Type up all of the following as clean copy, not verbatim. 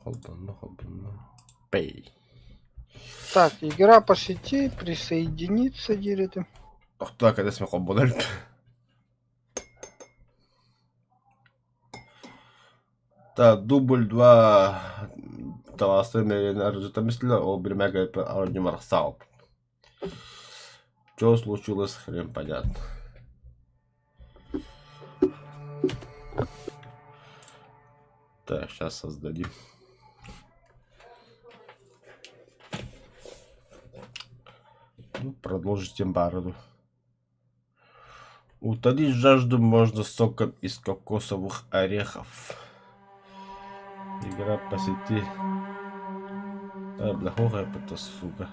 Холбонно, холбонно. Пэй. Так, игра по сети, присоединиться диир этим. Тохтоо кэтэсмэ холбонор. Так, дубль 2 талаасы мэрин арыжытамисле ол биримэгэ арньымарсаал. Что случилось, хрен понятно. Так, сейчас создадим. Ну, продолжить барду. Утолить жажду можно соком из кокосовых орехов. Игра по сети. А, бля, это, сука.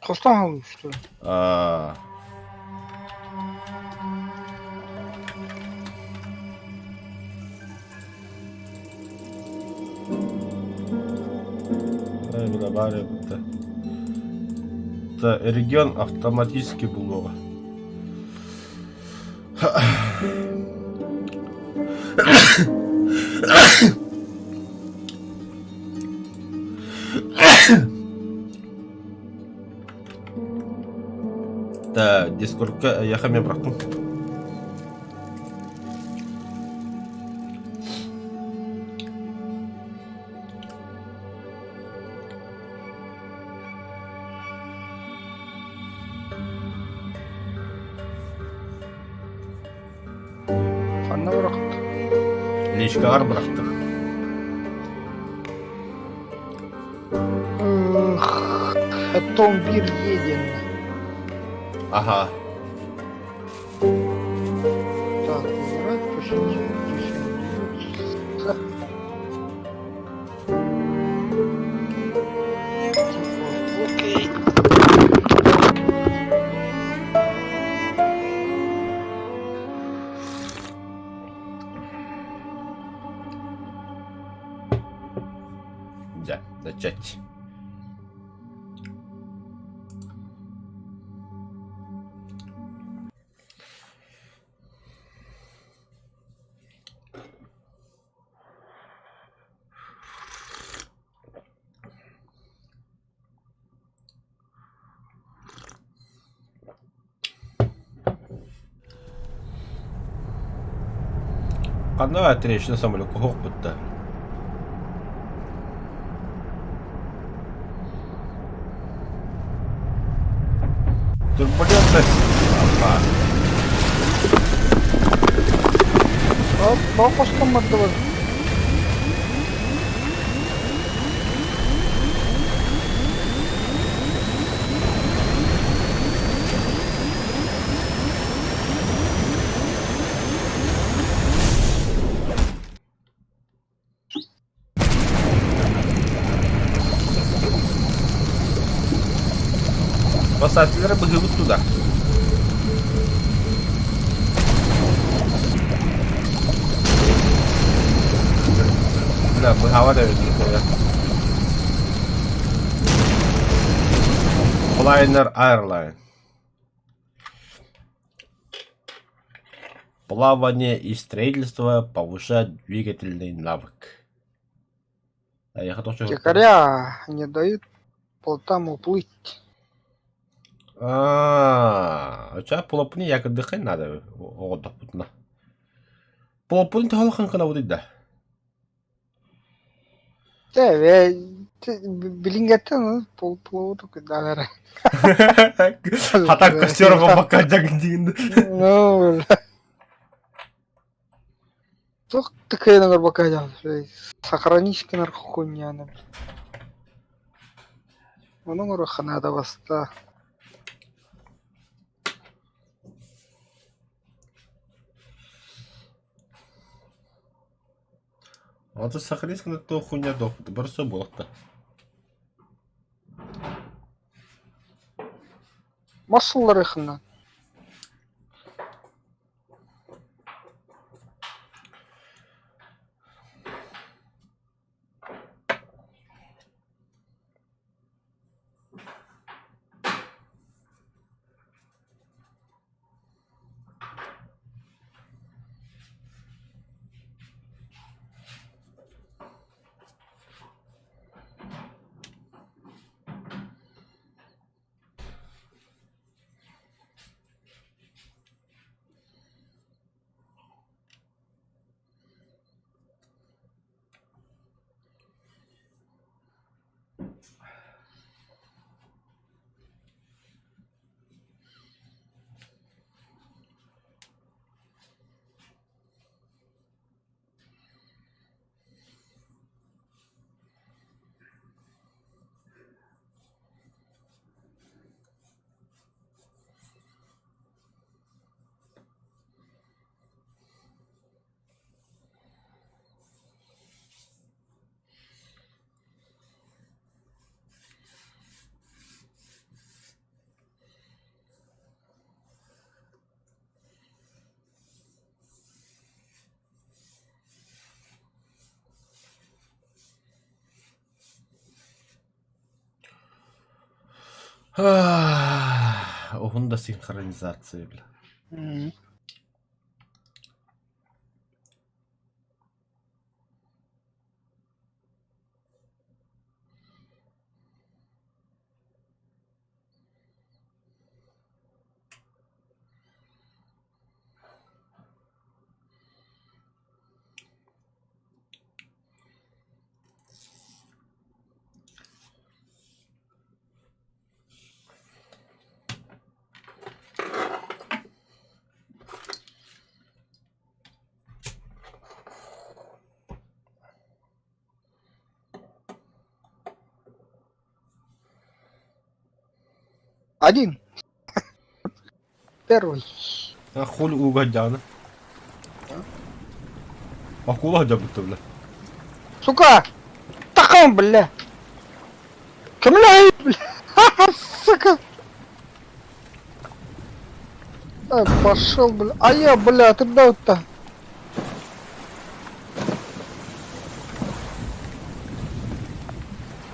Хостон что ли? А. Бля, бля, Регион автоматически булуоҕа. Так, Дискордка эйиэхэ эмиэ бырахтым. Ханна бырахт? Личкаҕар бырахтым. Том бир еден. Ага. Так, убрать, присоединиться. Окей. Да, начать. Ханна отлично самолёкка оһохпут да. Турбулентность. Опа. Оп, хостон бардыбыт. Спасателлэрэ быһыыбыт туда. Бля, быһаабат эбит Flyer Airline. Плавание и строительство повышают двигательный навык. А я хотел Якоря не дают плотам уплыть. Аа, оча плопни якырдыхын надо оҕордохпутуна. Плоппун төһө гынабытый да? Тэ, билиҥҥэттэн плову кыдалара. Хатан костер пока дьаҥ Ну, туох такая пока сохранись гынар хуйняны. Ону оҥоруохха баста. Аты сохранись гына туох хуйня барса буолта. Мас ылларыаххына. Уһун да синхронизация, бля. Один. Первый. А хули ууга сылдьаҕына? Акула сылдьабыт бля. Сука! Таком, бля! Кемләй, бля! Сука! А, пошел, бля. А я, бля, ты дал-то.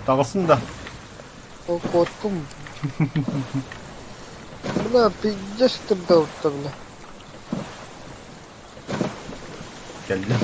Таҕысын да. Куоттум. Бля, пиздец ты дал-то, бля. Кэллэ.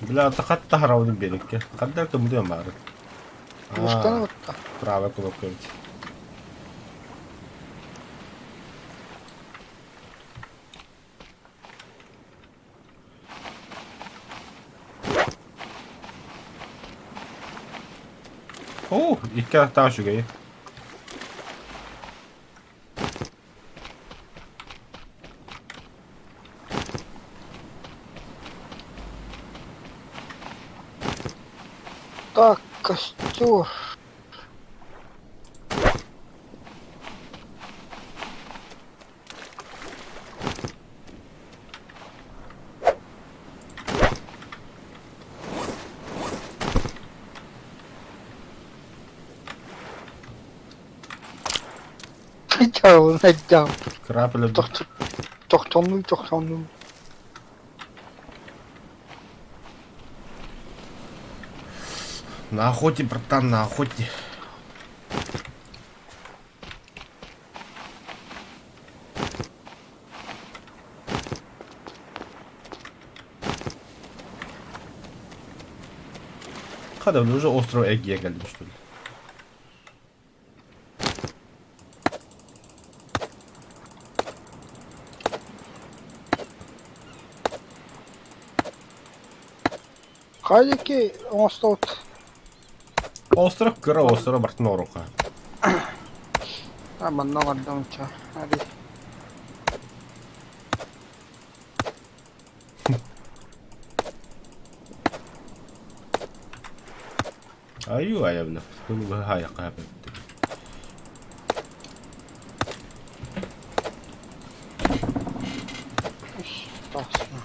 Бля, хат таһарабын биэриккэ. Ханна кымдыам баарын. Муштан отта. Правая кнопка ведь. Оо, икки атахтаах үчүгэй. Так, костер. Найдал. Крапеля Тохтонул, тохтонул. На охоте, братан, на охоте. Хада, уже остров Эгия кэллим, что ли? Хайдики оҥостубут. Остров кыра остров бартын оруха. А манна оҥордум ча. Ари. Аю айабына. Хайаққа Тахсына.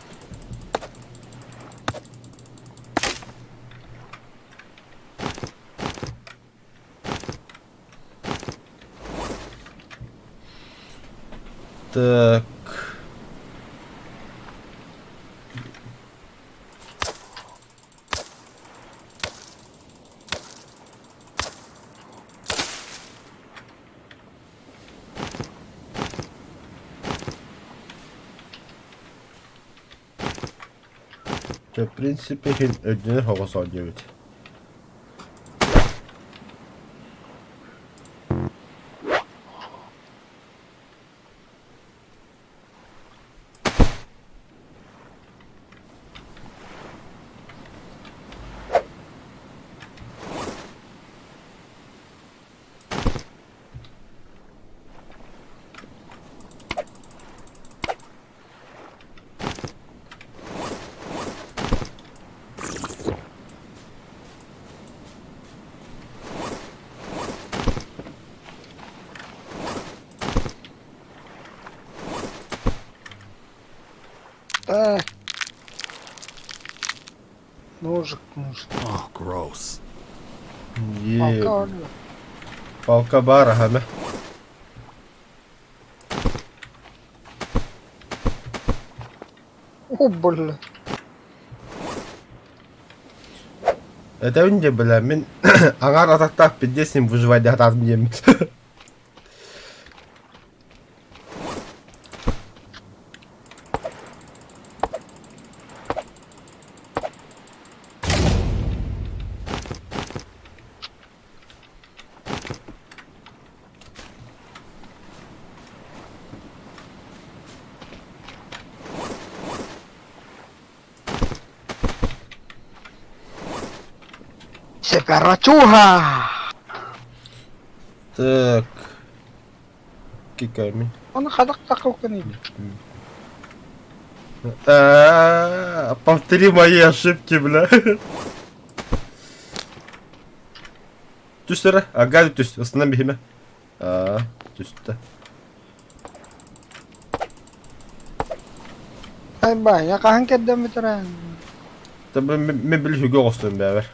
Так. Чэ, в принципе, иһин өйдөнөр соҕус оонньуубут. Так. Ножик нужен. Oh, gross. Е, Палка бар дуо? Палка баар аһана. О, бля. Этэбин дьэ бля мин аҥаар атахтаах пиздец с ним выживать диэхтаатым диэммин. Сепарачуха! Так. Киками. Оны хадак такылкын А, Повтори мои ошибки, бля. Түс эрэ, ага түс, астынан биһимэ. Аа, түстэ. Ай бай, я хаһан кэрдэн бүтэрэн. Та мен били хүгэ оҕостуом бэбэр.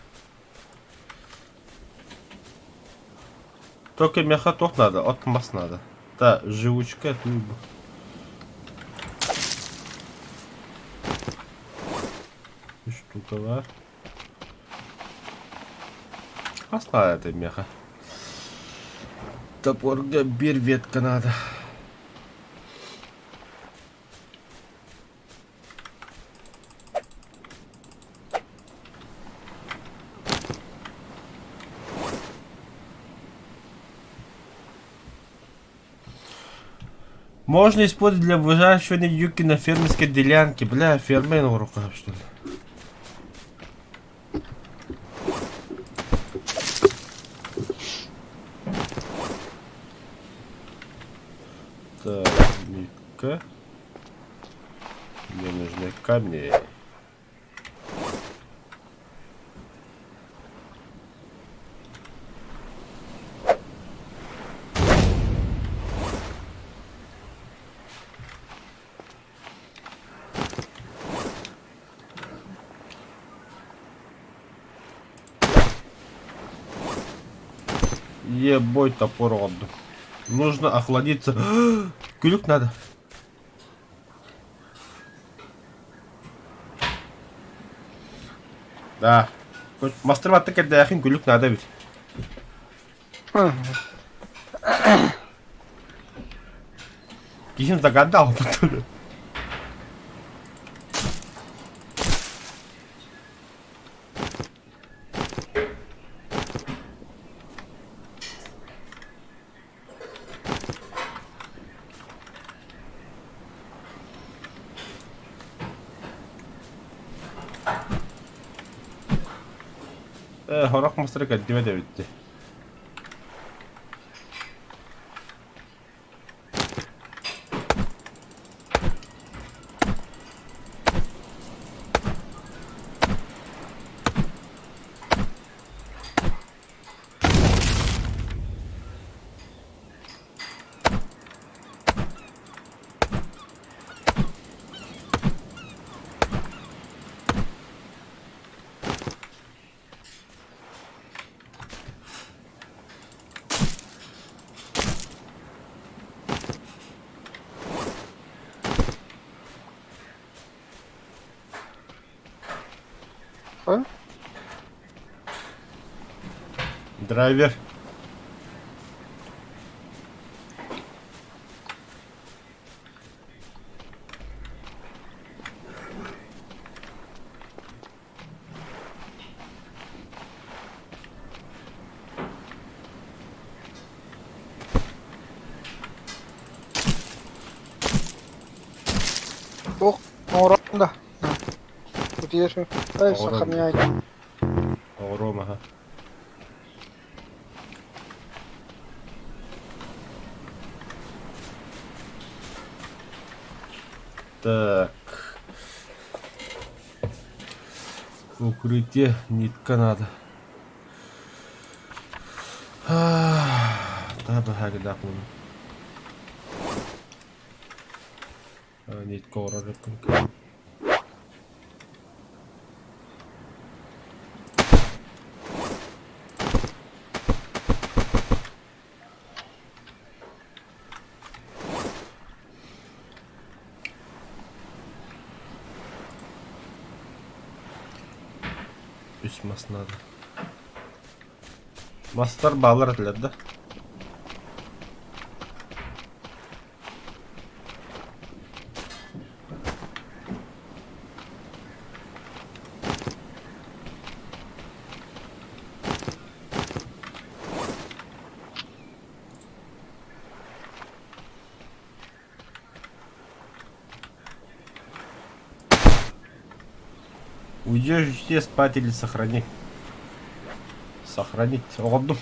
Только меха туох надо, от мас надо. Та живучка туйбу. Штука бар. Хас надо это меха. Топорга бир ветка надо. Можно использовать для выращивания юки на фермерской делянке. Бля, фермер в руках, что ли? Так, Ника. Мне нужны камни. Ебой топор отдал. Нужно охладиться. Күлүк надо. Да. Мастырбатты кэрдээхин күлүк надо ведь. Киһим загадал. Э, хорох мастера кэлтибэт эбит дии. А? Драйвер. Туох оҥорон да. Утуйа Эй, Оҥорон. сохраняй. Оҕуруом аһа. Так. Укрытие нитка надо. Да, баһагыдаахпын. Нитка оҥорор эбиппин. Үс мас наада. Мастар бааллар этилэр да? Уйдешь спать или сохрани. Сохранить. Оҕордум.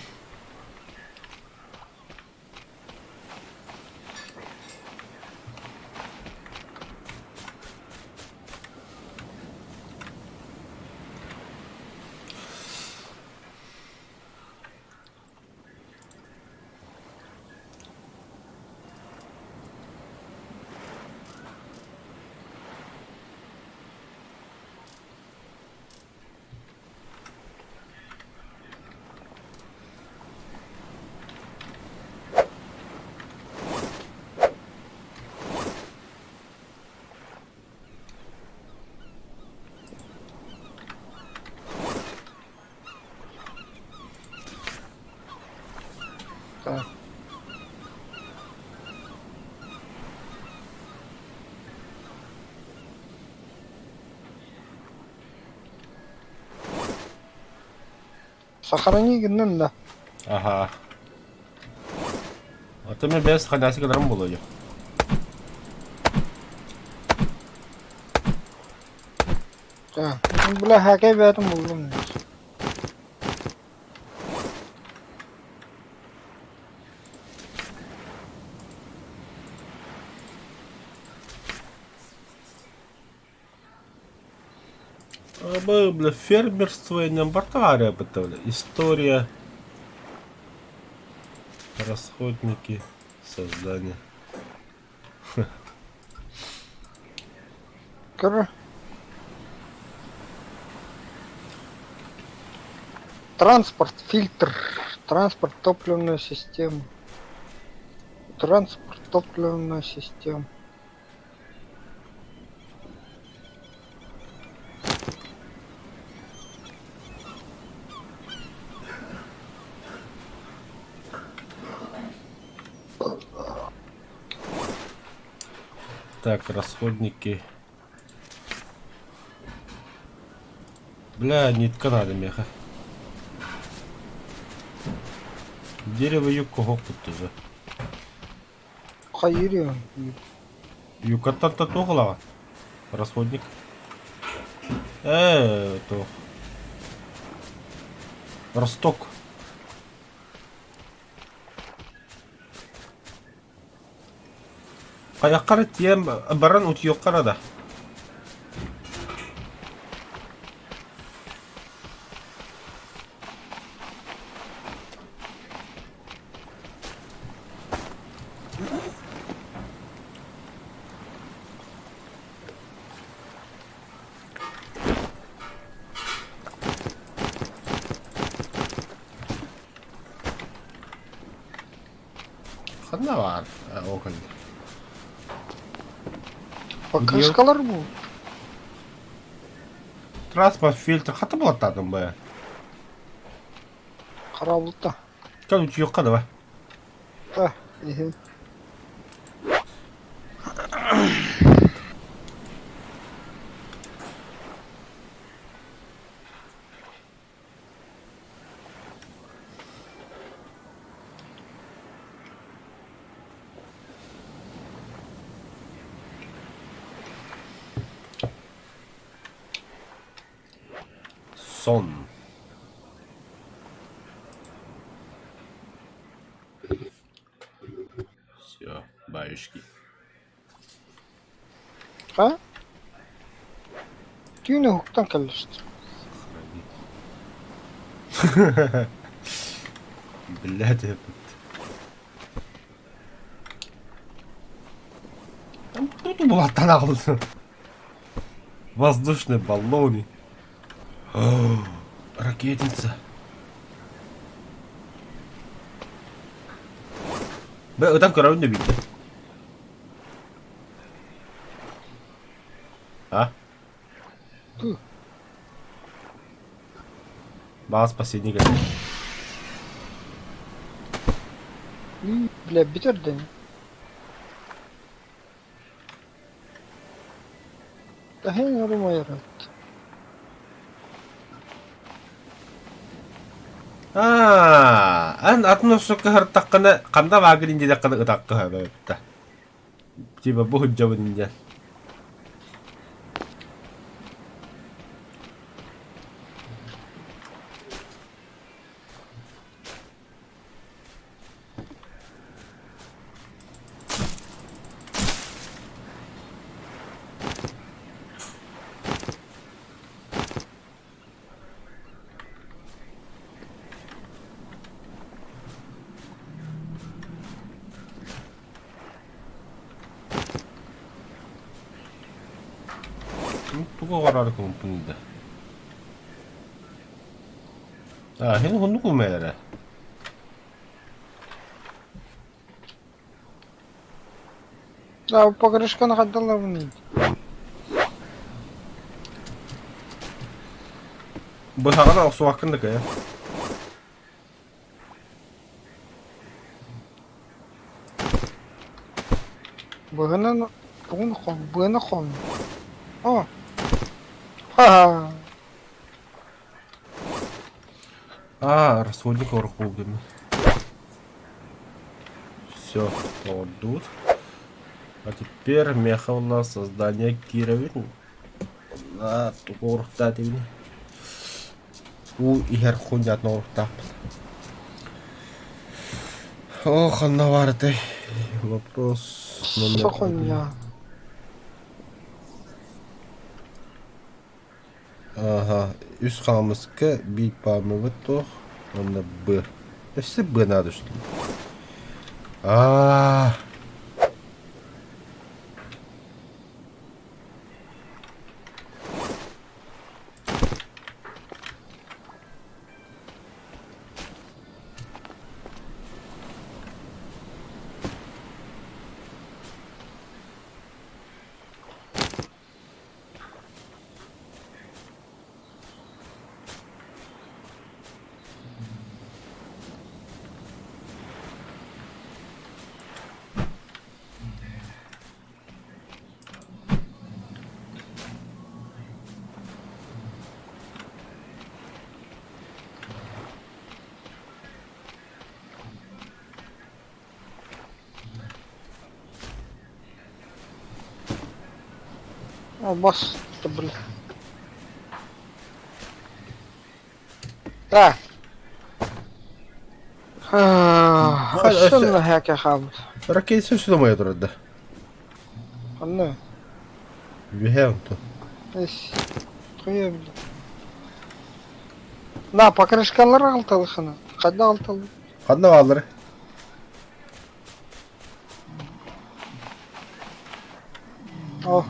Так. Сохрани гыннын да. Аха. Ата мен бэс ханаасы гынарым буолуо. Так. Бля, хакай бээтин буллум. Бля, фермерство не бартария бля. История. Расходники. Создание. Көр. Транспорт, фильтр, транспорт, топливная система. Транспорт, топливная система. Так, расходники. Бля, нитка надо меха. Дерево юг куттуза. Хайырыан. Юкаттан та туох ылаҕын? Расходник. Туох. Росток. Хайаххар тиийэн баран утуйуоххара да. Ханна баар ол кэллэ. Покрышкалар бу. Транспорт фильтр хата булаттаатым бая. Харабылта. Кэл утуйуохха давай. Да, иһин. Сон. Все, баюшки. Ха? Түүнү уһуктан кэллэстим. Сохрани. Блядь, этот. Там тут булаттан аҕалды. Воздушные баллоны. Ракетница. Б, ытан көрөбүн да биирдэ. А? Баҕа спасение кэллэ. Бля, бүтэрдин. Таһын орумайарат. Аа, эн атын охсукка сырыттаххына, ханна баагын диэтэххинэ ытахха сөбө Типа бу сылдьабын диэн. Тугу оҕороору кумуппун да. Аа, һин уһуннук умайара. Да, покрышканы хайдаллабын Быһаҕын охсуоххун да кыайа. Быһынан тугун хон, быаны хон. О! Ха-ха! Аа, расходник орук булдум. Все, ордут. А теперь меха у нас создание кировин. На тугу оруктаатыбын. Уу иһэр хуйнятын оруктааппын. О, ханна баарытай? Вопрос номер один. Сохонья. Ага, үс хаамыска биир паамыбыт туох уонна Б. Өссө Б надо что ли? Аа. О, бас, бля. Так. Өссө хэкэ хаалбыт. Ракета сөпсө умайа турар да. Ханна? Үөһээ онтон. Эс. Туя бля. На, покрышкалар алталыхына. Ханна алталы? Ханна бааллары? О.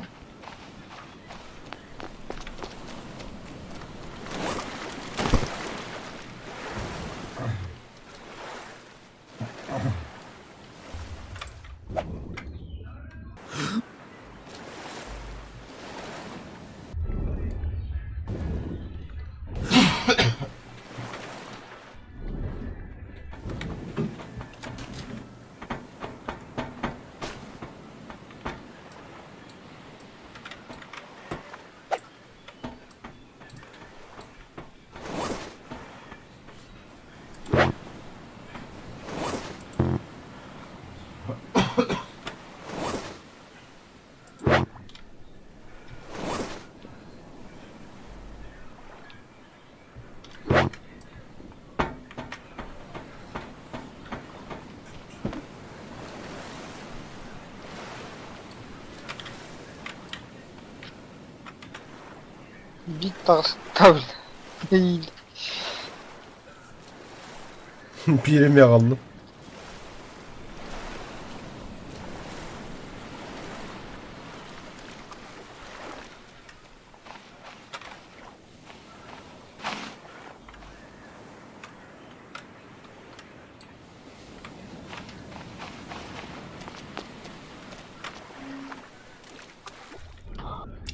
Бит таҕыста бля. Биир эмиэ аҕаллым.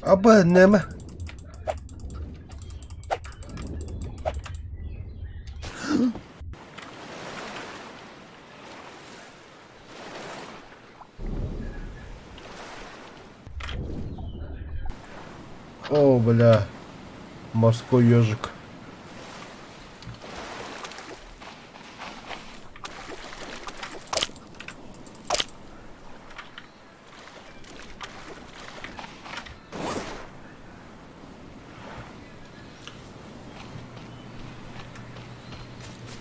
Аба нема. О, бля. Морской ежик.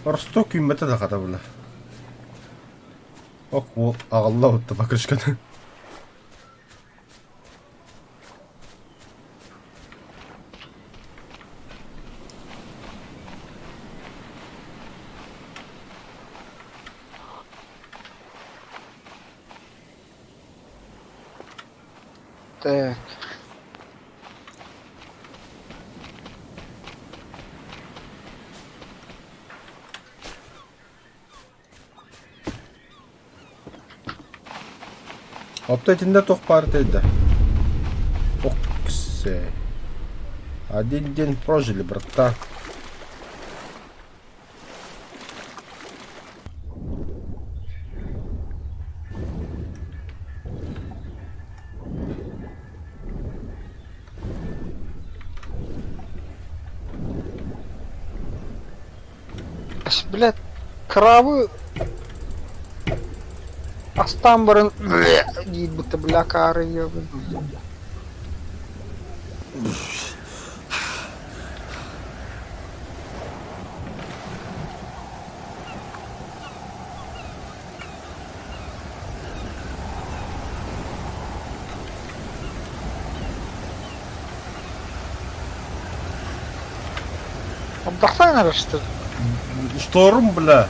Росток үүммэтэ да хата бля. Ох, уол аҕалла отто покрышканы. Так. Оттон итиннэ туох баар этэй да? Оксе. Один день прожили, братан. Блядь, крабы астаан баран диир будто бля акаары Отдохнай эрэ что ли? Шторм, бля.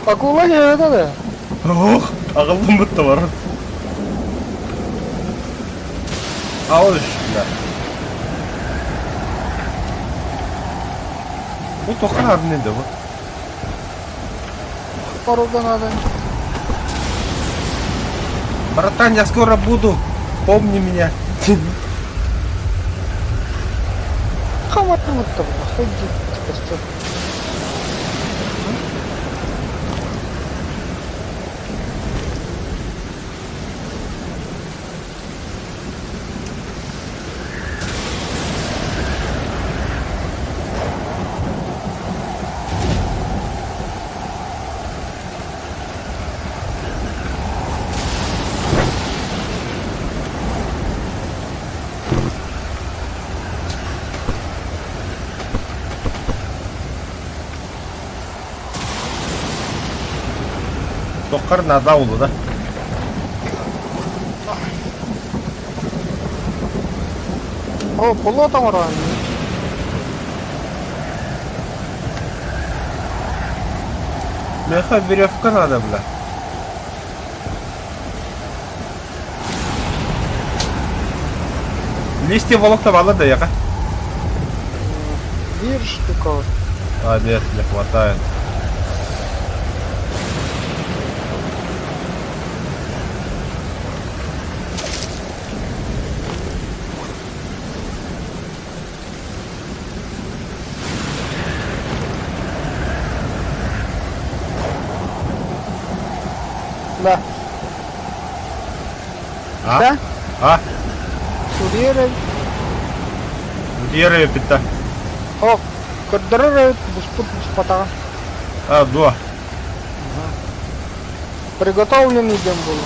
Акула диэбитэ да. Ох, аҕаллыммыт да баран. Ауш, бля. Бу тоха арны да бу. Пару надо. Братан, я скоро буду. Помни меня. Хаматымыттым, ходи, костер. Тоххар наада улу да. О, болот оҥорон. Меха веревка надо, бля. Листья волокна вала да яка. Биир штука. А, нет, не хватает. Да. А? Да? А? Курьеры. Курьеры питта. О, көрдөрөр буспут буспатаҕа. А, дуо. Приготовленный дем был.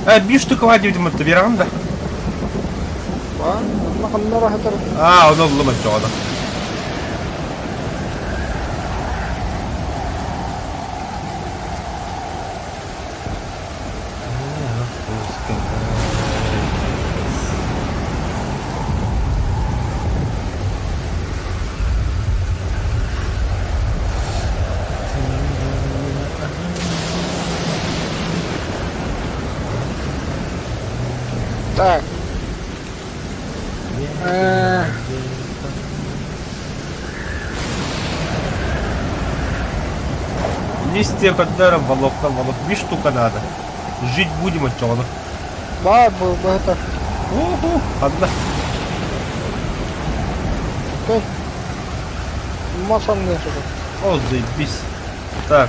Э, биир штука диэбитим отто биэрэҕин да? Онно ханна баһытар? Аа, ону ыллым оччоҕуна. Так. Листья которым волокна волок. Видишь, штука надо. Жить будем от чего Баар бу быһыта. Уху, одна. Көр. Мас анныыр. О, заебись. Так,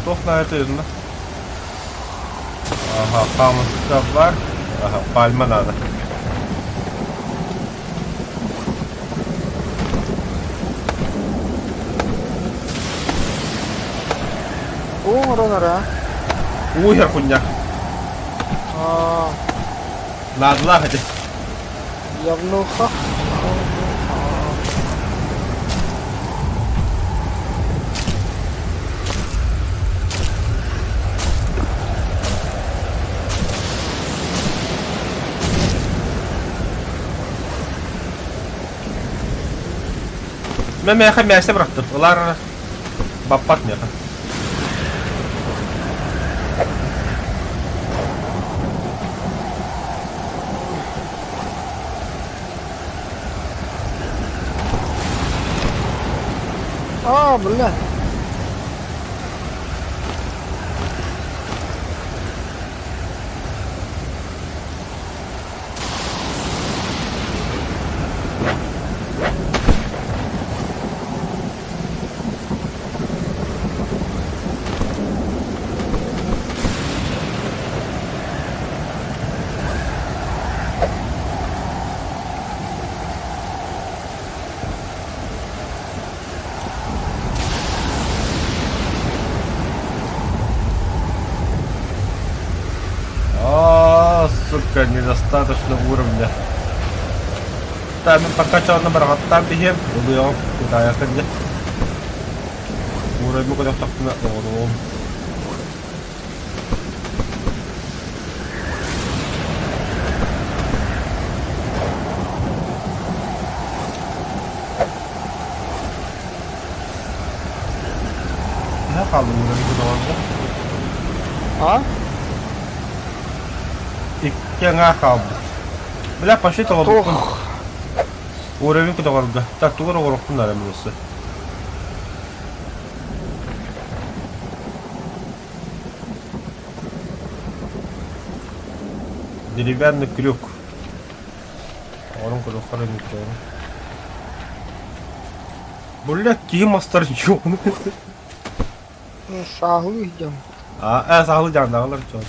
туох наада онно? Ага, хаамыска бар. Ага, пальма надо. Уу оҥорон эрэ. Уу иһэр кунньах. Аа, Наадалаах ити. явнуха. Мен миэхэ мээсэ бырахтым. Ылар баппат миэхэ. А, бля. А, сука, недостаточно уровня. Та мин пока чаҕына бараҕаттаан биһиэм, ылыаҕым, кытаайаххын дьэ. Уурайбы көтөхтөхпүнэ оҕоруом. Төһө хаалла уурайбы көтөҕөргө? А? Икки аҥаа хаалбыт. Бля, пошли толорбуккун. Туох. Уровень көтөҕөргө. Так, тугу эрэ оҥоруохпун наада мин өссө. Деревянный крюк. Оҕорун көрүөххэ эрэ ньуччоҕун. Бля, киһи мастарын чуоҕун. Сааһылыы дьон. А, э, сааһылыы дьаандаҕалар чуон.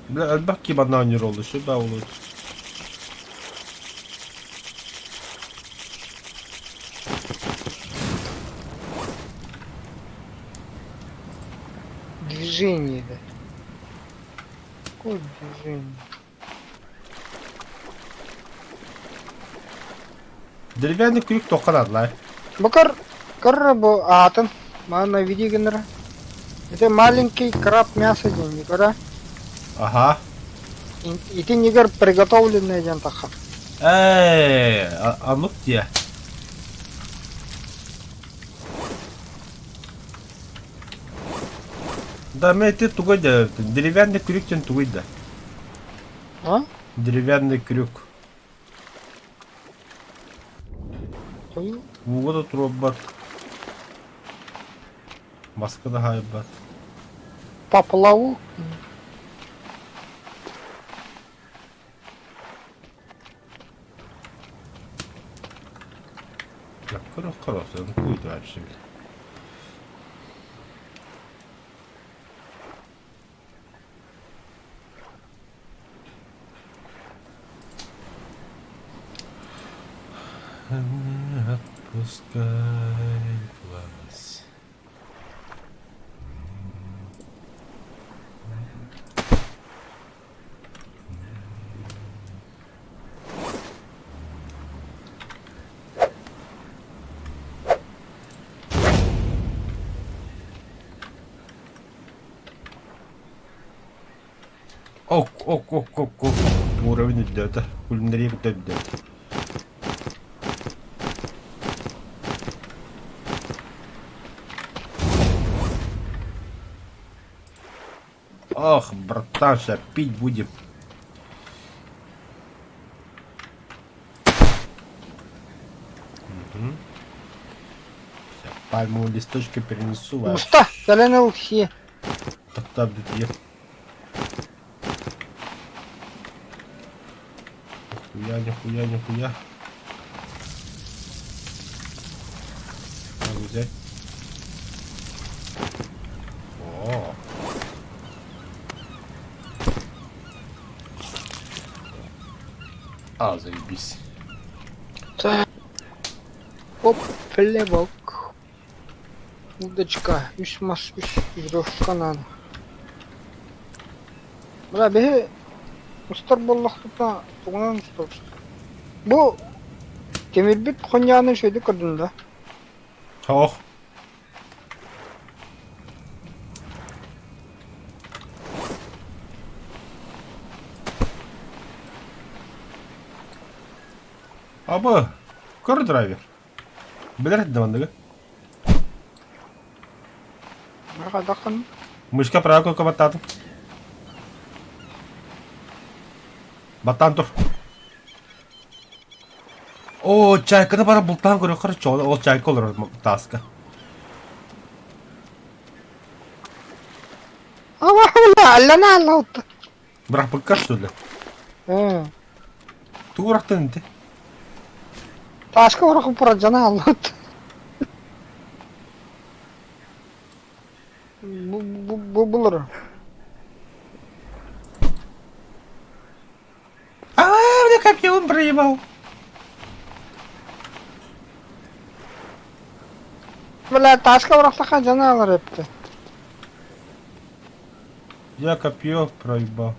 Бля, элбэх киһи манна оонньуур олус, да олус. Движение, да. Какое движение? Деревянный крюк туохха наадалаай? Бу көр, көр бу аатын. Манна види гыннара. Это маленький краб мясо диэн көрө. Аха. Итиннигэр приготовленное диэн таххар. Ээ, оннук диэ. Да, мен ити тугуй да, деревянный крюк диэн тугуй да? А? Деревянный крюк. Тою. Ууга да туруорбат. Маска да хаайбат. Поплавок. Көрөх куйду вообще. Не отпускай глаз. Ок, ок, ок, ок, ок. Уровень үрдээтэ. Кулинария кытта үрдээтэ. Ох, братан, ща пить будем. Мгм. Пальмовые листочки перенесу вообще. Уста, кэлэн ыл сиэ. Топтоп дии. Нихуя, нихуя, нихуя. Надо взять. О. А, заебись. Оп, плевок. Удочка, үс мас, үс веревка надо. Бля, биһи устар буоллахпытына тугунан устабыт? Бу тимирбит хонньааны үчүгэйдик көрдүм да. Ох. Абы, көр драйвер. Билэр да манныгы. Хайдаххын? Мышка право кнопка баттаатым. Баттаан тур. О, чайканы бара бултаан көрүөххэ чоҕуна ол чайка олорор тааска. Аллана алла Бырахпыкка что ли? Тугу бырахтын инти? Тааска бырахып бурадьана аллат. Бу бу бу булар. А, бля, как я он проебал. Бля, тааска бырахтаха дьана алар эпти. Я копье проебал.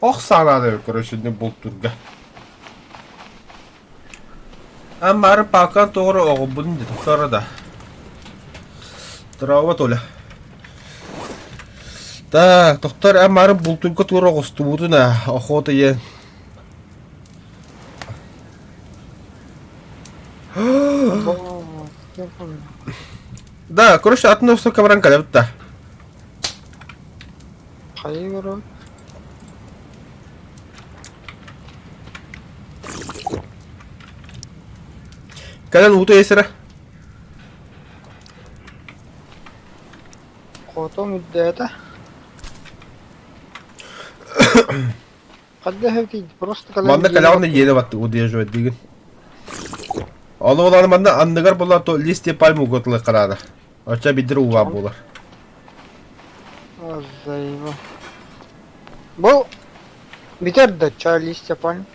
Ох саанады, короче, не бултурга. Аммары палкан тоҕоро оҕобун дии тохтор да. Трава Толя. Так, тохтор аммары бултурга туора оҕустубутун охота иэн. Да, короче, атын островка баран кэлэбит да. Хайы Кэлэн ууту эсэрэ. Хотом үрдээтэ. Хадда хэвти просто кэлэн Манна кэлэҕин иэлэ батты удерживать дигин. Ону оланы манна анныгар була то листья пальмы уготылы караада. Оча бидир ууа буолар. Азайва. Бу бүтэр да ча листья пальм.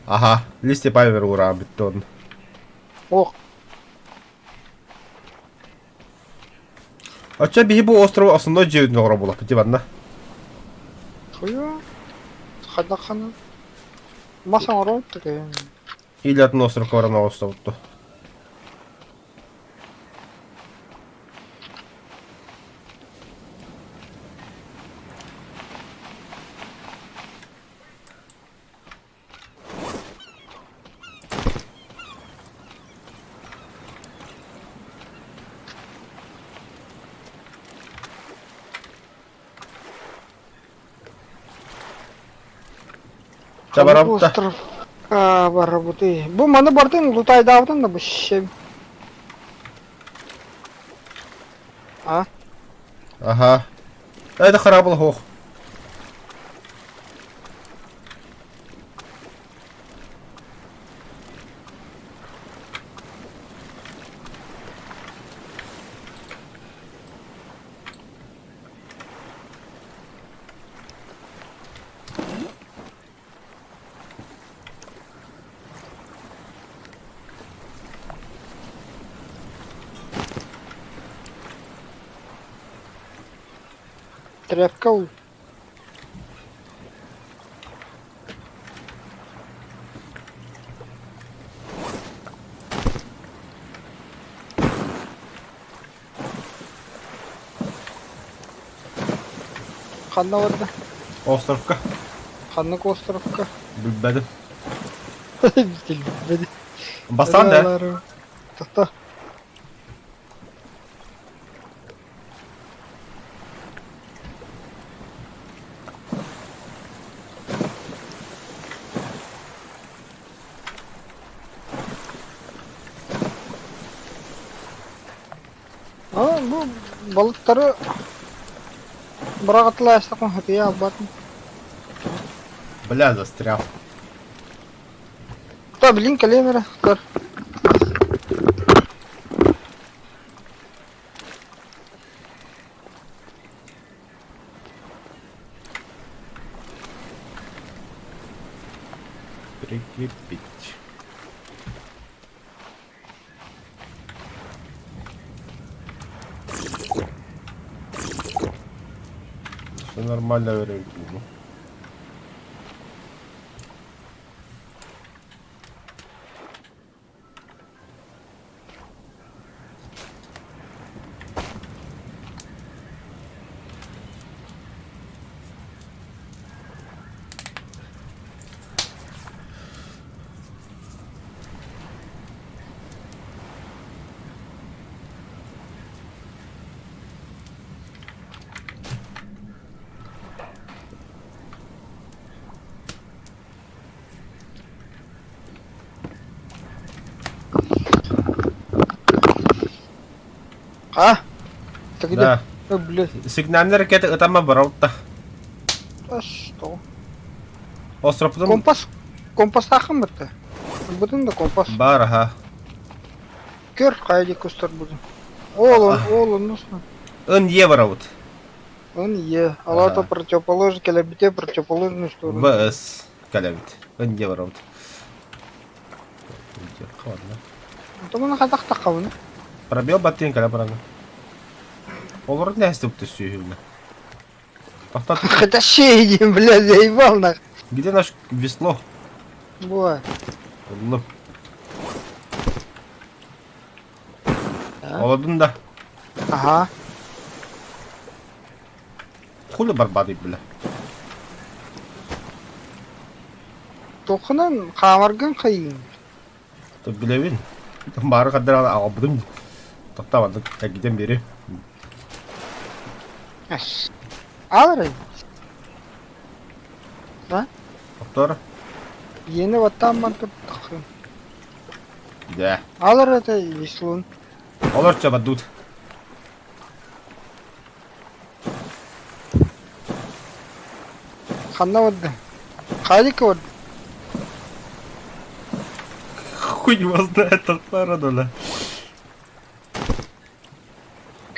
Аха, листья пальмы уураа бүттэ онно. Ох. Оча биһи бу острова основной дьиэбитин оҕоро буолаппыт манна. Хуя. Хайдаххана. Мас оҥорон такая. Или атын островка баран оҕустабыт Ча барабыт да. Остров барабыты. Бу маны бардын лутайдаабытын да бу шем. А? Аха. Это харабыл хох. Тряпка ул. Ханна барда? Островка. Ханнык островка? Билбэтим. Билбэтим. Бастаан да. Тохто. А, бу балыктары быраҕатылаастахпын хатыйа албатын. Бля, застрял. Та, блин, кэлиэм эрэ, көр. Прикрепить. Все нормально говорю. А? Ты где? Да. Э, блядь. Сигнальная ракета ытама баралта. А что? Островтан Компас. Компастаахын бытта. Бутун да компас. бар аха. Көр хайа диэки устар бутун. Ол он, ол оннусна. Ын евро вот. Он е. Алата противоположный, кэлэрбите противоположную сторону. ВС кэлэбит. Ын евро вот. Онтон хатах таххабын. Пробел баттыын кэлэ бараны. Олору нэһэсти сүүһүллэ. Тоқтат. Хотя шеи, бля, заебал нах. Где наш весло? Буа. Ыллым. Олодун да. Ага. Хули барбадый, бля. Тохунан хаамаргын хайын. Билэбин. Бары хаддар аҕалбытым. Тоқтабанды кэгитэн биэри. Алрай. Доктор. Иэнэ баттаан туртаххын. Да. Алар это веслун. Олор чабадут. Ханна барда? Хаалика барда? Хуй его знает, тохтара дола.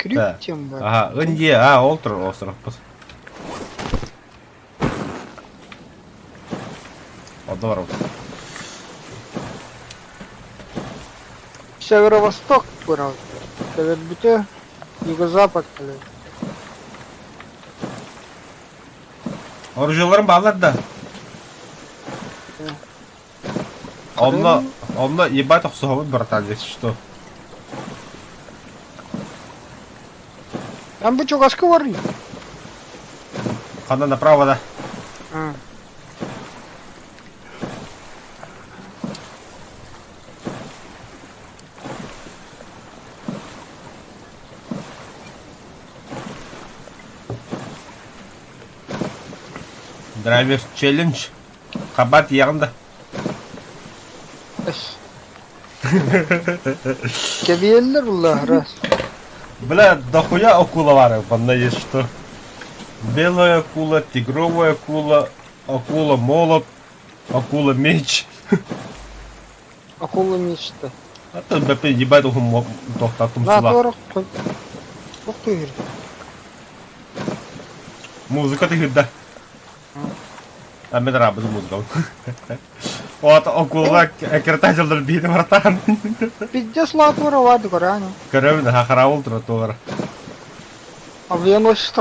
Крюк тем бар. Ага, ынде, а, ол тұр, осырықпыз. Онда бар Северо-восток көрөбүт. Кэлэрбитэ юго-запад кэлэр. Оружиеларым баалар да. Онно, онно ебать охсуһабыт, братан, если что. Там бу чугаска барый. Ханна направо да. А. Драйвер челлендж. Хабат ягында. Кэбиэллэр уллаах раз. Бля, дохуя акула бар, манна есть что. Белая акула, тигровая акула, акула молот, акула меч. Акула мечта. А то бәпе ебать ухум тоқтаттым На сула. туора Ох Музыка тыгырда. А мен рабы музыка. Вот акула экертажылдар бейді братан. Пиздец лаатура вады көрөөнү. Көрөбүн хахарабыл тротуар. Авианосец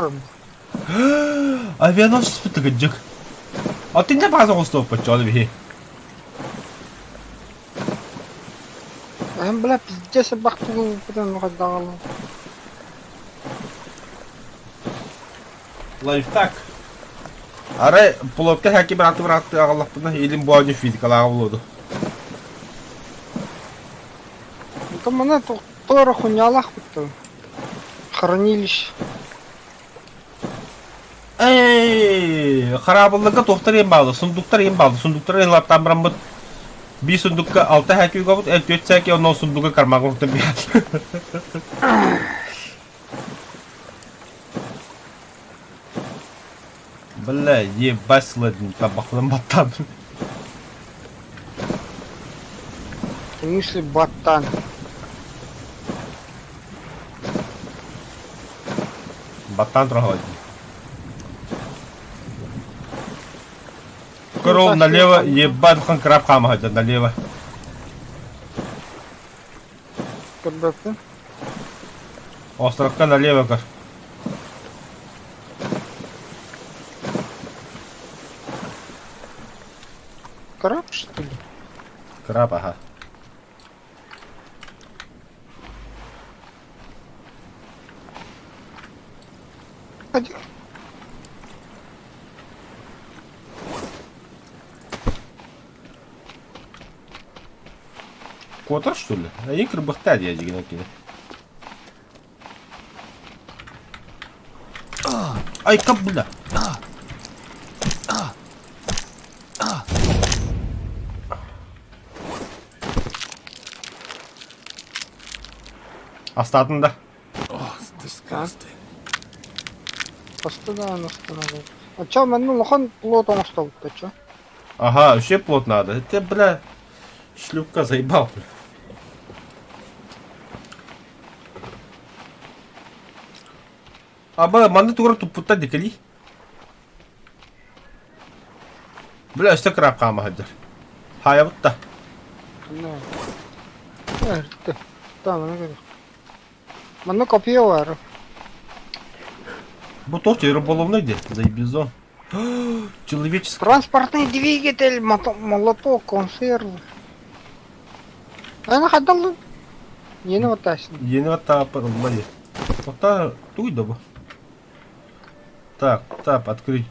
Авианосец бытыгыджык. А ты не база остоп почёл бихи. Эм бля пиздец бахтугу потом хаддаҕалы. Лайфхак. Арай плотка хаки браты браты аҕаллахпына илин буонньу физикалааҕа буолуо. Онтон маны туора хунньаалаах бутта. Хранилище. Эй, хараабылларга туохтар иэн баалы, сундуктар иэн баалы, сундуктар иэн лаптаан бараммыт биир сундукка алта хээки угабыт, э, түөрт сээки, онно сундуга кармаҥҥа уктан биһэр. Бля, ебать сладин, табахлан баттан. В смысле баттан? Баттан трогать. Корол налево, ебать, хан краб хамаха налево. Көрбөппүн. Островка налево көр. Краб, что ли? Краб, ага. Один. Куотар что ли? Айыы кырбахтаа дии дьигинэ кини. Айка бля! Астаатын да? Oh, it's disgusting. Хаста да остановил. А чё, манна улахан плот оҥостобут чё? Ага, вообще плот надо. Это, бля, шлюпка заебал, бля. Аба, манна тугура туппуттар дикали. Бля, өстө краб хаама сылдьар. Хаайабыт да. Эртэ. Там, Манна копье бар. Бу туох рыболовный де, заебизон. Человеческий. Транспортный двигатель, молоток, консервы. Ана хадаллы. Yeni ватасин. Yeni ватапыр ылла Ота туй да бу. Так, тап, открыть.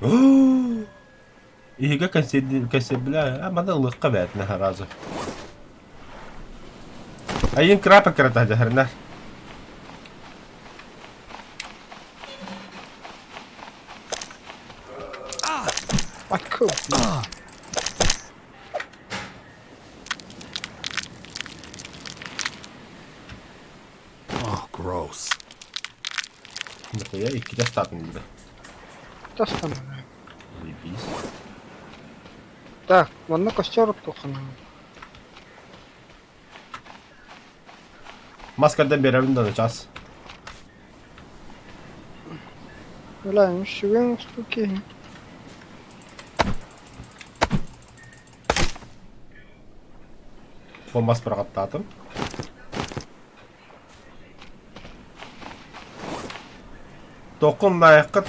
Иһигэ кэнсиэрбилэ, а маны ылыахха бээтинэ сразу. Айын крапа кырата дьаһарынар. Акыл. Oh, gross. Нахуя иккитэ астаатын билбэт. Тастанар. Заебись. Так, манна костер оттуоххуна. Маскардан биэрэбин да час. Бля, үчүгэй штуки. Бу мас быраҕаттаатым. Токун наайаххыт.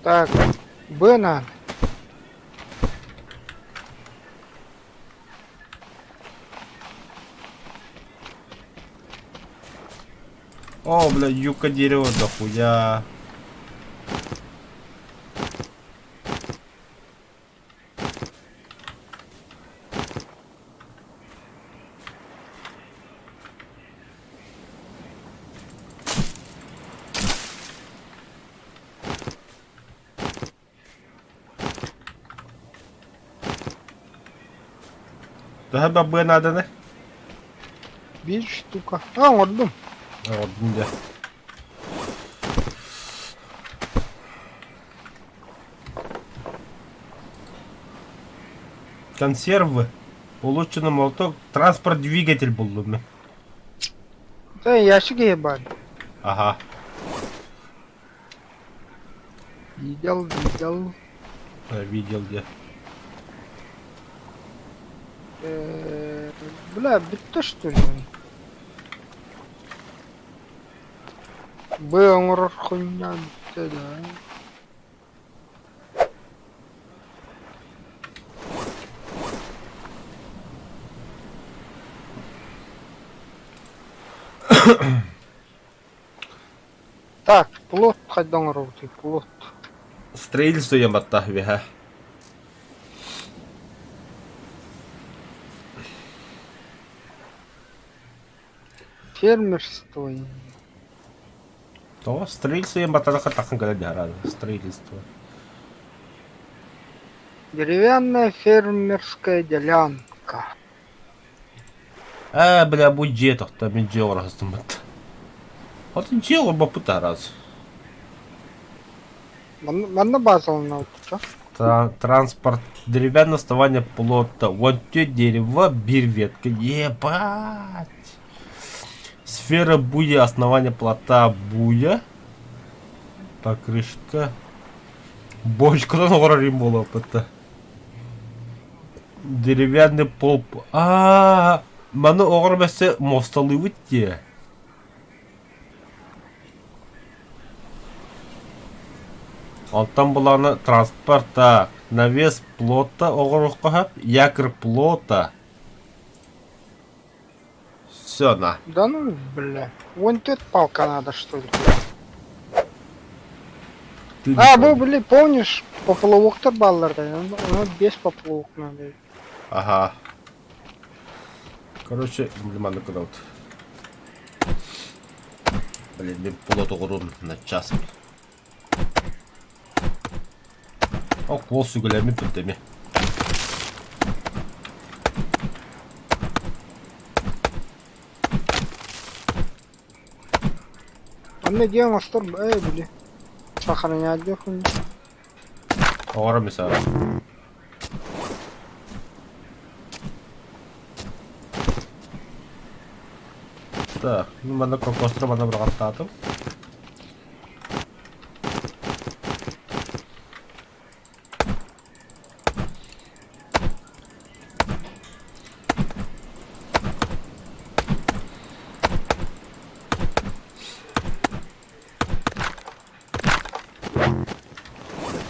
Так, Б надо. О, бля, юка дерево дохуя. Төһө бабыа нааданы? Биир штука. А, оҥордум. Оҥордум дьэ. Консервы. Улучшенный молоток. Транспорт двигатель буллум мен. Да, ящик ебать. Ага. Видел, видел. Видел где. Бля, бүттэ что ли? Б оҥорор хуйня бүттэ да. Так, плот хайда оҥоробутуй, плот. Строительство ем аттаах үөһэ. Фермерство. Тоҕо строительство ем баттаах таххан кэлэ дьаһараа строительство. Деревянная фермерская делянка. Аа, бля, бу дьиэ тохто, мин дьиэ оҥоро сыстыммыт. Атын дьиэ олорбоппут араас. Манна, манна базаланалбыта. Транспорт, деревянное основание плота, вот те дерево, бир ветка, ебать! Сфера буя, основание плота буя, покрышка, бочкадан оҕорор им буолуоппут Деревянный пол, а маны оҕор бэссе мосталыыбыт дии. Онтон булааны транспорта, навес плота оҕоруохха сөп, якорь плота. Все на. Да ну, бля. Вон тут палка надо, что ли? Ты А, бу, били, помнишь, поплавоктар бааллар да, ону без поплавок надо. Ага. Короче, маннык гынабыт. Блин, мин плот оҕорум на час. О, куол сүгэлэммит бүттеми. Онно дьиэ оҥостор, ээ, били, сохранять диэххин. Оҕоро мисаа. Так, ну манна компостер манна быраҕаттаатым.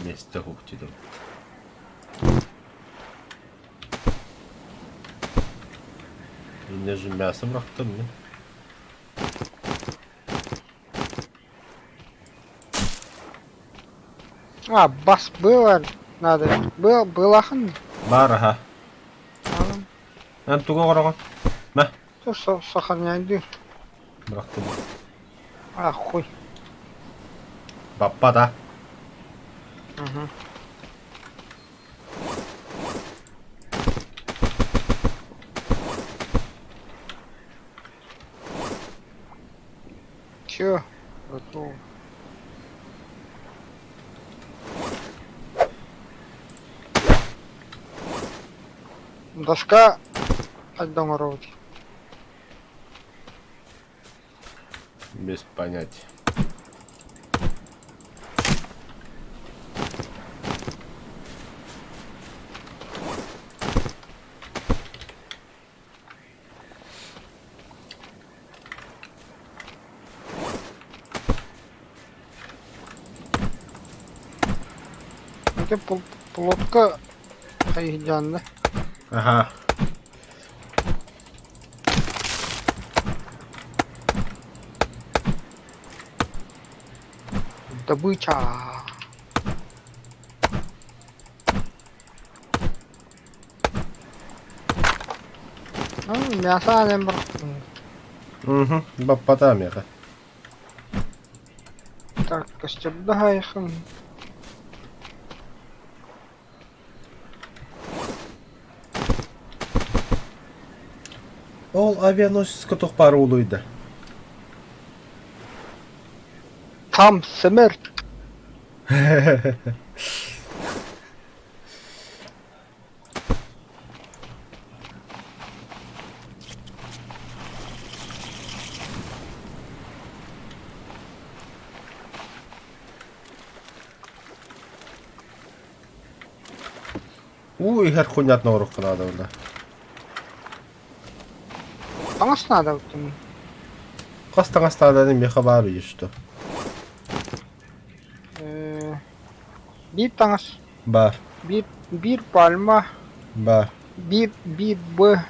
Миэстэ уһуктуйдум. Инньэ же мясо бырахтым мин. А, бас было надо. Был, былахын. Баар аха. Эн тугу оҥороҕун? Мэ. То сохраняйды. Бырахтым. А, хуй. Баппа да. Угу. Все, готово. Доска оҥоробут. Без понятия. Ити плотка хайдьаанна. Ага. Добыча. Мясо аҕайан бырахтым. Угу, баппата миэхэ. Так, костердаһайхын. Ол авианосецка туох баар улуйда? Там смерть. Уу иһэр хуйнятын оҥоруохха наада буолла. Таҥас наада оттон. Хас таҥас нааданы миэхэ баар үһү что? Биир таҥас. Баар. Биир, биир пальма. Баар. Биир, биир Б.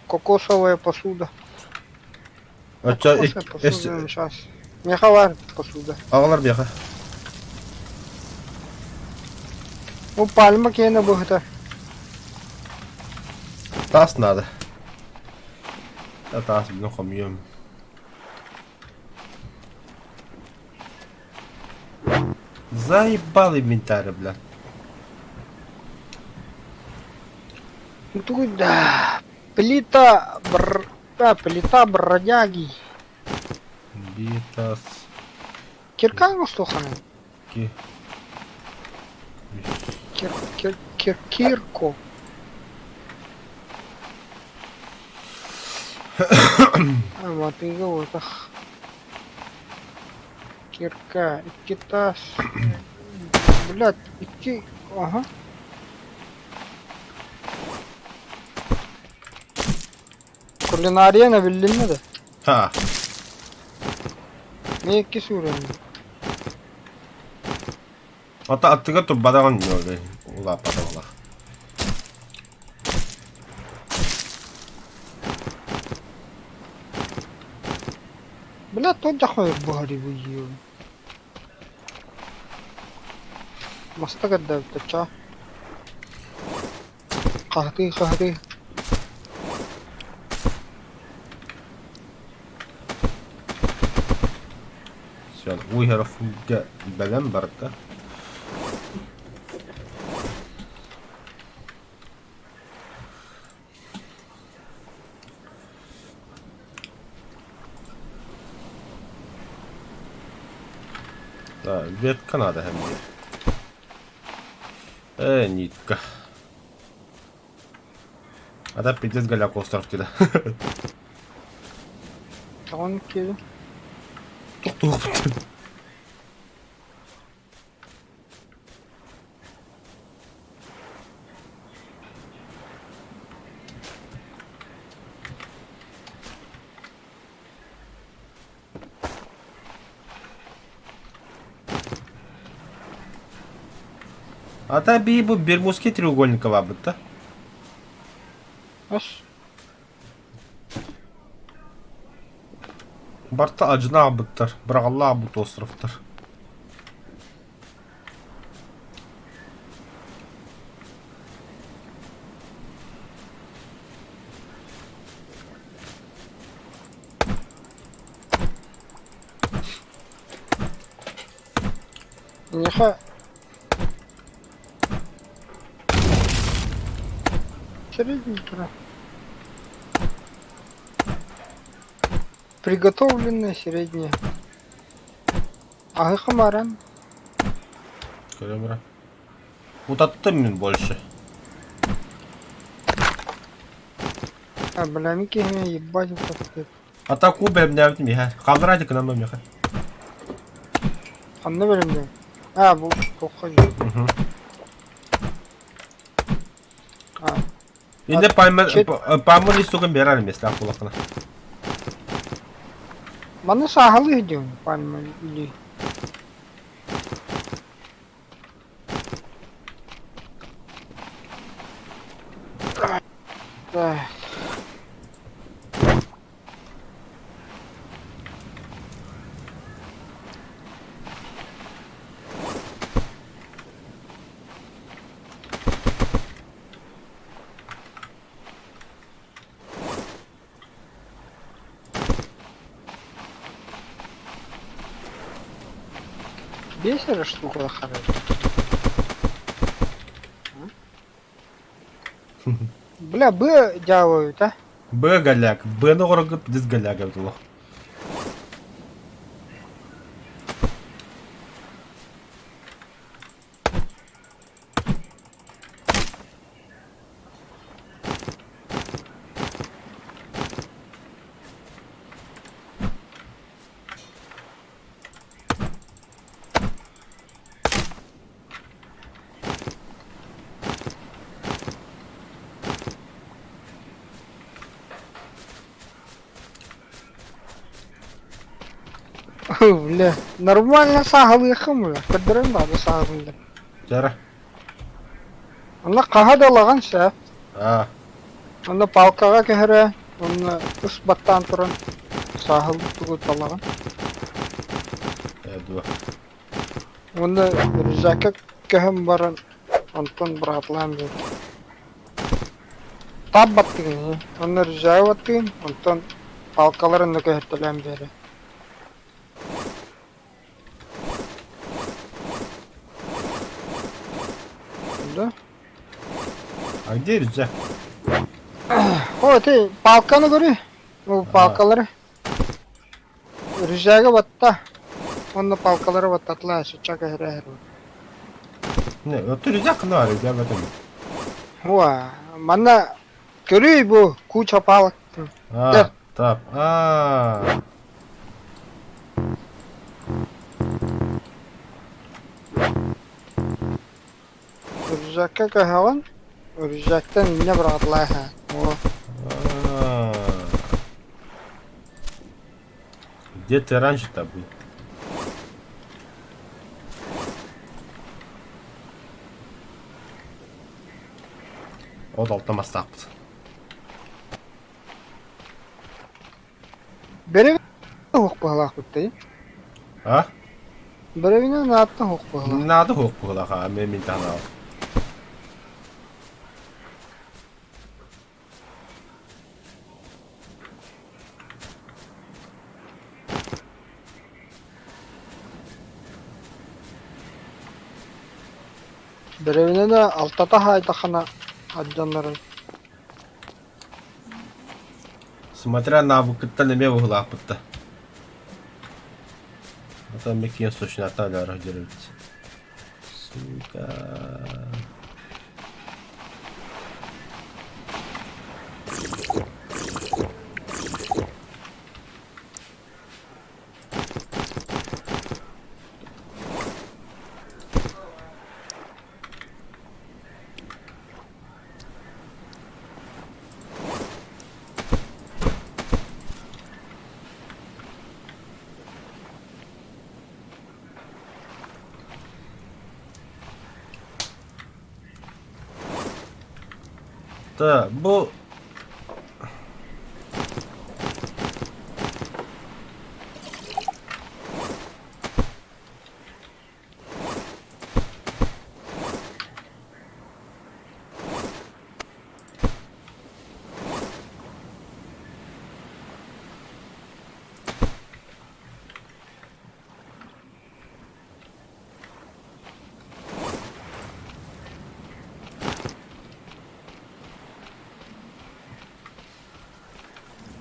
Кокосовая посуда. Оччо Кокосовая посуда сейчас. Миэхэ баар посуда. Аҕалар миэхэ. Бу пальма киэнэ быһыта. Таас надо. Таас билин хомуйуом. Заебал инвентарь, бля. Тугуй да. Плита бр... Да, плита бродяги. Биир таас Киркаҥ устуохханый? Икки үс Кир кир кир кирку. Матыыга буотах. Кирка икки таас. Блядь, икки ага. Кулинария эбилиннэ да? Ха. Мен икки сүүрэн. Ата аттыга турбадаҕын ньуолай улааппатаҕалах. Бля, то дьахай буһарыбыйыы. Маста көрдөөбүттэр чаа. Хаһытыы хаһытыы. Все, уйһарафга бэлэм барда. Да, ветка надо мне. Нитка. А да пиздец голяк остров тида. Тоҕон киһи. Тохтуохпут. Ата би бу Бермудский треугольник бит да? Ас. Барта адьынаабыттар, быраҕаллаабыт островтар. Миэхэ средний тура. Приготовленное среднее. Аһы хымаран. Көрө Утаттым мин больше. А, бля, мин киһини ебать утаттым. Атаку бэлэмнээбитим иһэ. Хааллараадьы гынан миэхэ. Ханна бэлэмнээн? А, бу туохха дьиэ. А, Инде пальма пальма листогын берер эмес кулакына. Манна сааһылыы диэн пальма или Так. Биэс эрэ штука харай. Бля, Б дьаабыт а? Б голяк. Б-ны оҕорго пиздец голяк эбит олох. Бля, нормально сааһылыаххын бля, көрдөрөн баҕа сааһылыыр. Дьара. Онно хаһа да ылаҕын сөп. Аа. Онно палкаҕа көһөрө, онно ыс баттаан туран сааһылыыр тугу талаҕын. Ээ дуо. Уонна рюкзакка көһөн баран онтон быраҕаталаан биэр. Таап баттыгын ини. Онно рюкзагы баттыгын, онтон палкаларын да көһөртөлөөн биэрэ. Да? А где рюкзак? О, ты палканы көрү. Бу палкалары. Рюкзагы батта уонна палкалары баттатылаа сыччах эһэрэ Не, вот рюкзак на рюкзак этом. Уа, манна көрүй бу куча палок. А, так, а. Рюкзакка көһөҕүн, рюкзактан инньэ быраҕатылаа О. Где ты раньше-то был? От алта мастаахпыт. Бэрэбинэ уһук быһалаахпыт дии. А? Бэрэбинэ нааттан уһук быһалаах. Наада уһук быһалаах, а мен мин таһанаал. Бэрэбинэни алтата хаайдаххына ардьаннарын Смотря навыкыттан эмиэ быһыылаахпыт да. Ата мекиен сочната өлөөрө дьэрибит. Сука. Да, бу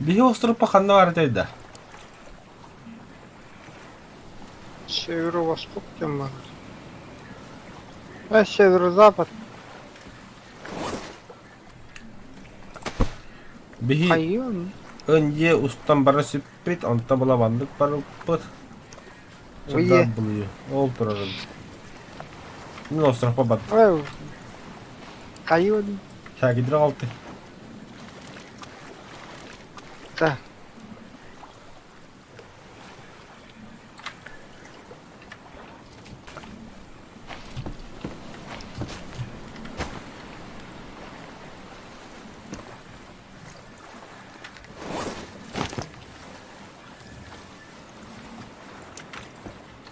Биһи остуруп ханна баар этэй да? Северо-восток диэн баар. Э, северо-запад. Биһи Хайыан. ынье устан бара сиппит, онтон була маннык барыппыт. Уе. Былыы. Ол турарын. Мин островка бардым. Ой. Хайыан. Шагидра алты. Да.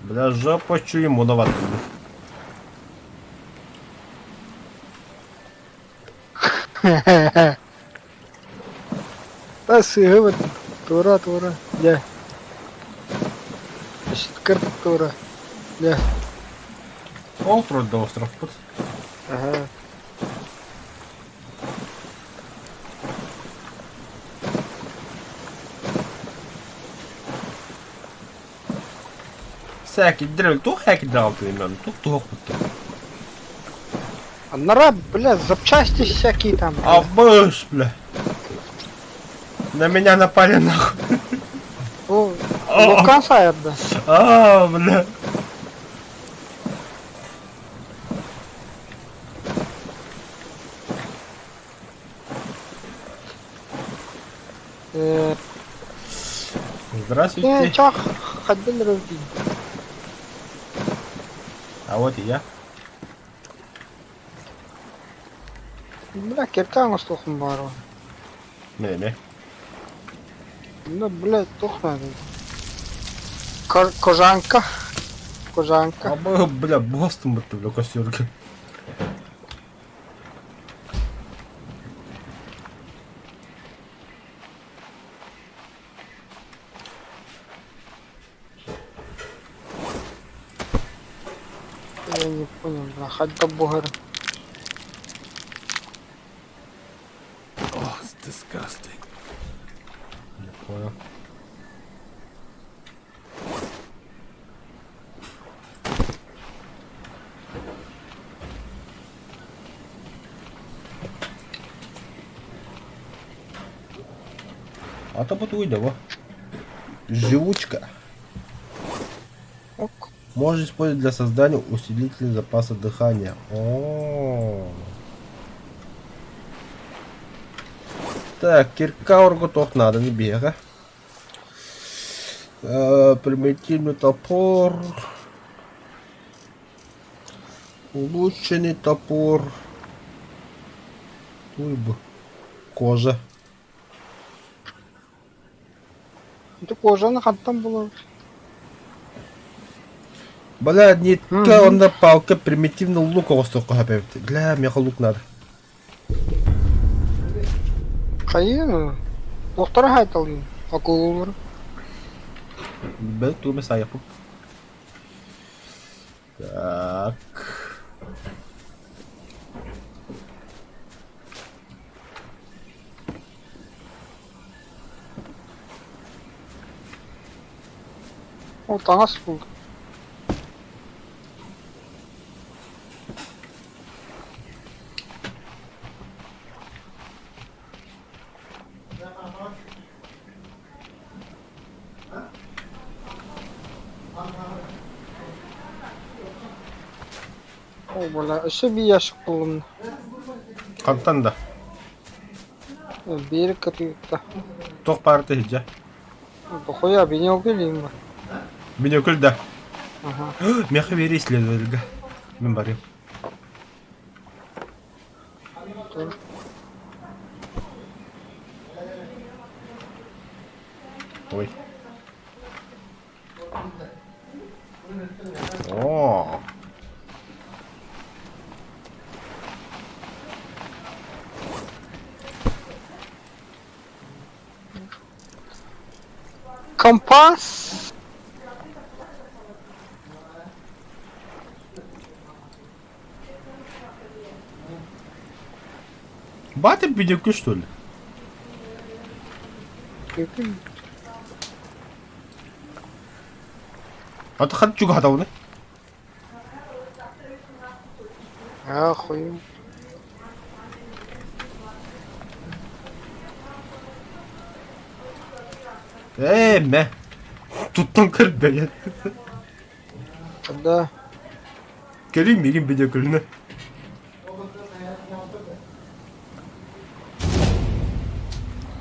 Бля, жопа чуем, муноват. Та сыһыбыт тура тура дьэ кырт тура дьэ Ол турда островпут. Аһа. Сээкиддэр туох һээкиддэр алтыйынан туох туһуохпут Анара, бля, запчасти всякие там. А быш, бля. На меня напали нахуй. О, Лукан сайырда. А, бля. Здравствуйте. Чах, ходил разбил. А вот и я. Бля, кирка оҥостуохпун баҕарабын. Мин эмиэ. Ну, блядь, туох надо. Кожанка. Кожанка. А бля, бостон бытты, бля, костюрга. Я не понял, бля, хоть бы бугор. Oh, it's disgusting. Не понял. А то бу да бу. Живучка. Ок. Можно использовать для создания усилителя запаса дыхания. О. Так, кирка оргутуох нааданы биһиэхэ. Примитивный топор. Улучшенный топор. Туй бу. Кожа. Ити кожаны хантан булабыт? Бля, нитка, онно палка примитивный лук оҕостуохха сөп эбит. Бля, миэхэ лук надо. Хайыы, туохтара хаайталыын? Акулалары. Бэл тугу саайаппын. Так. Ол таҥас булду. Ол бала өссө биир ящик буллум. Хантан да? Биир кытыытта. Туох баар иһдьэ? Дохуя бинокль бар. Бинокль да. Ага. Миэхэ биэри исследовательга. Мин барыам. Ой. О. Компас. Батя бедняки, что ли? А то хат чугатауны. Ахуй. Ээ, мэ. Туттан көрбөйөн. Да. Кэлин мигин видеокөлүнэ.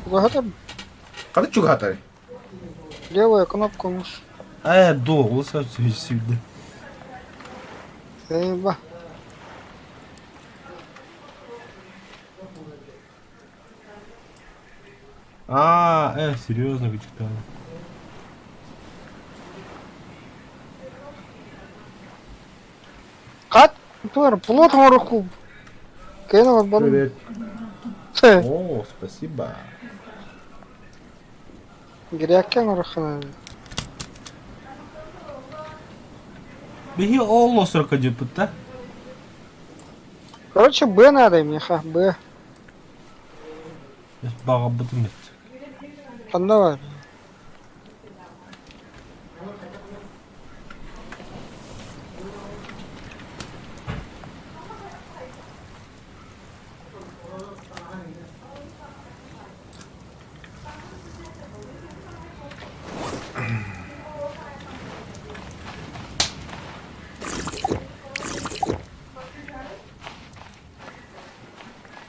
Чугаһатар. Хата чугаһатар. Левая кнопка мыши. Ээ, доо, ол сүүрдэ. Эйба. Аа, э, серьезно кычыктаан. Хат, туар, плот оҥоруохпун. Кэлин олорборум. Привет. Хе, О, спасибо. Грякка оҥоруоххун Биһи ол острокка дьыппыт да? Короче, Б надо миэхэ, Б. Баҕарбытым эт. Ханна бар?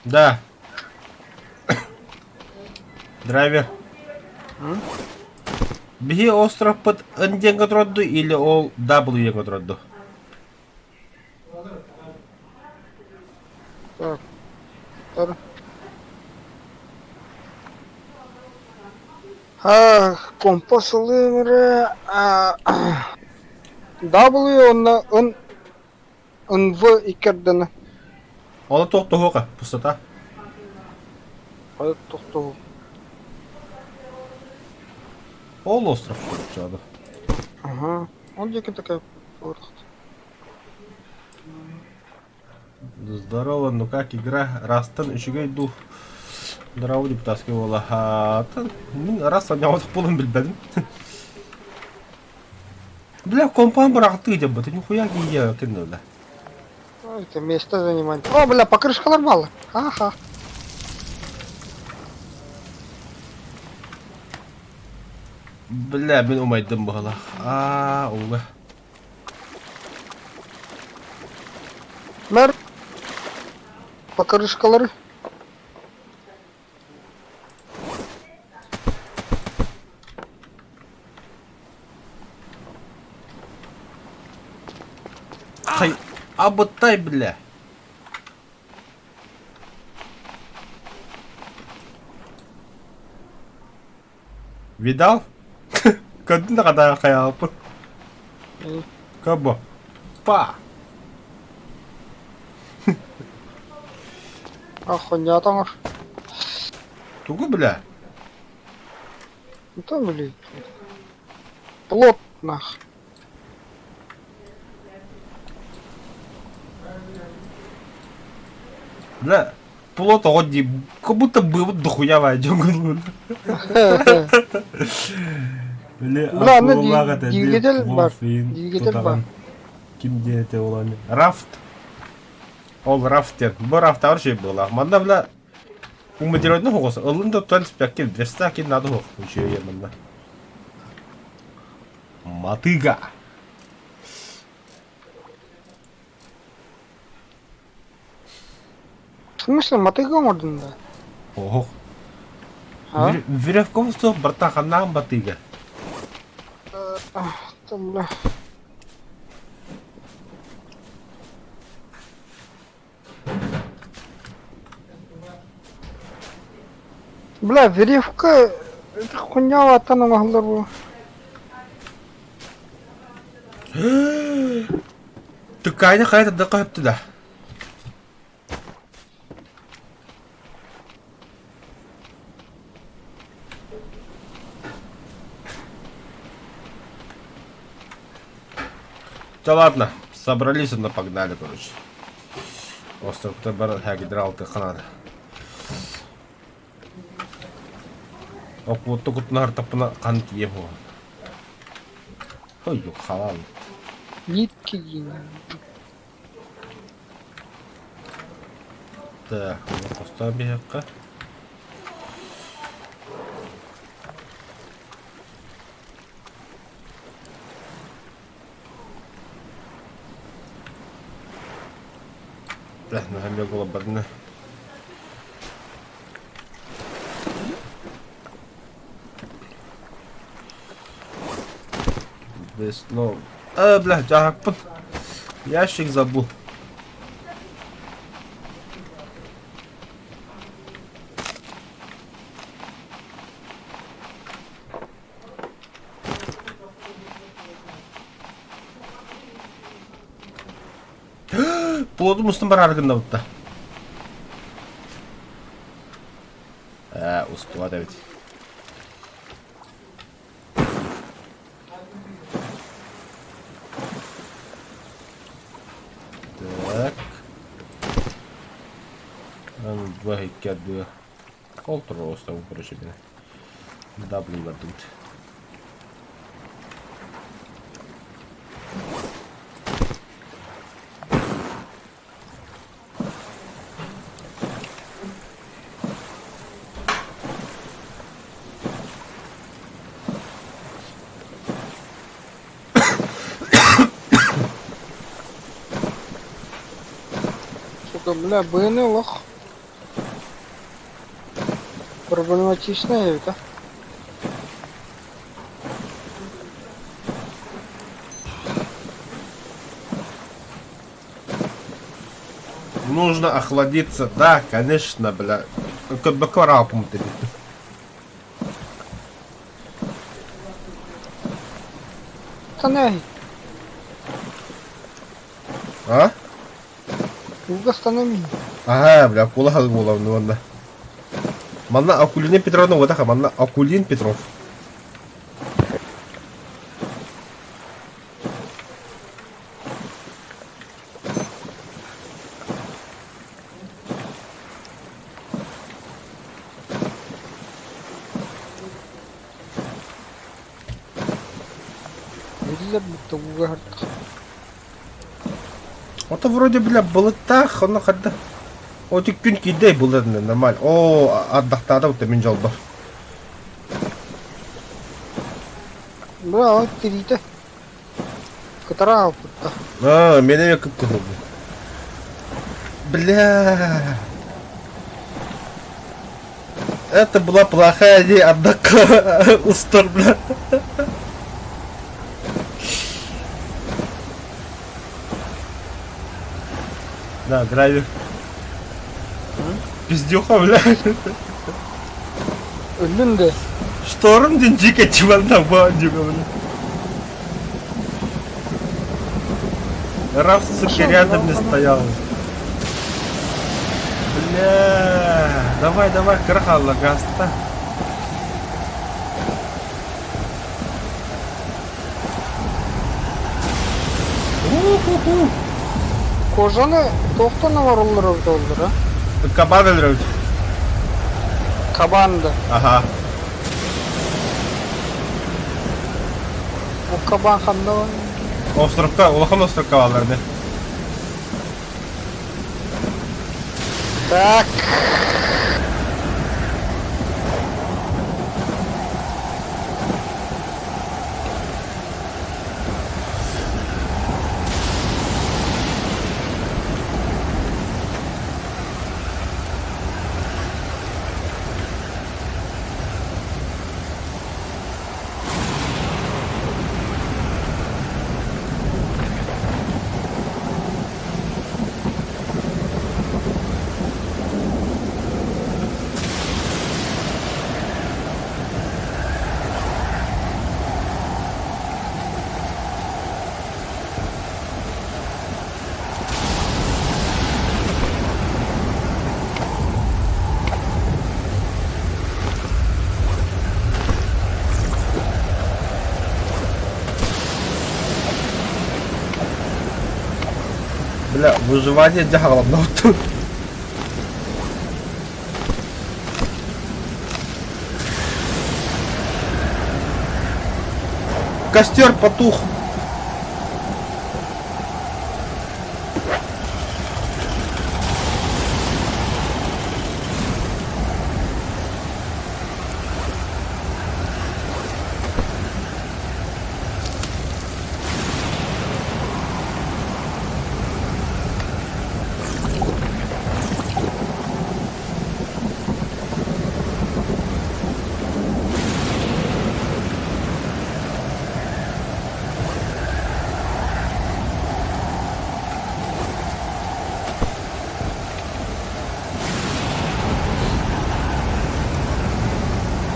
Да. Драйвер. Биһи островпыт Н диэҥҥэ турар или ол W диэҥҥэ турар дуу? Так. Тор. А, компас ылыым эрэ W уонна Н НВ иккэрдэнэ. Ону туох туһуоха, пустота. Хайа тохтуу. Ол остров что Ага. Он диэки такая Здорово, ну как игра? Растан үчүгэй дуу? Здорово, депутатский буола. Мин раз анньаҕытых буолан билбэтим. Бля, компан быраҕаттыы дьаббыт, нихуя киийэ кэннэ Это место занимать. О, бля, покрышкалар бааллар. Ха-ха. Бля, мин умайдым быһалаах. Аа, ууга. Мэр покрышкалары. Хай, абыттай, бля. Видал? Көрдүн да хата хайааппын. Кабо. Па. Охуйнятаҥар. Тугу бля? Ну там блин. Плот нах. Бля, плот оҕо дии, как будто быыбыт дохуя баа дьоҥун. Били Бля, аны акулалаах этэ дии, двигатель бар. плов иин Двигатель бар. тутаҕын. Ким диэтэ ол аны? Рафт. Ол рафт диэн. Бу рафтаар шей буолаах. Манна бля умудеродно хоҕос. Ылын да тон спеккин, верстакин надо хох. Учуе манна. Матыга. В смысле, матыга оҥордун да? Оһох. А? Веревком суох барта ханнаан батыга. Бля. Бля, веревка это хуйня аттан оҥоһуллар буо. Тыккаайна хайа тардыахха сөптө да? Да ладно, собрались, но погнали, короче. Островта бар хагидралты ханада. Опуотта кутунар тапына хан тие буолан. Ой, халал. Нитки диин. Так, хостоо биһиэххэ. Бля, наһаа буоларбатына. Весло. Э, бля, дьаһакпын. Ящик забыл. Плодум устун бараары гыннабытта. Ээ, устубат эбит. Так. Два икки ардыга. Ол турар острову короче бine. W бардыбыт. Сука, бля, быны лох. Проблематичная это. Нужно охладиться, да, конечно, бля. Көрбөккө барааппын Станай. А? Туга станами. Ага, бля, акула буолабын уонна. Манна Акулина Петровна уотаха, манна Акулин Петров. Биллэр бутта ууга хартах. Ото вроде, бля, былыттаах, онно хадда. О, күн киирдэй булар нормально. О, ардахтаата бутта мин дьолбор. Браво, тириитэ. Кытара хаалбыт А, миэнэ эмиэ кып-кыһыл. Бля. Это была плохая идея, однако устар, бля. Да, драйвер. Пиздюха, бля. Өллүн да. Шторм диэн дьиэ чуванна баандьыга, бля. Раф, сука, рядом не стоял. Бля, давай, давай, кыра гаста. У-ху-ху. Кожаны туохтан оҥороллор эбит оллара? Кабан өлөрөбүт. Кабан да. Ага. Бу кабан ханна бар? Островка, улахан островка бааллар да. Так. Бля, выживание дьаһаланна тут. Костер потух.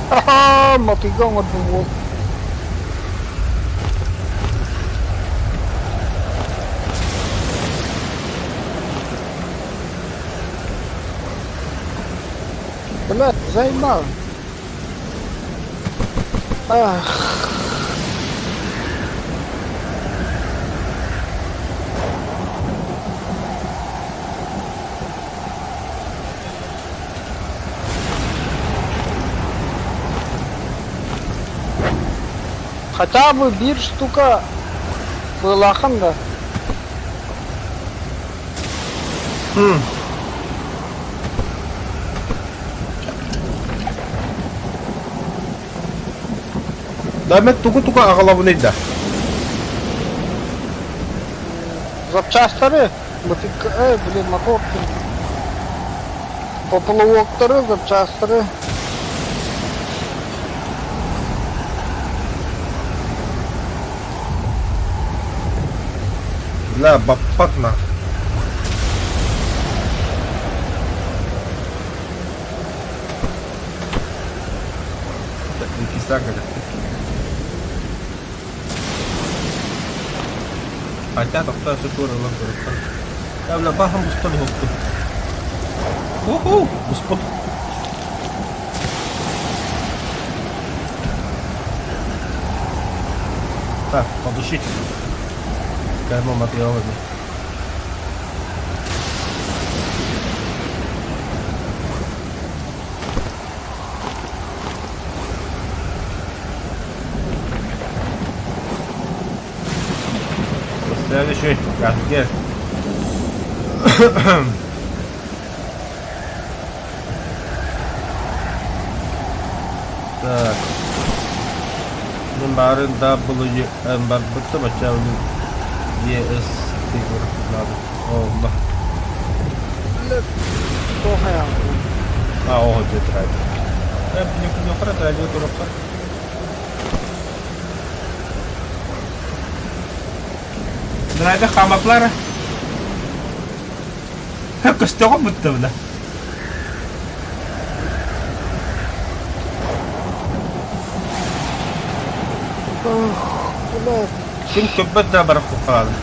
Ха-ха, мотыга оҥорбут уол. Блядь, заебал. Ах. Хотя бы биир штука быылаахын да. Да мен тугу-тугу аҕалабыный да. Запчастары, бытык, блин, мотор. Поплавоктары, запчастары. Бля, баппат на. Иккистээх кэлэхпит. Хотя тохтоо өссө туор ылан көрүөххэ. Да, бля, баһан бустан уһуктум. Уху, буспут. Так, потушить. Кайма материалами. Следующий. Где? Так. баарын W М барбыт да бачча E S Олла. Туох айаҕа. А, оҕо дьэ драйвер. Нөхөрө драйвер туруохха. Драйвер хааматлар. Көстөҕө бутта бына. Ким көрбөт да барах хаалын.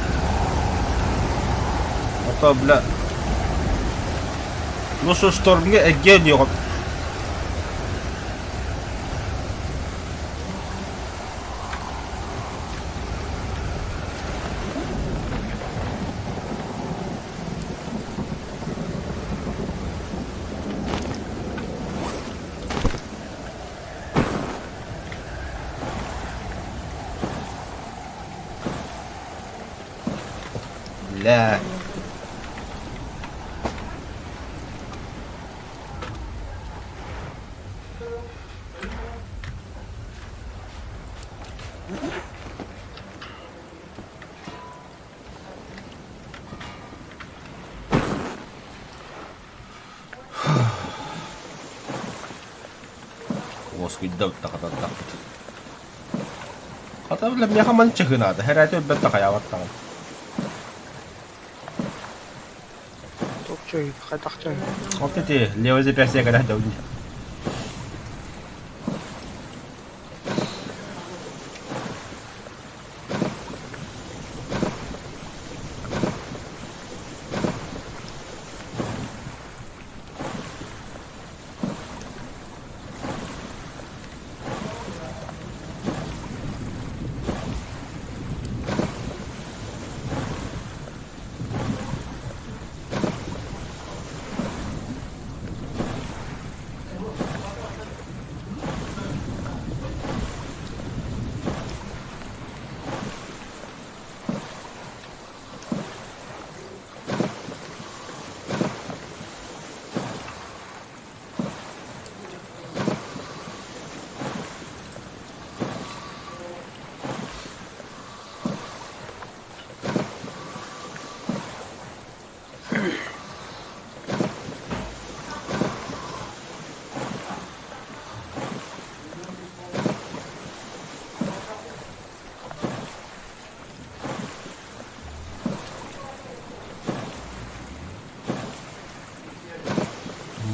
Ото бля Ну что штормге эрге өлүөҕүм. Бля. Уоскуйда тахатардахпыт. Хата бile миэхэ маны чыһынаата, хэрээтэ өлбөт да хайаабат даҕаны. Туох чөй, хайдах чөй? Вот эти левый запястье когда давни.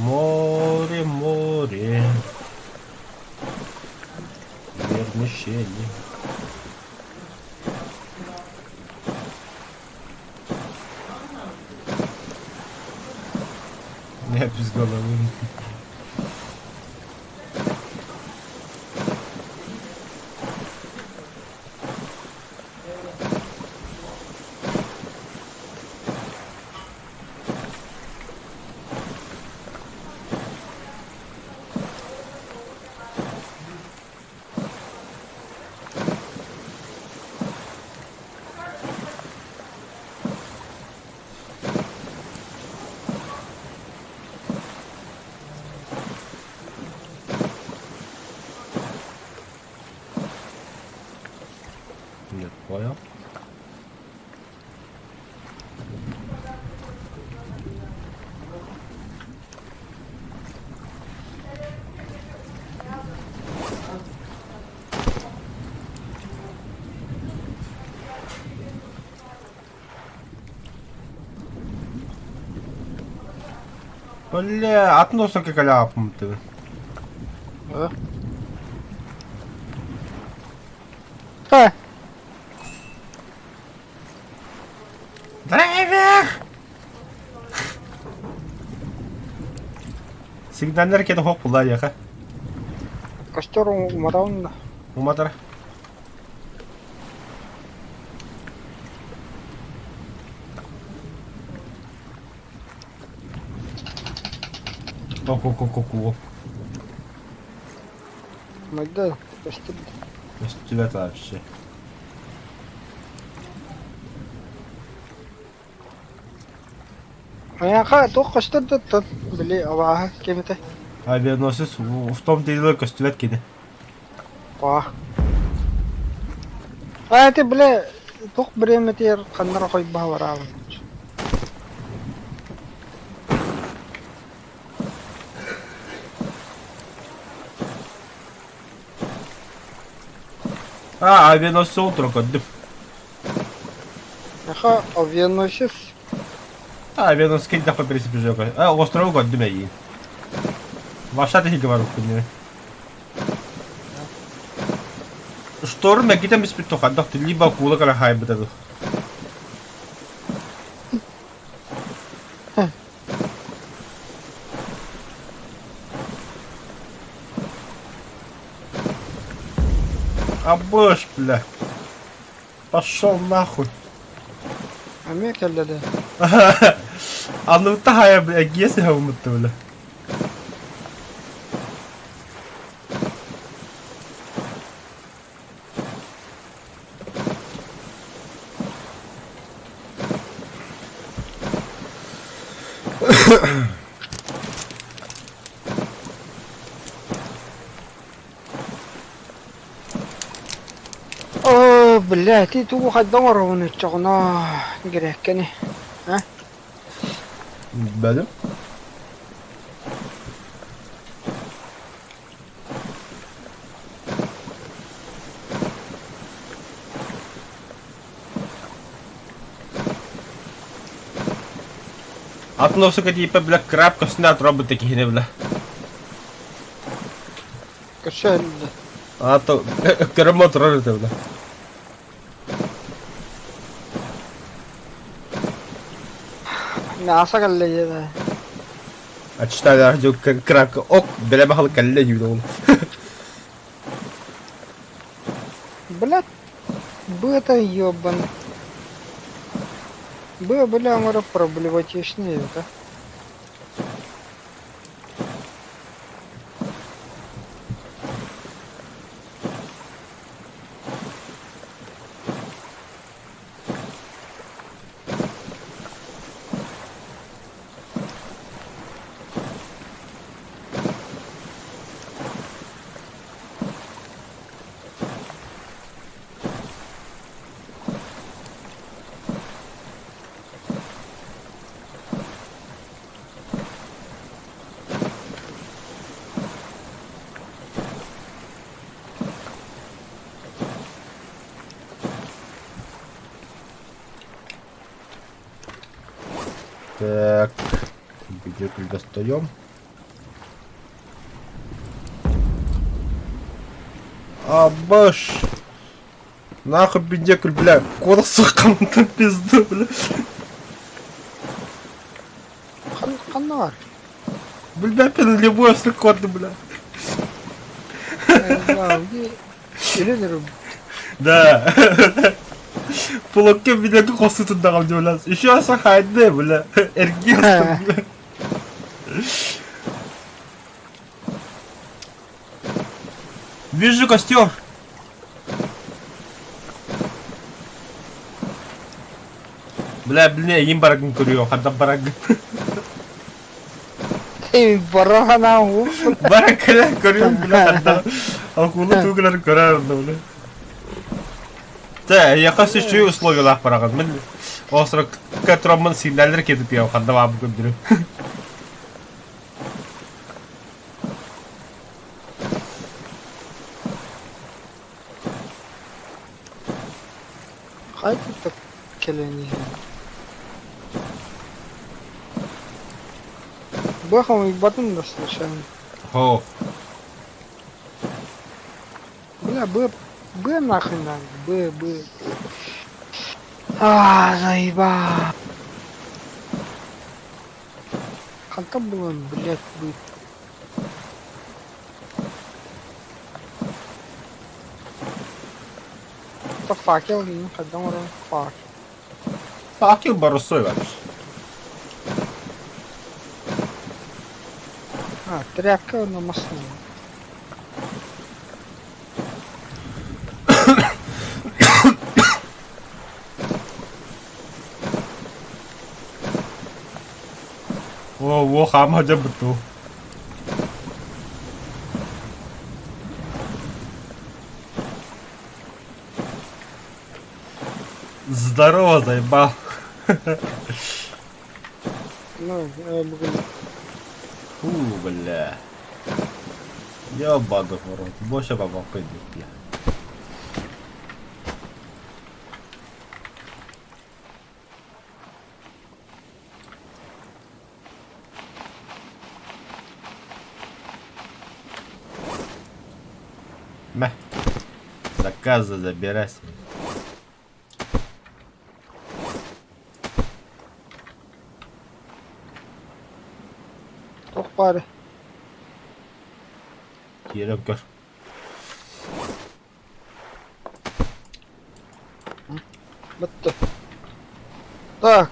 Море, море, вермишели. Я без головы. Не понял. Бля, атын осоки каляпым ты. Ха! Драйвер! Сигналлар кede хоқ була яха. Костер уматабын да. Уматар. Ок-ок-ок-ок. Майда костер. Көстүбэт вообще. Айаха туох костер да били абааһы кемите. Авианосец в том деле көстүбэт кини. Па. А это, бля, туох бириэмэтигэр ханна эрэ хойбоһо бараабын. А, авианосец утро көрдүм. Аха, авианосец. А, авианосец кэлдэххэ пересипижөкө. А, острову көрдүм эйиин. Ваша тиһигэ барбыппын дии. Шторм эргитэн биспит тухайдах либо акула кэлэн хаайбыта дуу. Абыш, бля. Пошел нахуй. Эмиэ кэллэ да. Анныбытта хаайа, бля, эргийэ сыһабыммытта, бля. Оо, бля, ити тугу хайдах оҥоробун оччоҕуна греккэни, а? Бэлэм. Атын осука тииппэ бля краб көстүнэ атырабыт киһини бля. Көрсө өллө. Ато көрөм отырар этэ бля. Мясо кэллэ диэтэ. Ачтаах крабка ок бэлэ баһылык кэллэ диибит ол. Блядь, быата ёбан. Быа бля оҥоро проблематичный эбит а. Так, видеоклип достаем. Абаш! Нахуй бедекуль, бля, куда сука, пизду, бля. Ханна бар? Бля, любой код, бля. Да. Пулокке видео хосутун бля. Еще сахайды, бля. Эргиз, бля. Вижу костер. Бля, блин, им барагын көрүө, ханна барагын. Барахана Барак көрүө, бля, ханна. Акула тугулар көрөр, бля. Тэ, яка сүчүү условиялаах барагын. Мен остров катроммун сигналлар кетип я ханна баабы көндүрү. Хайда кэлэн иһэн. Бэхом ебатын да случайно. Хо. Бля, Б, Б нахуй надо, Б, Б. А, заеба. Ханта было, блядь, быть. Это факел, не хотел факел. Факел боросой вообще. А, тряпка на мосту. О, во, хама дебуту. Здорово, заебал. Ну, бүгүн Фу, бля. Ёбаный в рот. Больше бабахай, бля. Мэ. Заказы забирайся. Туох баар Киирэн көр. Бытты. Так.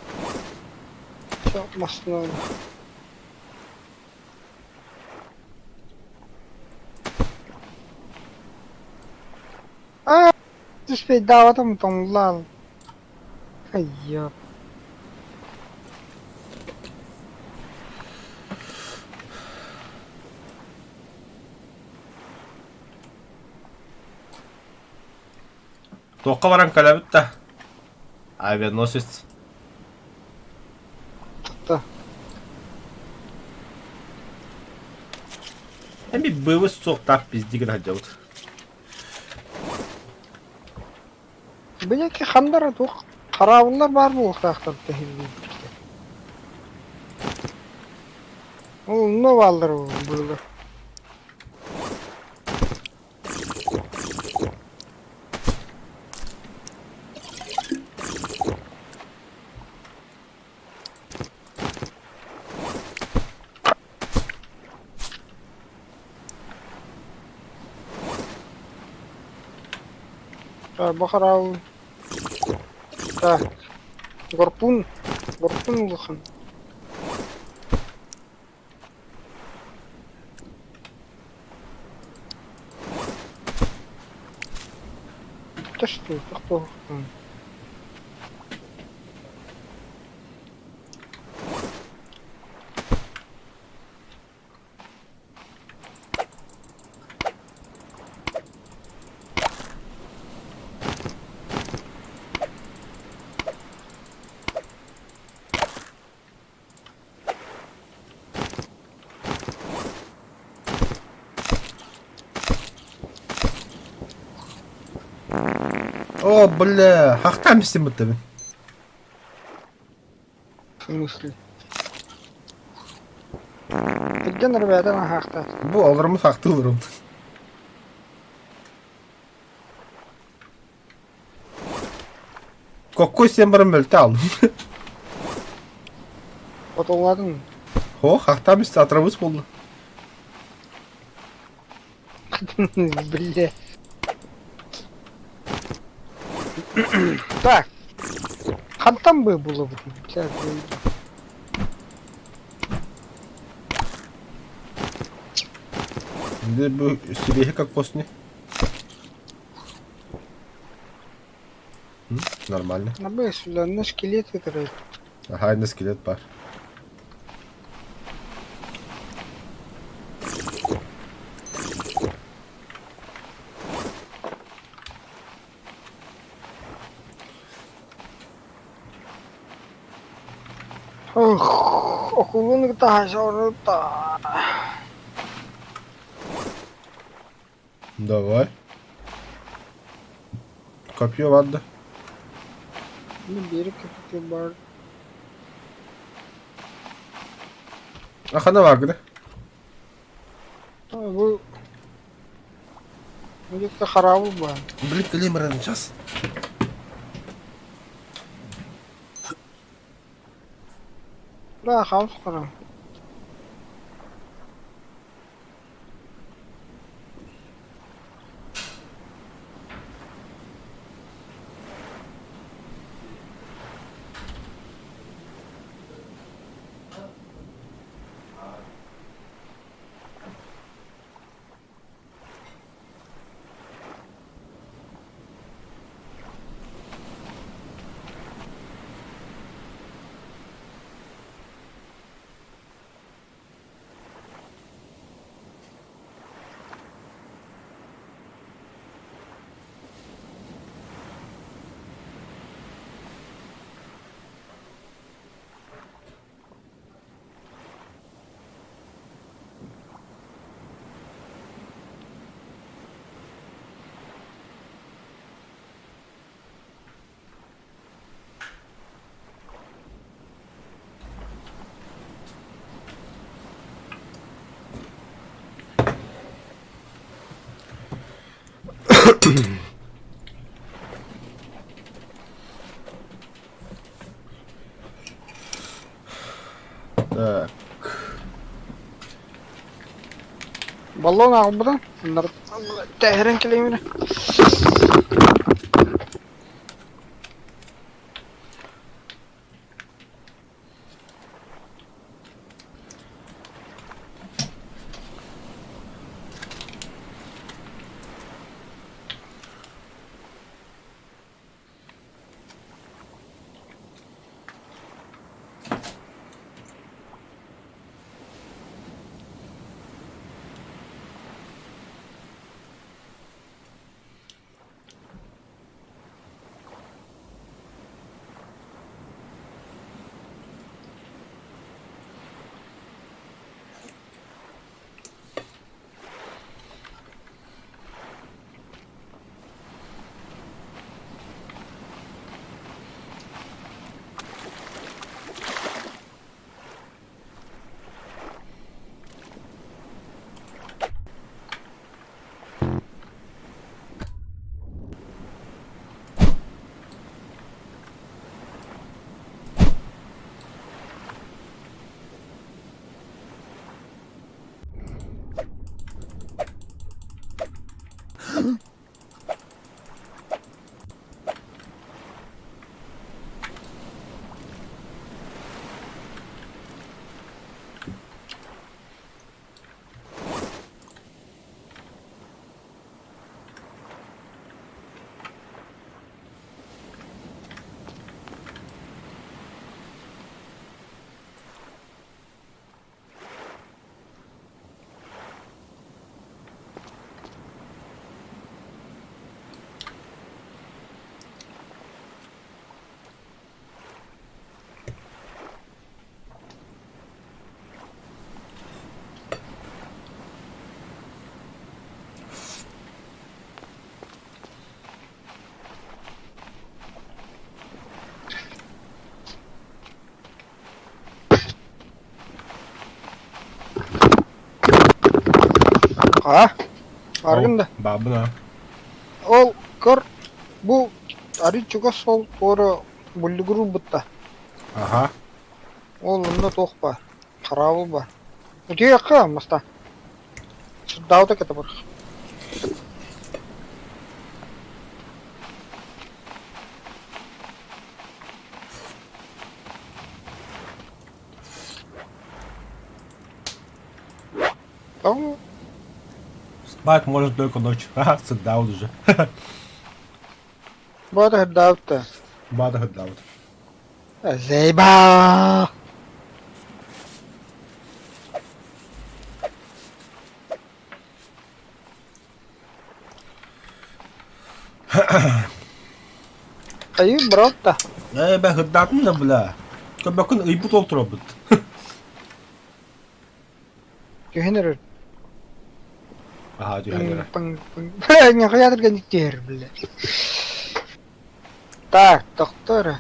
Все, массыына. Аа, түспэйдаабатым тоҥуллаал. Айя. Туохха баран кэлэбит да? Авианосец. Тутта. Эми бывыс суохтаах пиздигин сылдьабыт. Били ханнара туох хараабыллар баар буолуохтаахтар тэһиллиибиттэр. Ол онно бааллар быылар. Бу хараабыл Так, горпун, горпун улахан. Да что, тохтоо. О, бля, хахтаан истим бутта В смысле? Түргэн ребята наһаахтаах. Бу олоруммут хахтыы олорум. Коккой сен баран мөлтө алдым. Отолладың. Хо, хахтаан исти атырабыс болду. Бля. Так. Хантан бы было бы? Бля, Бу сибиэһи как постни. Нормально. Набы сүлэннэ скелет ытырай. Аха, инде скелет бар. Ох, окулун кытаһа Давай. Копье ванды. Биир кэпсэтии баар. Ахана вагны. Бу Где-то хараабыл баар. Блин, калимран сейчас. Да, хаус харам. Так. Баллон аҕалбытын тэһэрэн кэлиэминэ. А? Аргын да. Баабына. Ол көр бу арый чугас ол туора буллугуру бутта. Аха. Ол онно туох баар? Хараабыл баар. Утуйахха маста. Сырдаабыта кэтэ бар. Там Спать можно только ночью. Ага, сырдаабыт уже. Баата сырдаабыт Баата сырдаабыт. Заебал! Айыы брат да. Ээ, бэ сырдаатын да бля. Көбөккүн ыйбыт ол турабыт. Түһэн эрэр. Аха, түһэн эрэр. Пың пың. Нахуя түһэр, бля. Так, доктор.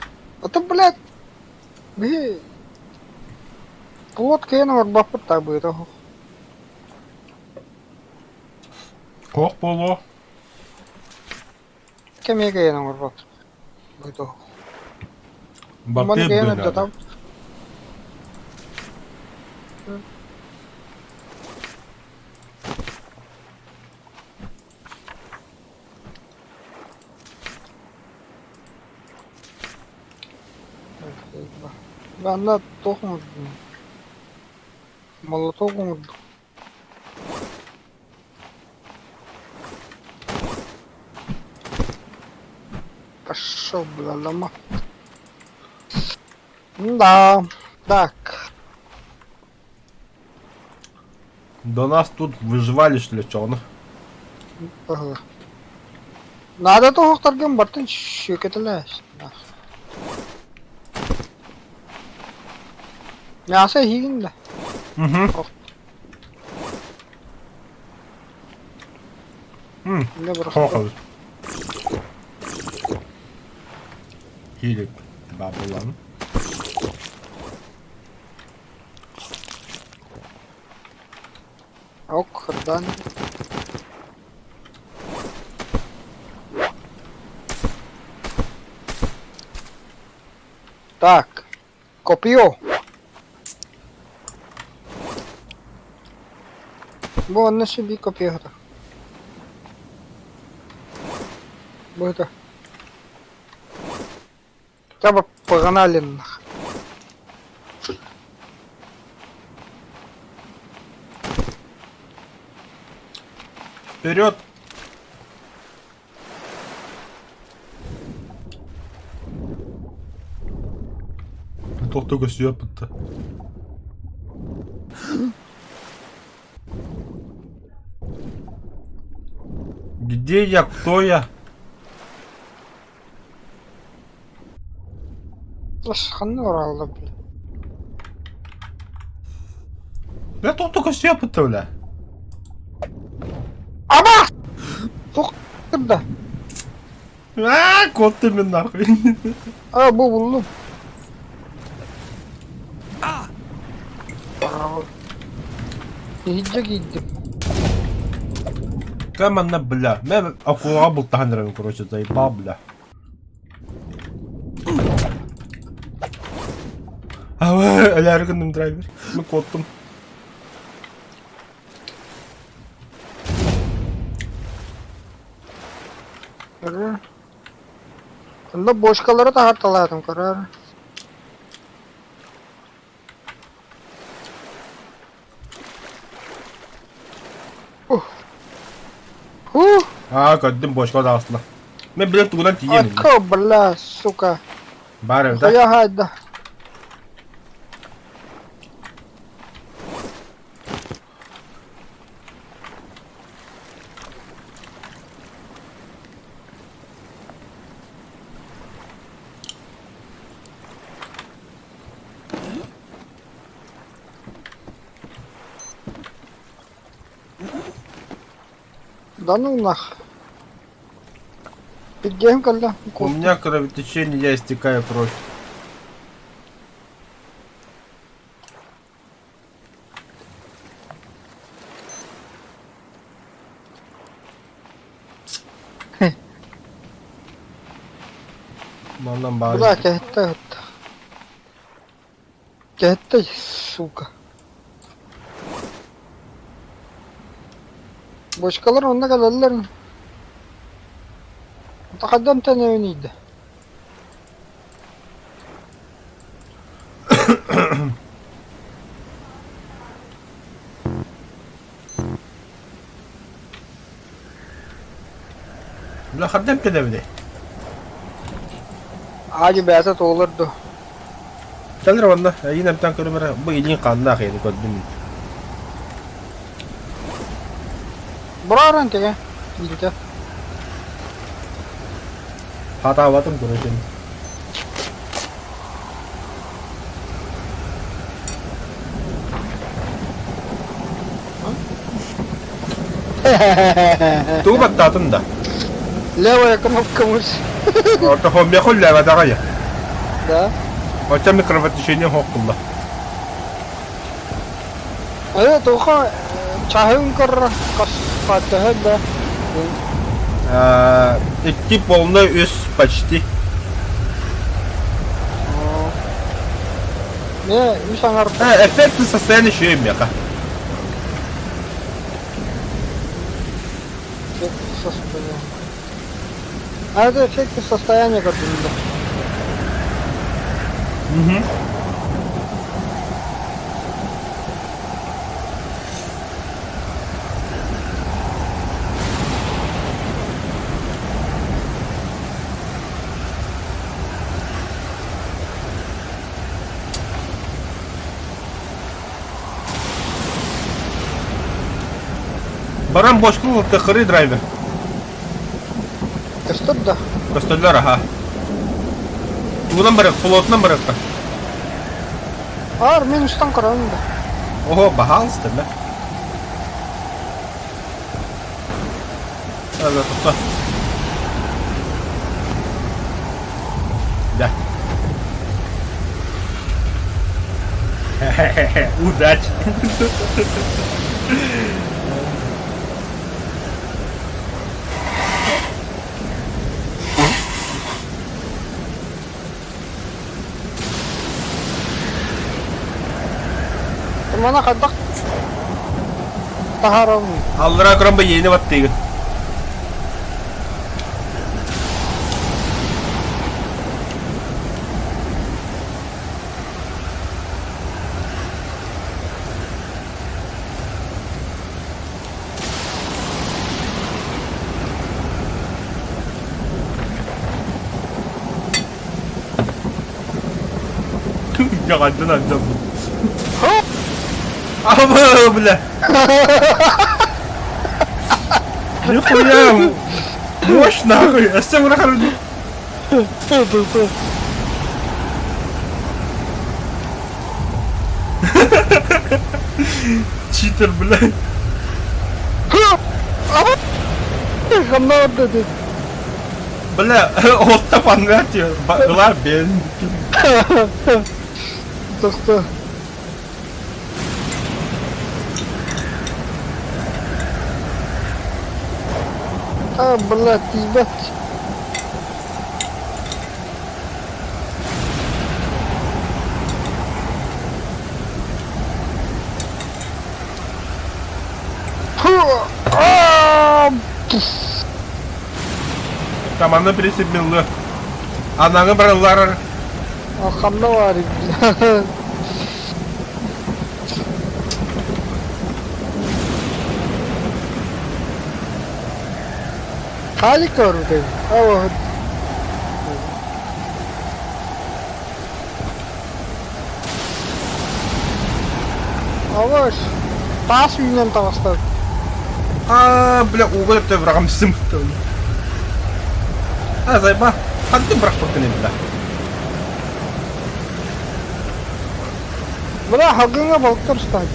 Это, блядь, биһи плот кыайан оҥорбоппут да быыта оһох. Туох буолуо? Кэмиэ кыайан оҥорбоппут. Быыта оһох. Маны Бартыа кыайан быһыылаах. ырдатам. Манна туох оҥордум? Молоток оҥордум. Пошел, бля, лома. Да, так. До нас тут выживали что ли, чё Ага. Наада тоһохторгун бартын сүөкэтэлээ. Мясо иһигин да. Угу. Иннэ Хохол. Хилик бабылан. Ок, хырдаан. Так, копье. Бу онно себе копье это. Бу это. Хотя бы погнали нах. Вперед! Туох көстүө бутта. Где я, кто я? Ханна оралла блин. Бля, туох көстүө бутта, бля. Аба! Туох да. Аа, куоттум мин нахуй. А, бу буллум. Иһирдьэ киирдим. Кэм манна, бля. Мен акулаҕа бултаһан эрэбин, короче, заебал, бля. Өлөөрү гынным драйвер. Мен куоттум. Көрөр. Онно бочкалары таһарталаатым көрөр. Ух. Ух. Аа, көрдүм, бочка таҕыстылар. Мен билэр тугунан тиийиэм иннэ. Ака, бля, сука. Баар эбит, а? Хайа хайда. Да ну нах. Пиддиэм кэллэ. У меня кровотечение, я истекаю кровь. Манан баар. Бля, кэһэттэ ыһытта. Кэһэттэ, сука. Бочкалар онно кэлэллэр. Хайдан тэнэбин Бля, хардам тэнэбиний? Аадьы бэйэтэ туолар дуо? Кэлэр уонна эйиин эмтээн көрүм эрэ, бу илиин хааннаах ийэни көрдүм. Бырааран тэгэ киирдэ. Хатаабатым короче. Тугу баттаатым да? Левая кнопка мыши. Орто хоммеху левадаҕай. Да. Оччо микровотечение хоққулла. Э, туха чаһын көрөр хас да. Икки полный үс почти. Не, үс аҥар. Эффект состояние еще и меха. Эффект состояния. А это эффект состояния как бы. Угу. Баран бочку тахыры драйвер. Көстөр да. Көстөллөр аха. Тугунан барык, флотунан барыкта. Ар, мен устан көрөм да. Ого, баһаалыста да. Ага, тохто. Да. Удачи. Тамана хайдах таһаарабын? Аллараа көрөн бэйиэни баттыыгын. Дьаҕайдын ардьаммын. Аба, бля. Нихуя! Мощь нахуй! Өссө бырахар Читер, бля. Ханна барда ты? Бля, отта пангати, ылар бен. Тохто. А, блядь, ебать. Таманы присебмиллы. Анаңы барылар. Ханна бар. Хаалик көрбүтэ. Алаш, таас үүнэн таҕыста. А, бля, ууга өттө быраҕамсым. А, зайба, хантын бырахпыккын бля. Бля, халгыҥа балыктар устаады.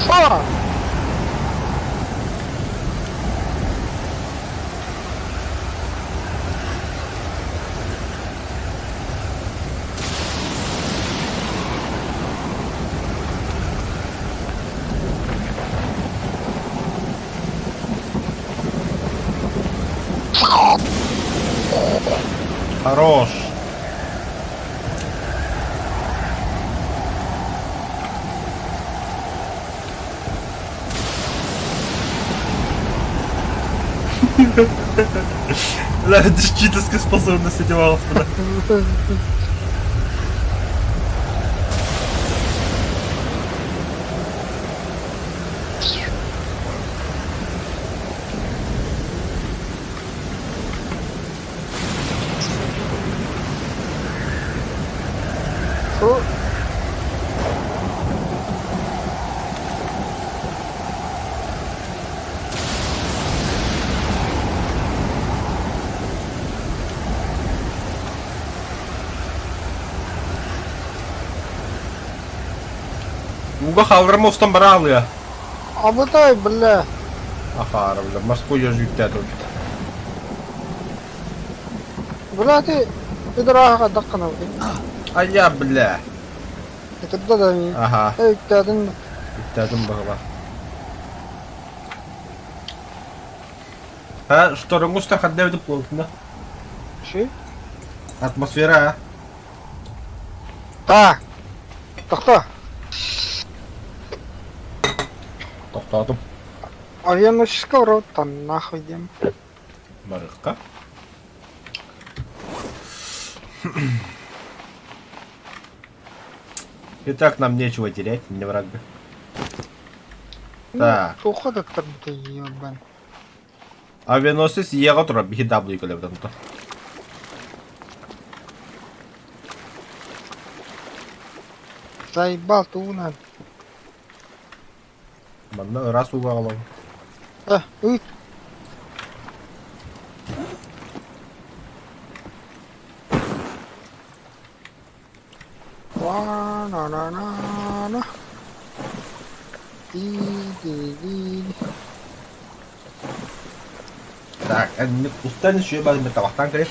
Ха! Хорош. Бля, это ж читерская способность этим автора. Фу. Ууга хаалларым устан бара алыа. Абытай, бля. Ахаара, бля, Москва жүүттээтэ өлбүт. Бля, ты ыдырааха хайдаххына Айа, бля. Ытырда да мин. Аха, Үктээтин үктээтим баҕала. А, шторыңгуста ханна эбит буолтуна? Ши? Атмосфера, а? Так. Тохто. Тохтоотум. Авианосецка в рот, нахуй идем. Барыхха. Итак, нам нечего терять, не враг. Так. Туохха да тарбытай ебан. Авианосец Еға турар, биһи W кэлэбит онто. Заебал туунан. Манна ыраас ууга аҕалабын. Э, ыыт. Ва на на на на. Ди ди ди. Так, устан үчүгэй баҕайы табахтаан кэлин.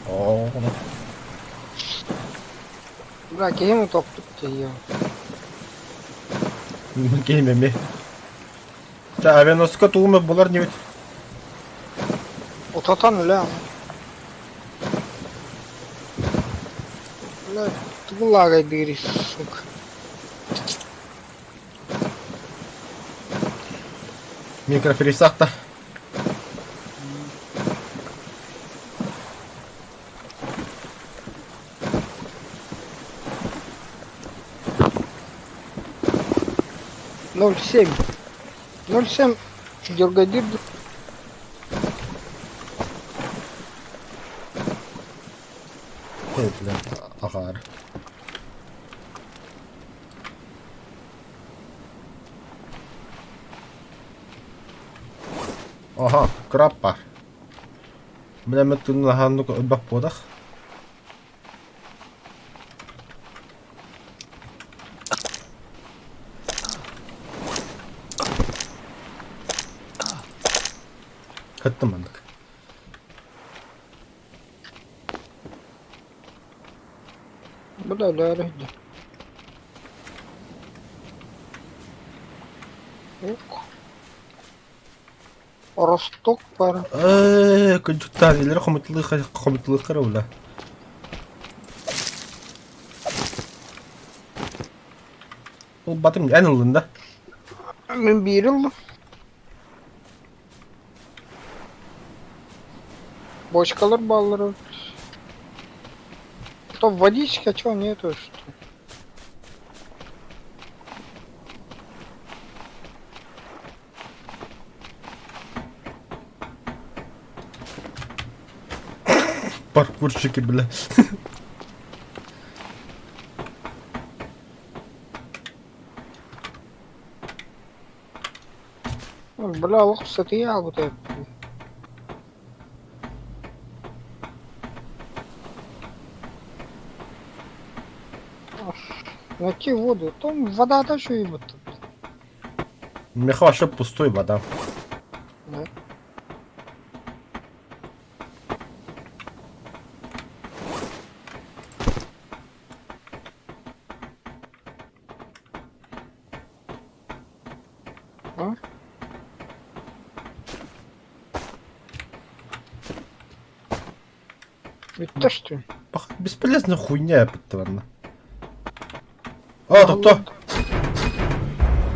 Оо. Бля, киһим утоппут дии. Киһим эмиэ. Чэ, авианоска тугум булар нибит. Утатан үлэ. Бля, тугу лагайдыыр сука. Микрофрисах-то. 0,7. 0,7 дергайдыр. Эй, бля, агаар. Аха, краб бар. Бля, мен тыннаһааннык өлбөх буодах. Хаттым маннык. Бу да өлөөрү да. Ок. Росток бар. Ээ, күнчүктаан илери хомутулук ула. Ол батым эн ыллын да. Мин биир ыллым. Бочкалар бааллар. То водичка, чего нету, что? Паркурщики, бля. Бля, олох сытыйа аҕалбыта. Найти воду. Там вода еще и вот. Меха вообще пустой вода. Да. А? Бүттэ что ли? Бесполезная хуйня эппиттэ А, тохто!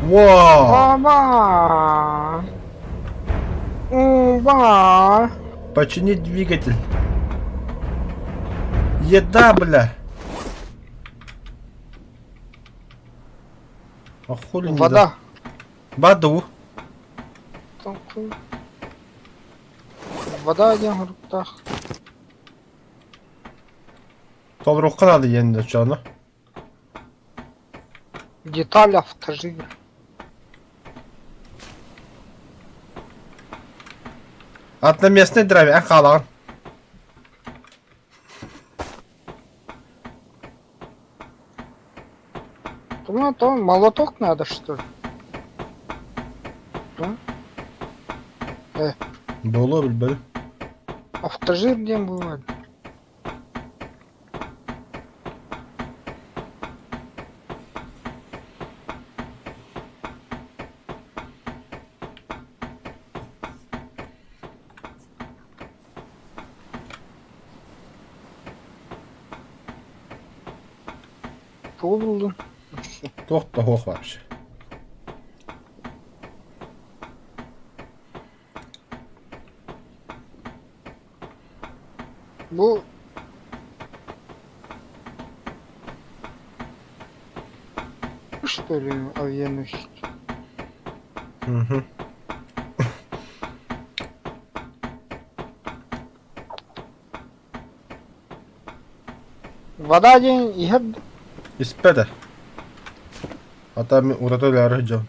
Вау! Оба! Оба! Починить двигатель. Еда, бля! А хули не Вода. Баду. Вода диэн суруктаах. Толорукка надо диэн оччоҕуна. Деталь автожир. Одноместный драйв, эн хаалаҕын. Ну, то молоток надо, что ли? Да? Буолуо билбэтим. Автожир диэн бывает. Тугу буллуҥ? Туох да суох вообще. Бу что ли авианосец? Мгм. Вода диэн иһэр Испэтэ. Ата мин утата өлөөрү сылдьабын.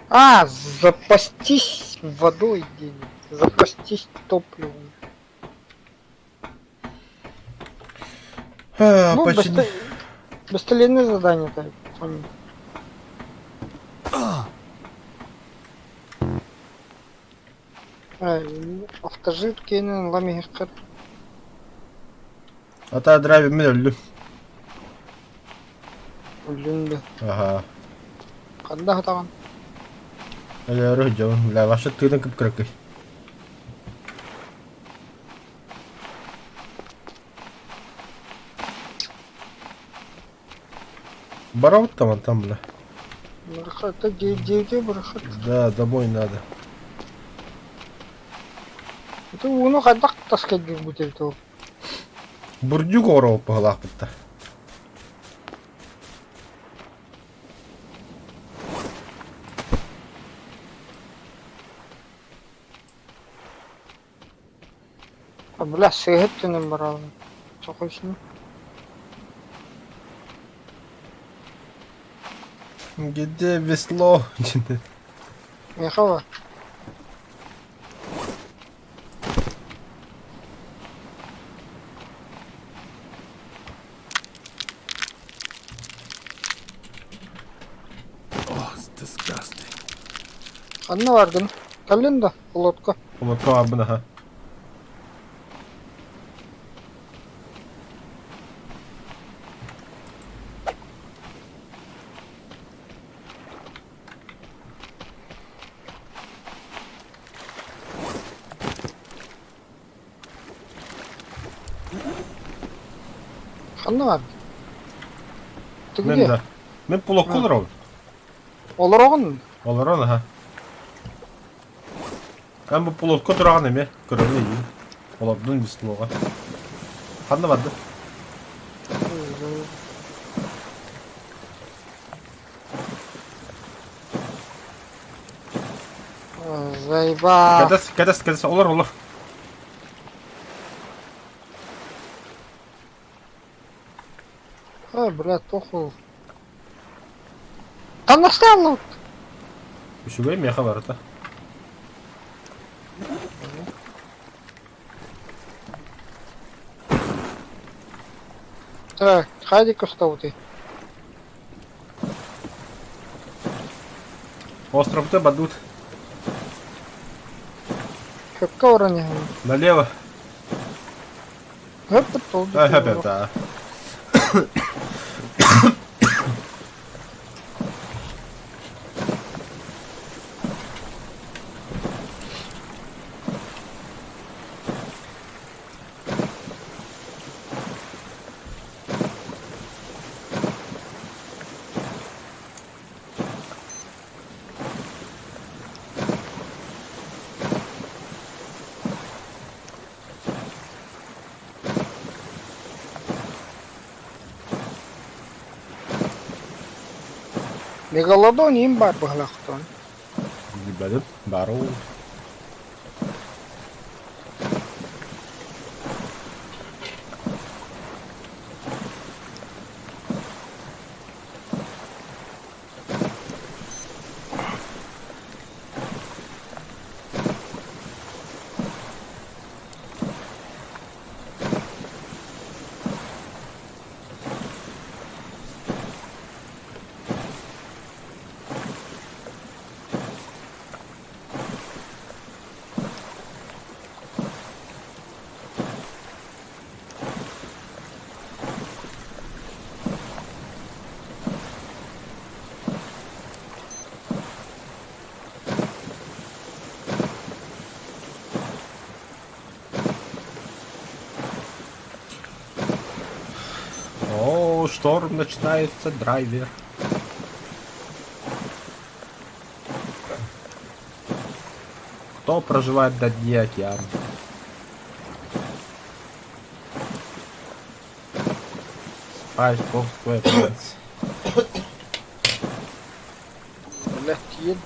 А, запастись водой денег. Запастись топливом. А, Ну, почини. бесполезное задание так. Там. Автожир киэнин ылам иһиэххэр Ата драйвер мин өллүм. өллүҥ да. Аха. Ханна сытаҕын? Өлөөрү сылдьабын. Бля, вообще тыынан кып-кыракый. Барабыт там, там, бля. Бырахата дьиэ бырахат. Да, домой надо. Ити ууну хайдах таска киирбит эбит ол? Бурдюк оҕоробут быһалаахпытта. Бля, сыыһыт түнэн бараллар. Чохойсуну. Где весло? Миэхэ бар. Oh, it's disgusting. Ханна бардын? Кэллин да, лодка. Лодка барбын аха. Ханна бардын? Мен Түгү да. Мен пулокка олоробун. Олороҕун? Олорон аха. Эн бу пулокка тураҕын эмиэ көрөбүн эйиин. Олордун веслоҕа. Ханна барды? Заеба. Кэтэс, кэтэс, кэтэс, олор, олор. А, бля, тоху. Там настало. Үчүгэй миэхэ барыта. Так, хайдик ты. Островты бадут. Какого уровня? Налево. Это Ага, да. Мегалодон им бар быһалахтон. Билбэтим. Баар ол. О, шторм начинается, драйвер. Кто проживает на дне океана? Спать Бог SquarePants. Блядь, тиийбэт.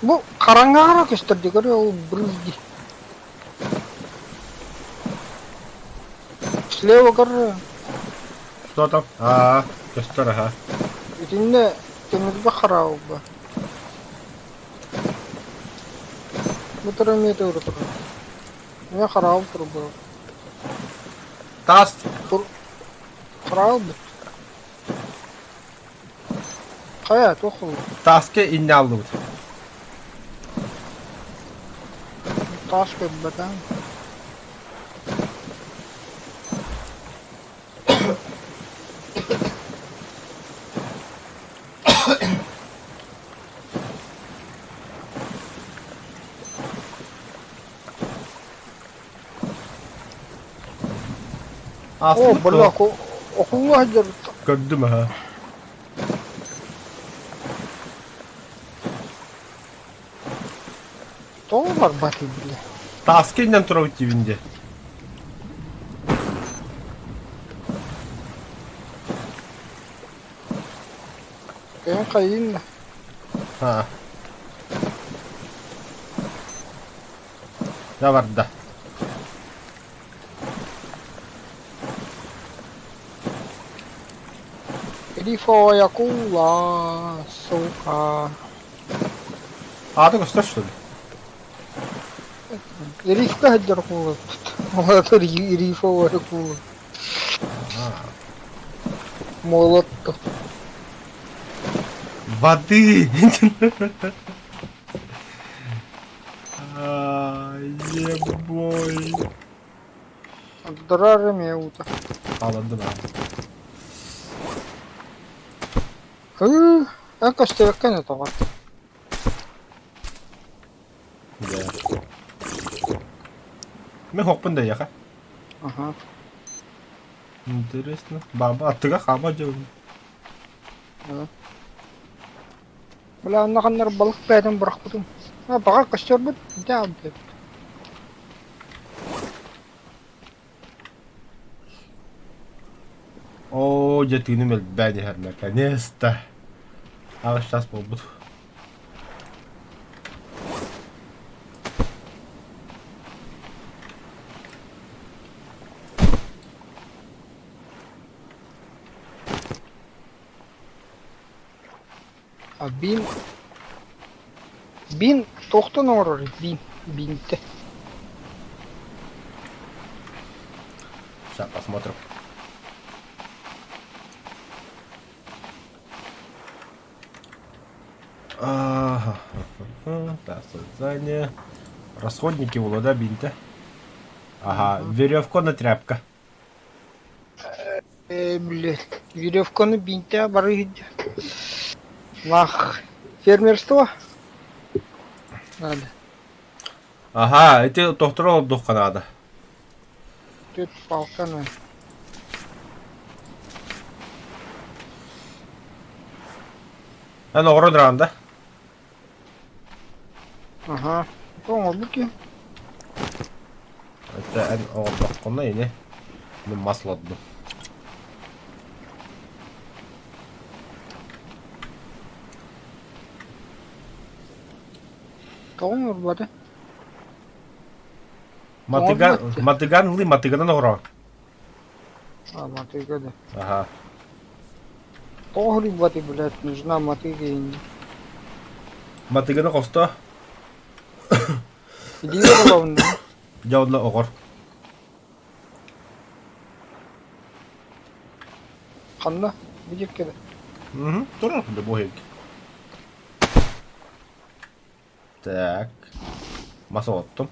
Бу хараҥаара көстөр дигэр ол брызги. Слева көрө. Что там? А, көстөр, ага. Итиннэ тимиргэ хараалба. Бу турар эмиэ туора турар. Эмиэ хараал турбут. Таас. Тур хараал бит. Хайа, туох буолла? Тааска инньэ аллыбыт. Таас көрбөтөм. О, Ааспыт бля, дуо? окулла сылдьар Көрдүм аһа. Тоҕо барбатый, бля? Тааска иннэн турабыт диибин дии. Кыһын хайыын да. Ha. Да барда. Рифовая акула, сука. Аата көстөр что ли? Рифка сылдьар акула. Ол рифовая акула. Молотто. Воды! Ебой. Драр эмиэ уута. Хааланды баа. Ыы, эн көстүбэккэ тоҕо? Да. Мен хоппун да яха. Аха. Интересно. Баба аттыга хаама дьон. Бля, онно ханнар балык бэйэтин бырахпытым. А, баҕар көстөрбүт, дьэ Оо, дьэ тыыным элбээн иһэр наконец-то. Аҕыс чаас буолбут. А бин бин туохтан оҥорор бин бинтэ Сейчас посмотрим. Ага. Так, создание. Расходники улода бинта. Ага, веревка на тряпка. Ээ, блядь, веревканы бинтэ бары иһирдьэ. Мах, фермерство надо. Ага, эти тохторо олдухха надо. Тут палканы. Эн оҕоро дыраанда. Аха. Оҥорбут киһи. Это эн оҕордоххуна ини. Мин мас олордум. Тоҕо оҥорбото? Матыган, Оҥорбот. матыган ылыы матыганан оҕоро. А, мотыга да. Ага. Тоҕо хоруйбатый, блядь, нужна мотыга инде. Матыганы хосто. Илиигэр ылабын дуу? Дьэ онно оҕор. Ханна? Бидиккэ да. Угу. Турар любой. Так. Мас оттум.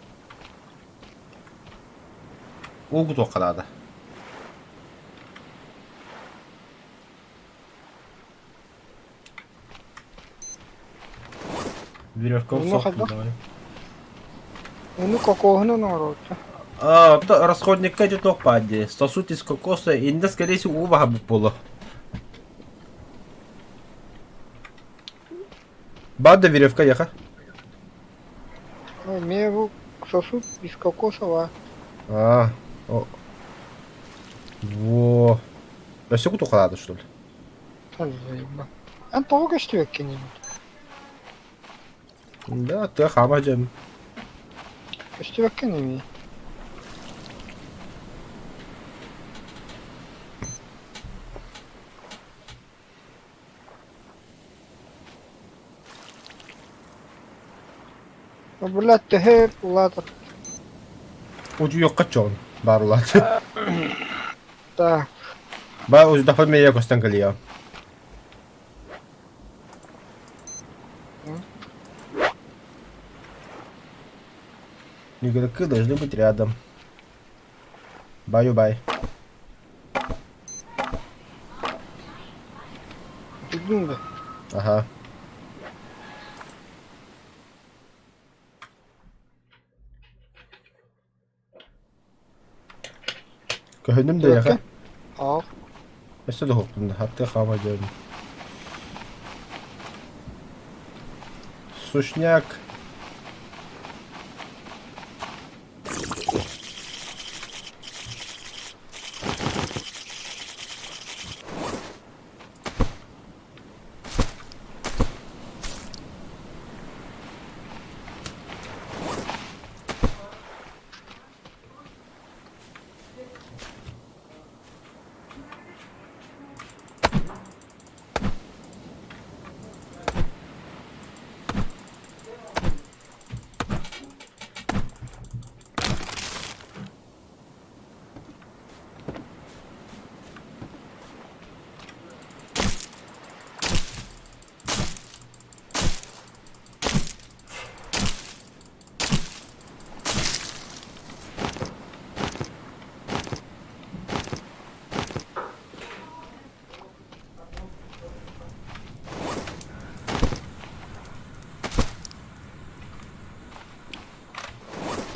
Уу кутуохха наада. Веревка Уну хайдах? давай. Уну кокоһунан оҥорооччу. А, то расходникка эти туох баар дии. Сосуд из кокоса, инде скорее всего уу баһа буолуо. Баар да веревка яха. Ну, Эмиэ бу сосуд из кокосова. А, о. Во. Өссө кутухалаата что ли? Заебал. Эн тоҕо көстүбэккиний? Да, тыа хаама дьэм. Көстүбэккин эмиэ. Бля, төһө улаатар? Утуйуохха чоҕун баар улаат. Так. Ба уздахпын мэйэ көстөн кэлиэ. Игроки должны быть рядом. Баю-бай. Билдиҥ да? Аха. Көһүннүм да эйиэхэ. Ах. Өссө да уһуктум да, аттыы хаама дьиэбин. Сушняк.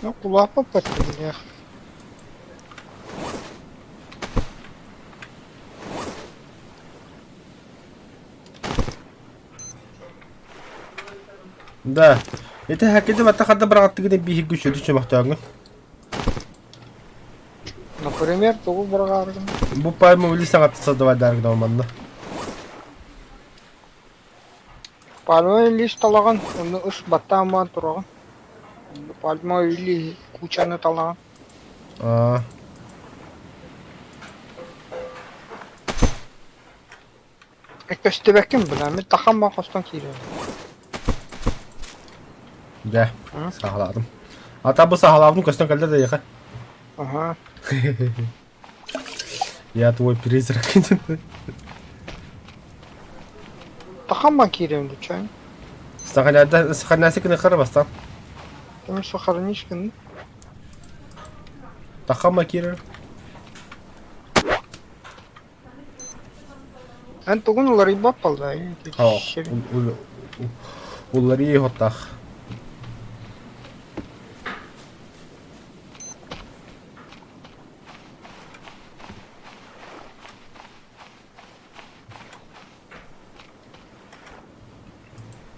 Ну, кулааппаппар кэлиэх. Да. Ити хакиди батта хадда быраҕаттыгын биһиги сүрү чөмөхтөөҥҥүн. Например, тугу быраҕааргын? Бу пальмовый лист саҥата создавайдааргын манна. Пальмовый лист талаҕын, онно ыс баттаан тураҕын. Пальмовый лист кучаны талаҕын. Аа. Көстүбэккин бына, мин тахам хостон киириэм. Дьэ, саҕалаатым. Ата бу саҕалаабытым көстөн кэллэ да эйиэхэ. Аха. Я твой призрак. Тахамман киириэм дучай. Сохраняйся кынахара бастан. Там сохранишь кын. Тахамма киирэр. Эн тугун уларыйбат буолла Уларыйыы хоттаах.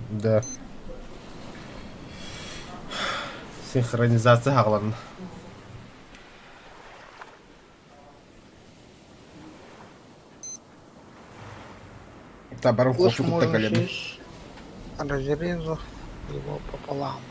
Да. Синхронизация хаҕаланна. Табарым кофе кытта кэлэбин. Разрезав его пополам.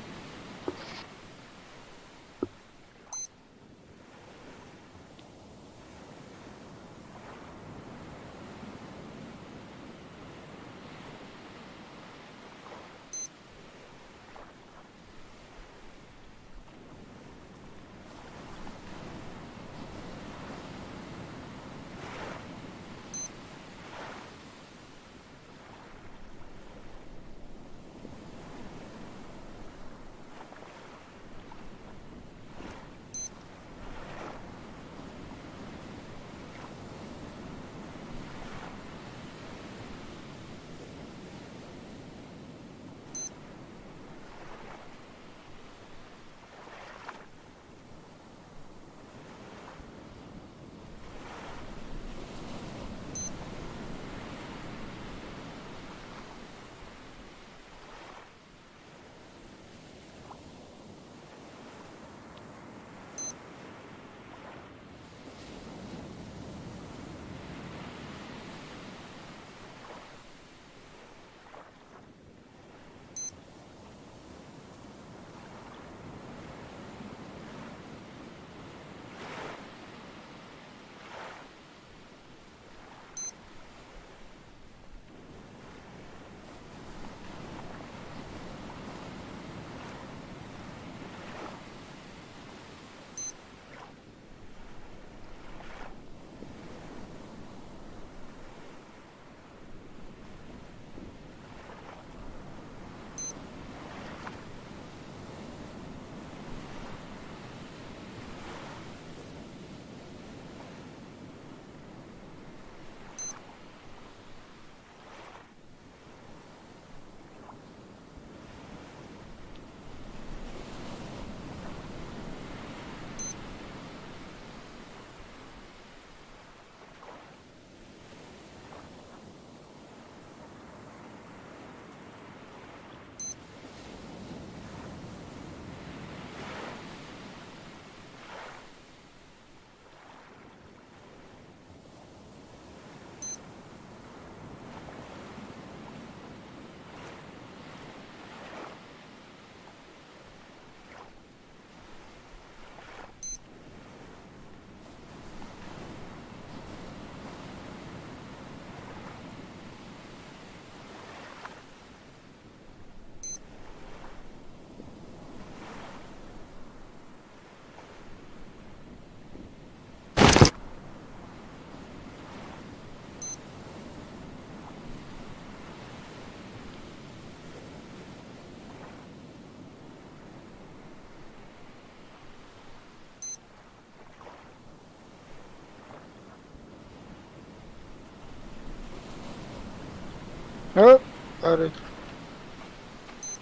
Арый.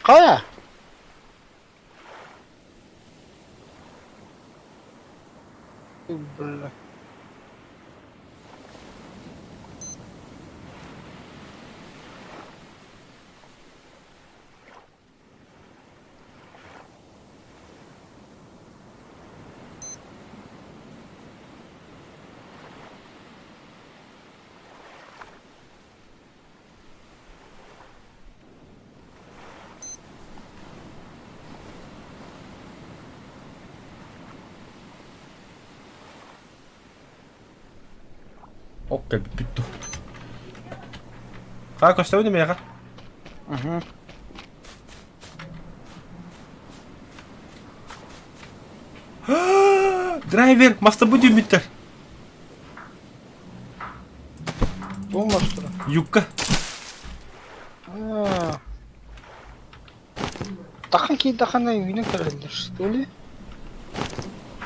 Хайа? Бля. Ок кэлбиппит дуу. Хаа көстөбүн миэхэ? Угу. Драйвер, мастабы түүммүттэр. Бу мастара. Юбка. Аа. Тахан киирдэххинэ үүнэн кэлэллэр, что ли?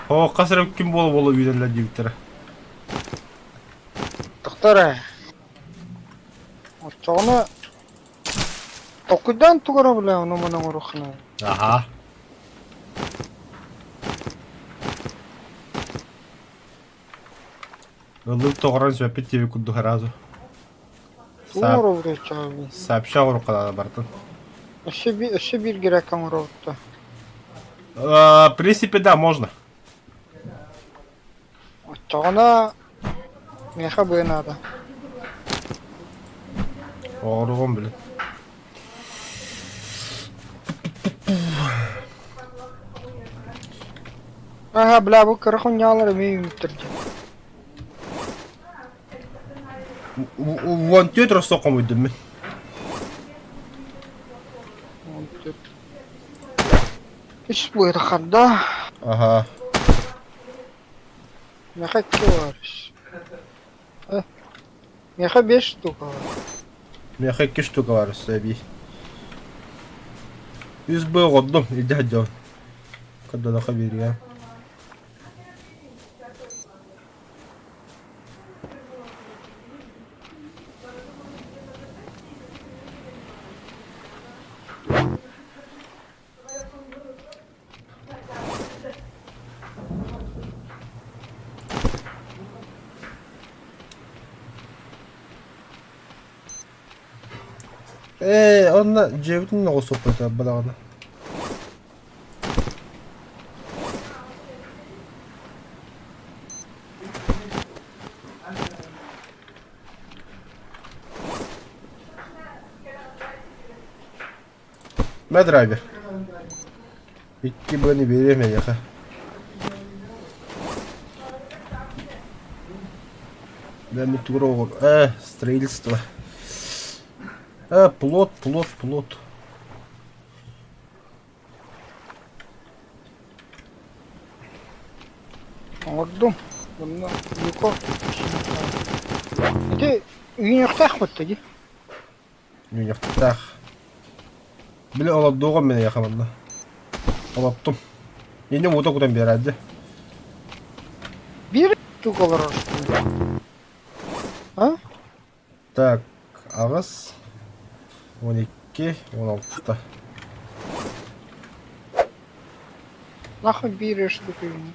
Оо, хас эрэ күн буола-буола үүнэллэр диэбиттэрэ. Тохтор ээ. Оччоҕуна толкуйдаан тугу эрэ бля ону-маны оҥоруоххунай. Аха. Ыллык тоҕорон сүөппүт диэби курдук сразу. Тугу оҥоробут оччоҕо Сообща оҥоруохха барытын. Өссө биир, өссө биир грек оҥоробут да. В принципе, да, можно. Оччоҕуна миэхэ быа наада. Оҥоруом билин. Аха, бля, бу кыра хунньаалар эмиэ үүммүттэр дии. Уон түөрт росток хомуйдум мин. 14. Үс быырахарда. Аха. Миэхэ икки бар. Э, миэхэ бес штука бар. Миэхэ икки штука бар өссө эбии. Үс быа оҕордум, илдьэ сылдьабын. Көрдөнөххө биэриэм. Ээ, онно дьиэбитин оҕуступпут бадаҕана. Мэ драйвер. Икки быаны биэриэм эйиэхэ. Бэм тугур оҕор. Строительство. Плот, плот, плот. Оҥордум. Онно Юко Ити үүнүөхтээх батта дии. Үүнүөхтээх. Били олордуоҕум мин эйиэхэ манна. Олоттум. Инним уута кутан биэрээдди. Биир тук олорор. А? Так, аҕыс, 12, 16. Нахуй биир штука үүнү.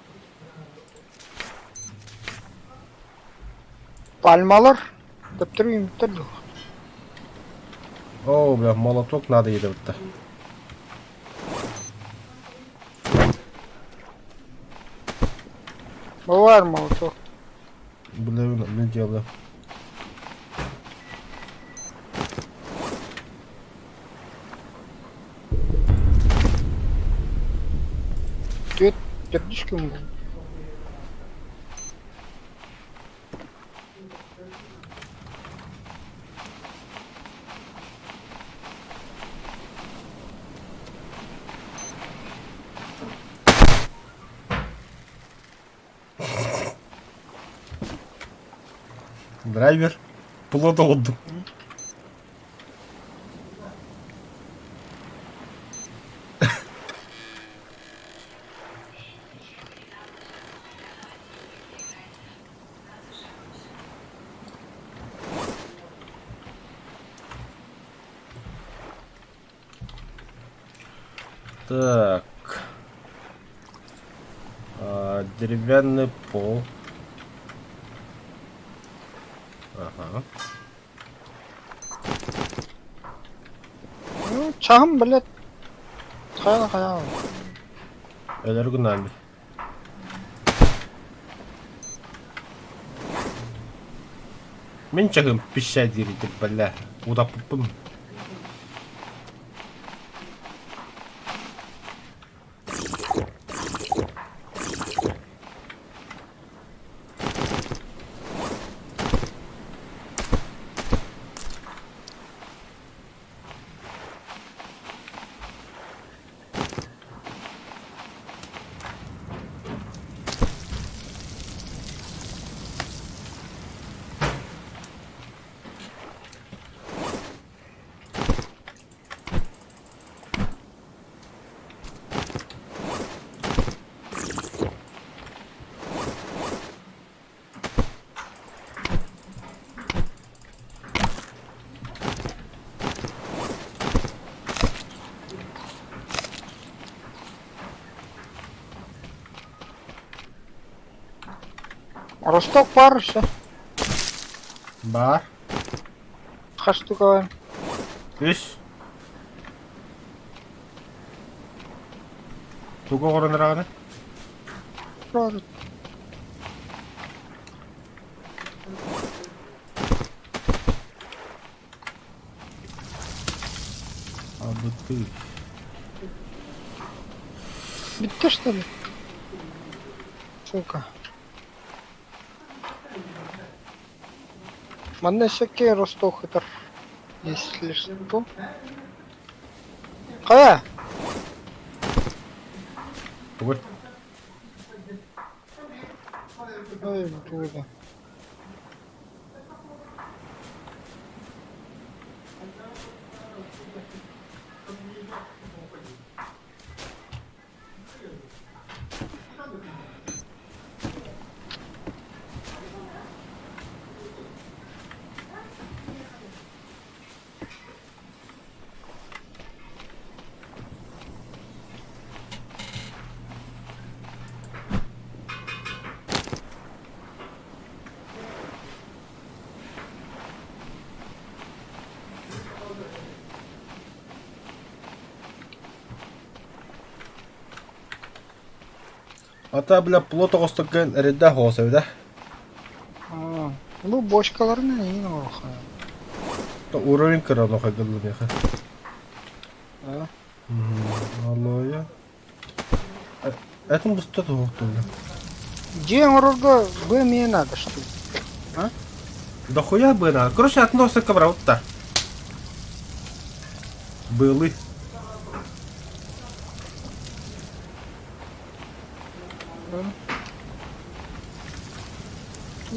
Пальмалар төптөрү үүммүттэр дуо? Оо, бля, молоток надо едебитте. Баар молоток. Билэбин, мин дьыала. Түөрт төрдүс күн буолла. Драйвер плот оҕурдум. Так. Деревянный пол. Ага. Ну, чаһым, блядь. Хайа хайа. Өлөр гынан. Мин чаһым пища диирдик бэлэ. Удаппыппын. Росток баар өссө. Баар. Хас штука Үс. Тугу оҥорон эрэҕиний? бар? Абытый. Бүттэ что ли? Сука. Манна өссө Росток ытар. Если что. Хайа? Тугуй? Ой, тугу. Ата бля плот оҕостуккун эрэйдээх оҕус эбит ээ. Бу бочкаларын эйиин оҥоруохха. Уровень кыра онуоха миэхэ. Алоэ. Этим быста туһуктулла. Дьиэ оҥорорго бу эмиэ надо что ли? А? Дохуя бы надо. Короче, относится к Былы.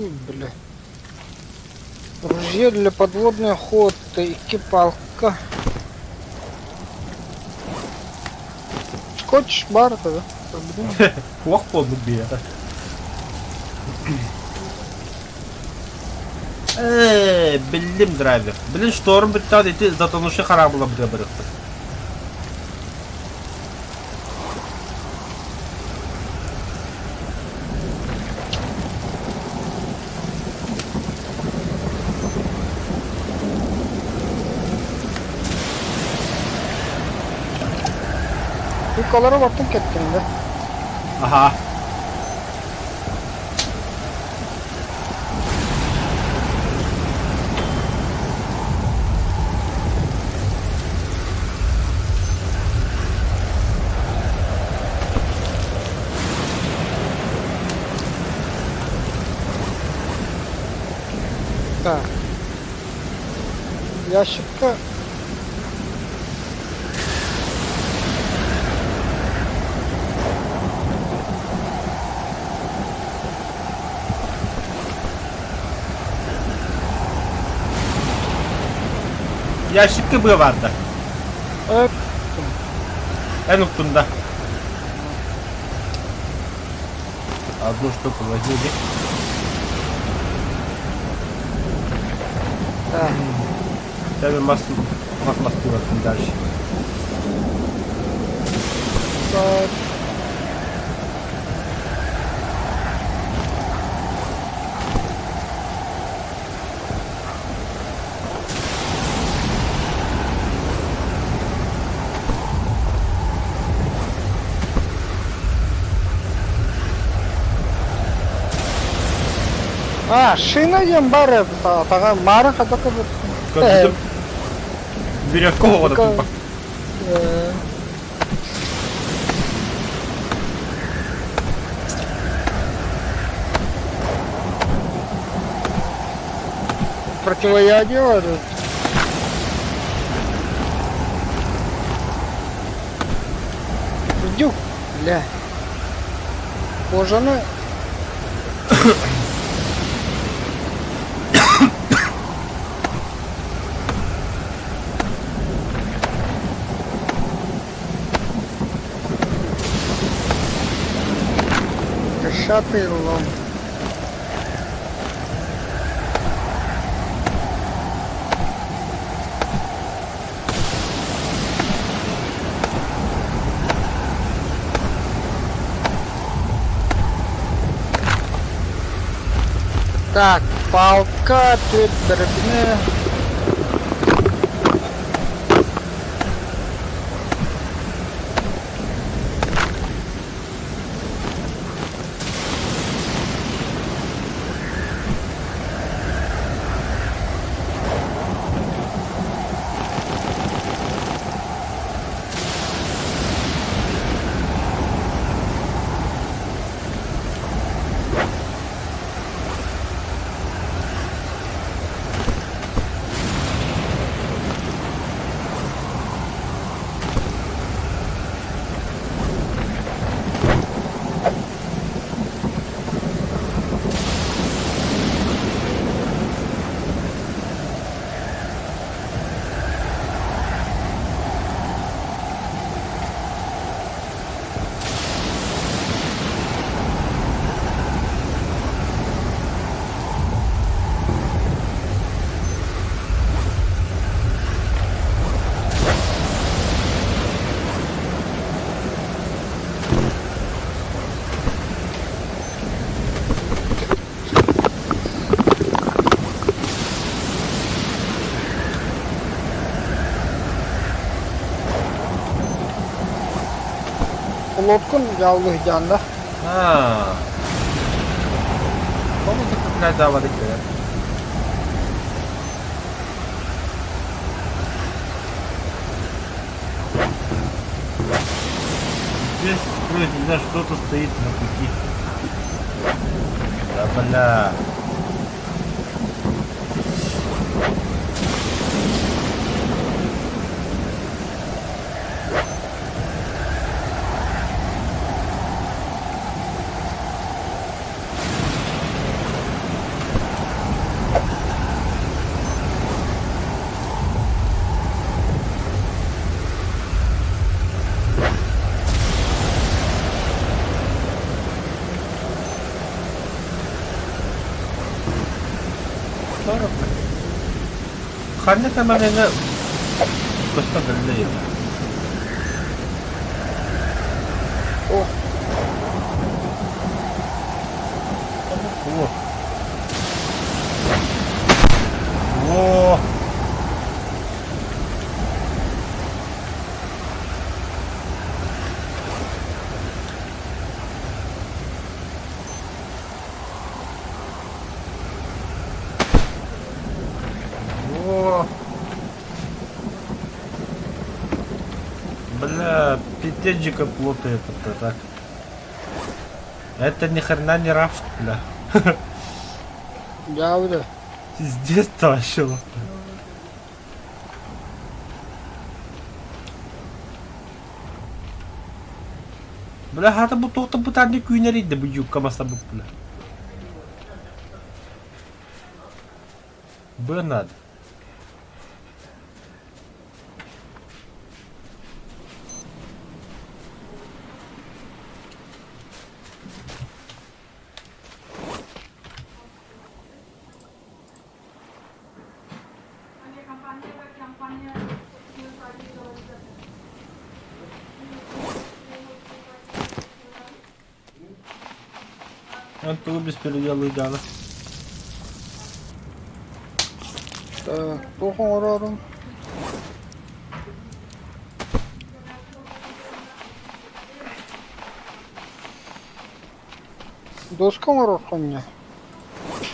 Ой, бля. Ружье для подводной охоты, экипалка. Скотч бар да? Хуах буолбут биһиэхэ. Ээ, биллим драйвер. Блин, шторм бүттэҕин ити затонувший хараабыла быга барыахпыт. Yukalara baktım kettim de. Аһаа. Так. Ящикка Ящикка быа баарда. Э, Эн уктун да. Одну штуку возьми, иди. Так. Тебе мас мас мастыратын дальше. баар. А, шина диэн баар эбит, атаҕа маары хата кыбыттым. Көрбүтүм. Бүрекке оҕото туппа. Противоядие этот. Дюк, бля. Кожаны Дощатый лом. Так, палка, тут дробина. Лодкун дьааллыһдьаан да. Аа. Ол блядь, давай Здесь вроде да, что-то стоит на пути. Да бля. Ханна таманына көстөн кэллэ О. О. О. О. Бля, пиздец плотает это так. Это ни хрена не рафт, бля. Дьаабыда. Пиздец вообще. Бля, хата бу тоқта бу таны күйнер иди бу юбка маса бу бля. Б надо. Эн тугу беспределлыйдаана? Так, туох оҥорорум? Доска оҥорор хонньо.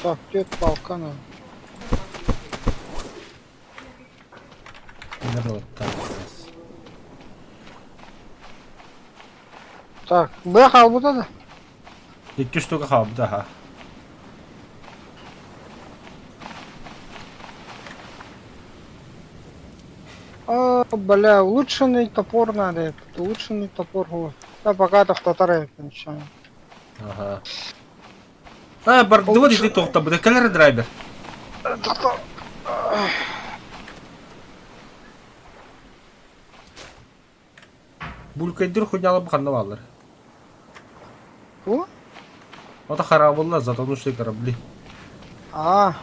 Так, түөрт палка надо. Так, быа хаалбыта да? Икки штука хаалбыта аха. А, бля, улучшенный топор надо этот, улучшенный топор. Вот. Да пока тохтотор эбит ничего. Ага. А, бардыбыт ити туохтабыт кэлэр драйвер. Булькайдыр хуйнялар ханна бааллар. Бу? Ото хараабыллар затонувшие корабли. Аа,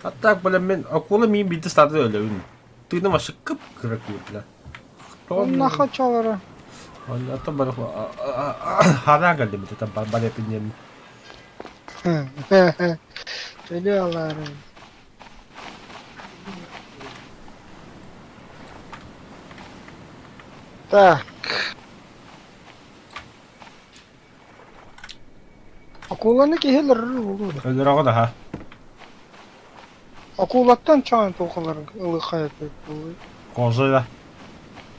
А так, бля, мен акула миин биирдэ стада өлөбүн. Тыыным вообще кып-кыра күүрдэ. онно хачалара. Ата бар хараан кэллим это бар эпиннем. Өлө алары. Так. Акуланы киһи өлөрөр буолуо. Өлөрөҕө да ха. Акулаттан чаан туохалар ылыхай буолуо. Кожа да.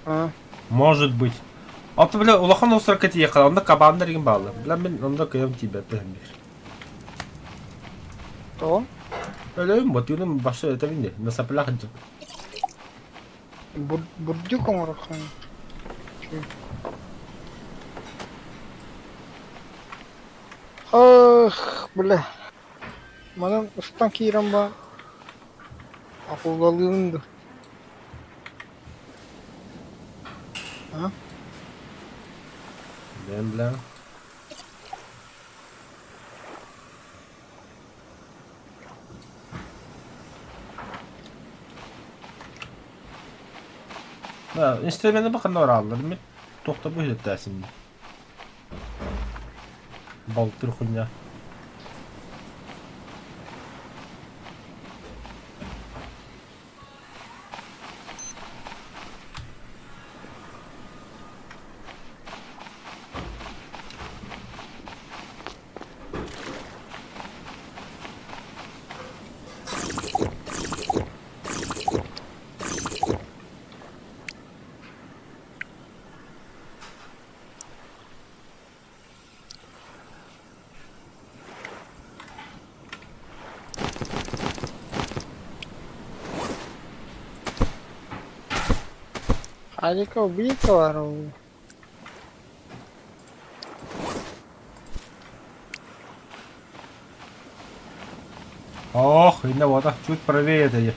А, Может быть. Ото бля улахан островка тиийэххэ онно кабаннар игин бааллар. Бля мин онно кыйам тиийбэппин биир. то Өлөйүм ботуунум башы өтөбүн де. На соплях бурдюк оҥороххун. Ах, бля. Манан устан киирэн ба акулалыын да. А? Бэм бля. Да, инструмент бакында бараллар. Мен тоқтап өйрәтәсем. Балтыр хуйня. Халика убийка бар. Ох, инна вода, чуть правее это.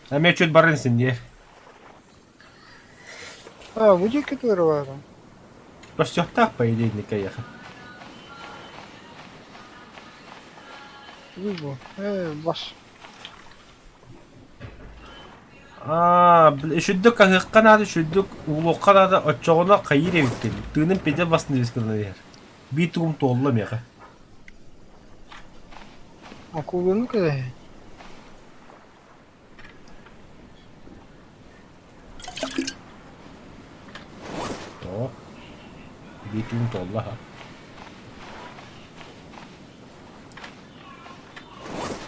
А мне чуть барын синде. А, будик бар. Костюхтах, по идее, не каяха. Бу. Э, бас. Аа, үчүрдүк аһыахха наада, үчүрдүк уулуохха наада, оччоҕуна хайыыр эбиккин. Тыыным пиздец басын дебис гынан иһэр. Биир тугум туолла миэхэ. Акуланы кэдэһэ. Тоҕо? Биир тугум туолла аһа.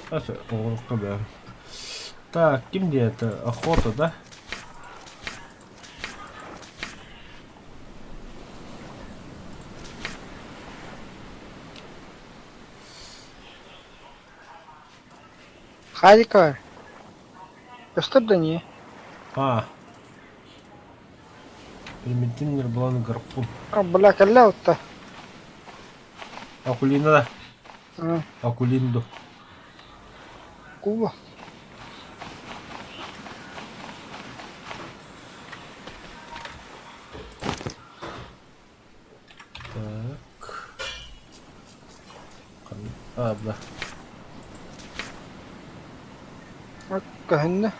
Оҕурукка бээ. Так, ким диэтэ? Охота, да? Халика. Көстөр да не? А. Примитивный рыболовный гарпун. А, бля, кэллэ отта. Акулина да. А, Акулинду. куба. Так. А, да. Көһүннэ.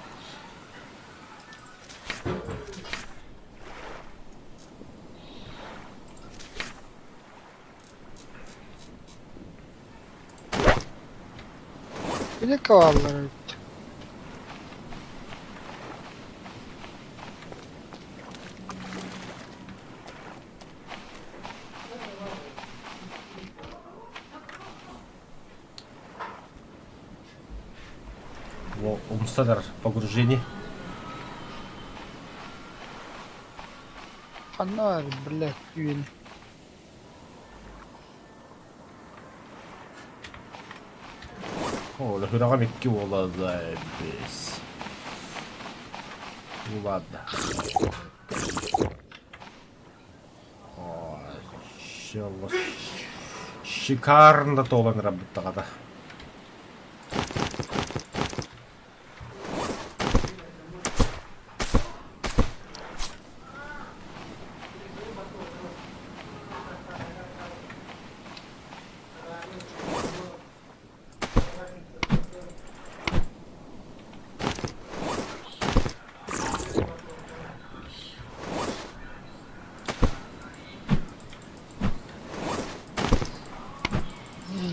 Били каваллар эбит. Во, умсадар погружение. Ханна блядь, үйін. О, да икки буола заебись. Ну ладно. Шикарно туолан ырабыттаҕата.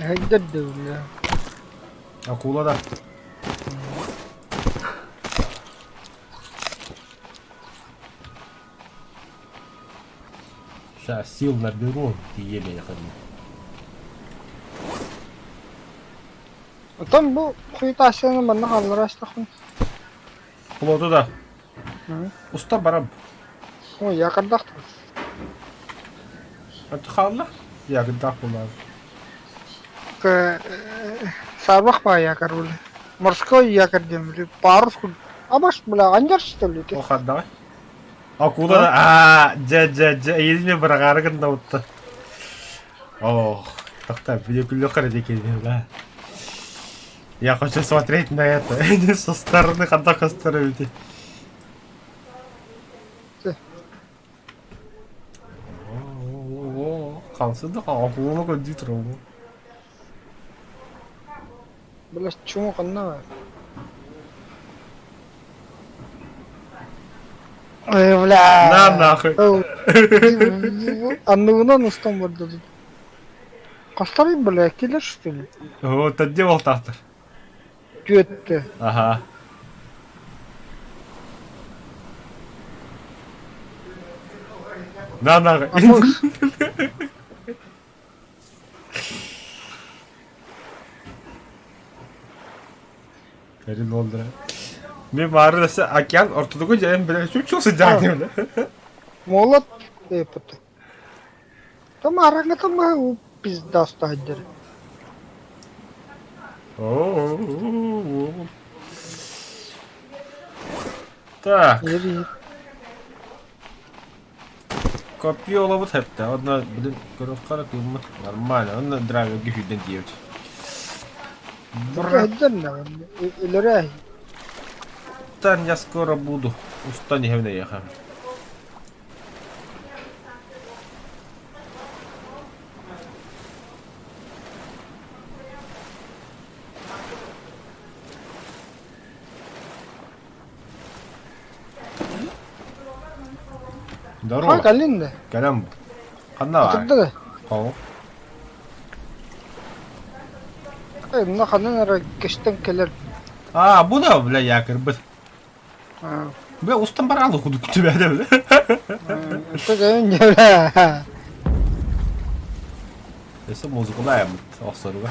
Хайдар да Акула да. Сейчас сил наберу, тиийэ Оттон бу хуйтаасыаны манна хааллара астахпын. Плоту да. Уста барам. Ой, якордаах Хаалла? Якордаах буолаар. Саарбах баа якорь били. Морской якорь диэн били парус курдук. Абаш бля анньар что ли О ханнаҕай? Акула да аа дьэ дьэ дьэ эйиэни быраҕаары гыннабытта. Ох, тохтоо бүлүкүлүөх эрэ диэки да. Я хочу смотреть на это. Со стороны ханна көстөр эбитий. Хаалсын да акуланы көрдүү турабын. Бля чуҥу ханна баар? Ой, бля. На нахуй. Анныбынан устан барда. Хастарый, бля, килер что ли? Вот, отде болтаахтар. Түөттэ. Ага. На нахуй. Кэрин Лондра. Мен баары да океан ортотугу дьайан билэ чуп-чуп сыдьаан билэ. Молот эппит. Там араҥата маһы пизда устаһыддыр. Так. Копье олобут хэптэ. Одна, блин, көрөххө тыыммыт. Нормально. Онно драйверге сүүрдэн тиийэбит. Өлөрөө. Братан, я скоро буду. Устань иһэбин эйиэхэ. Здорово. Кэллин да? Кэлэн бу. Ханна баар? Отурда да. Хоу. Мына ханан эрэ көстөн кэлэр. А, бу да, бля, якорбыт. Бля, устан бараалы кудук күтүбэдэ, бля. Бля. Өссө музыкалаайаммыт охсоруга.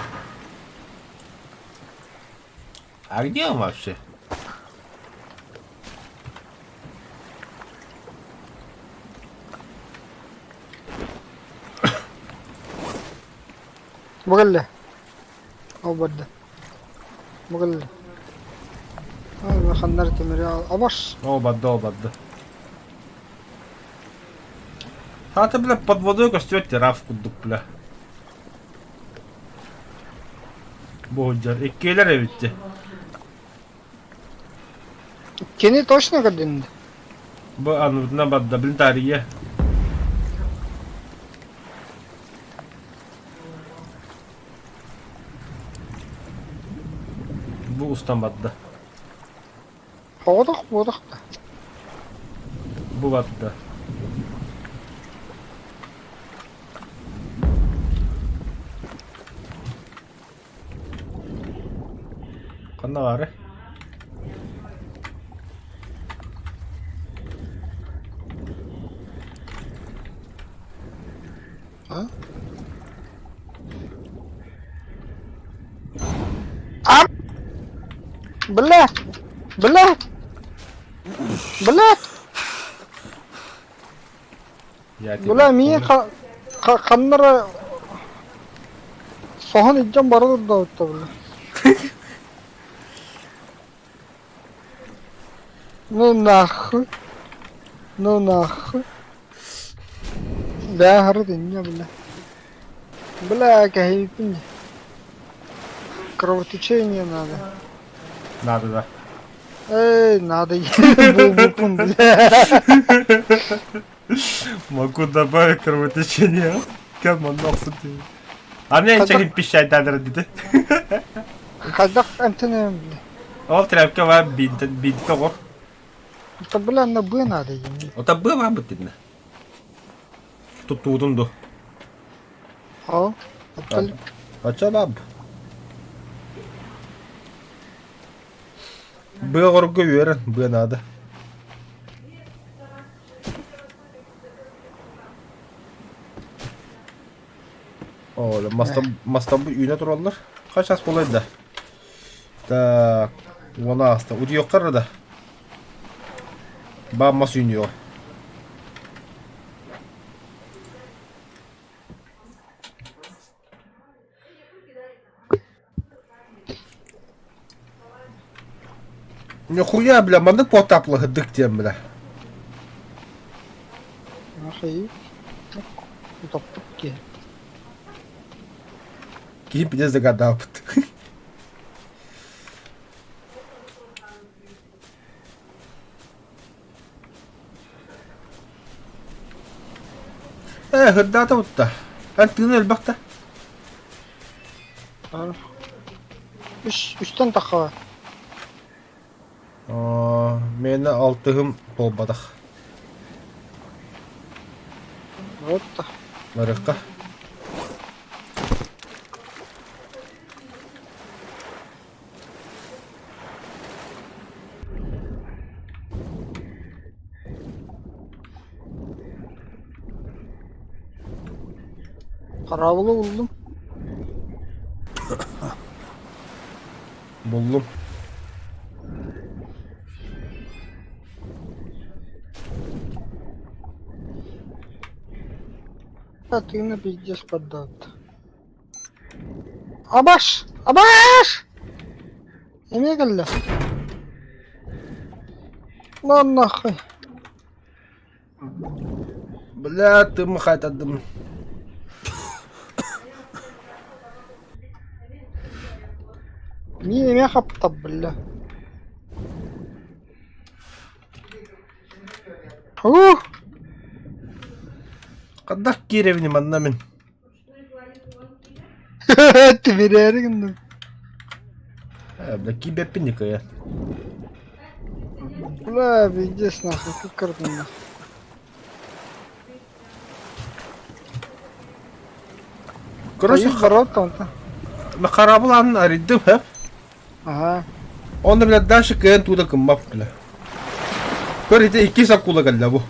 А где он вообще? Бу кэллэ. Ол барда. Бу кэллэ. Ханнар тимири абаш. Ол барда, ол барда. Хата, бля, под водой көстүбэт раф курдук, бля. Бу сылдьар иккиэлэр эбит дии. Кини точно көрдүн? Бу аныбытынан барда, блин, таарыйа. Бу устан барда. Соҕотох буотах да. Бу барда. Ханна баары? А? А! Бля! Бля! Бля! Я тебя Бля, миигин понял. ханна эрэ соһон илдьэн бара турдаабыттар бля. Ну нахуй. Ну нахуй. Бээ харыт инньэ бля. Бля, кэһэйбиппин дии. Кровотечение надо. Надо, да. Эй, надо буолбуппун бля. Могу добавить кровотечение. Кэм онно охсун дии. А мне Хайдах ничего пищать диде. хайдах эмтэнэм бля. Ол тряпка var бинт бинт тоҕор. Это бля на Б надо еми. Ота б var битинне. Туттуутун ду. Ал. Оттол Ачалап. Быа оҕорго үөрэн, быа наада. Оо, мастан мастан бу үүнэ тураллар. Хас час буолай да? Так, уона ааста. Утуйуоххар да. Баам мас үүнүөҕэ. Нихуя, бля, маннык потаплаһыдык диэн, бля. Нахай. Утоппут киһи. Киһи пиздец загадабыт. Ээ, һырдаата бутта. Эн тыына элбэх да. Үс, үстэн тахха. Оо, миэнэ алтыһым буолбатах. Вот да. Барыахха. Хараабылы буллум. Буллум. А ты на пиздец поддат. Абаш! Абаш! Эмиэ кэллэ. Ладно нахуй. Бля, ты махайтадым. Мин эмиэ хаптап бля. Ух! Хайдах киирэбин манна мин? Тимирээри гынным. Э, бля, киирбэппин никоя. Бля, пиздец нахуй, кыккырдым нахуй. Короче, Хайыы барыат онтон. хараабыл аанын арыйдым, һэ? Аһаа. Онно, бля, дальше кыайан туута гыммап, бля. Көр, ити иккис акула кэллэ бу.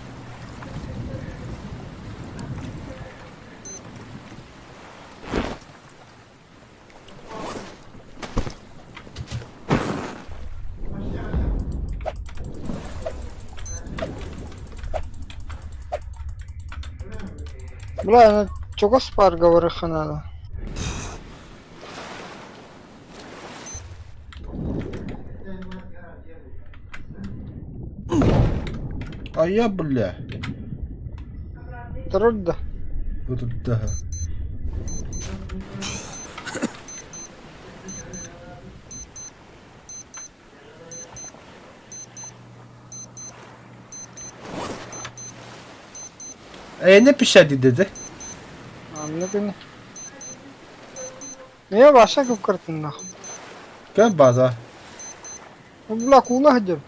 Бля, аны чугас баарга барыахха наада. Айа, бля. Турар да. Ытырда. Э, не пищать dedi. Анна күнэ. Ээ, Ваша кыккыртыннах. Көр база. Бля, куула сылдьабыт.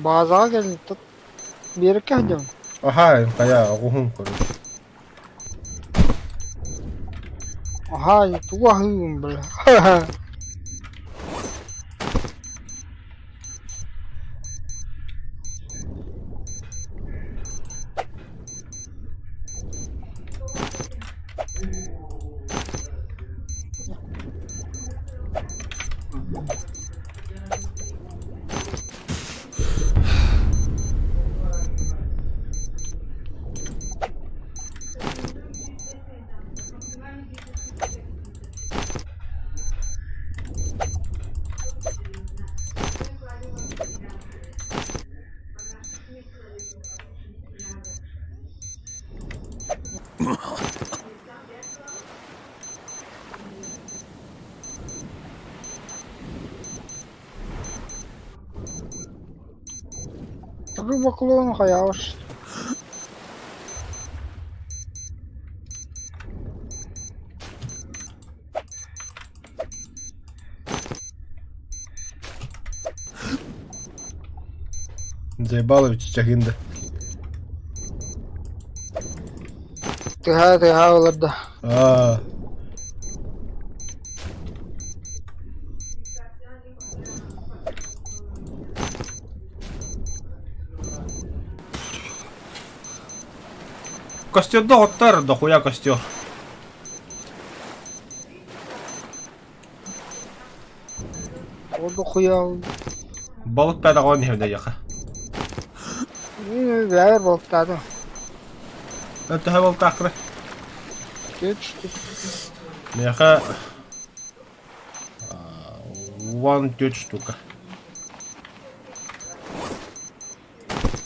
Баазаҕа кэлин биэрэккэ сылдьабын. Аха, хайа, оҕуһун короче. Аһаай, тугу аһыыбын бля. Рыба клон хайаҕас. Заебалович чахинда. Тыһаа тыһаа олордо. Аа. Костерда оттар, дохуя костер. Ол дохуя. Балык пәдәҕон иһэвнэйэхэ. Бэйэр балыктаатым. Төһө балыктаахтара? Түөрт штук. Миэхэ One түөрт штука.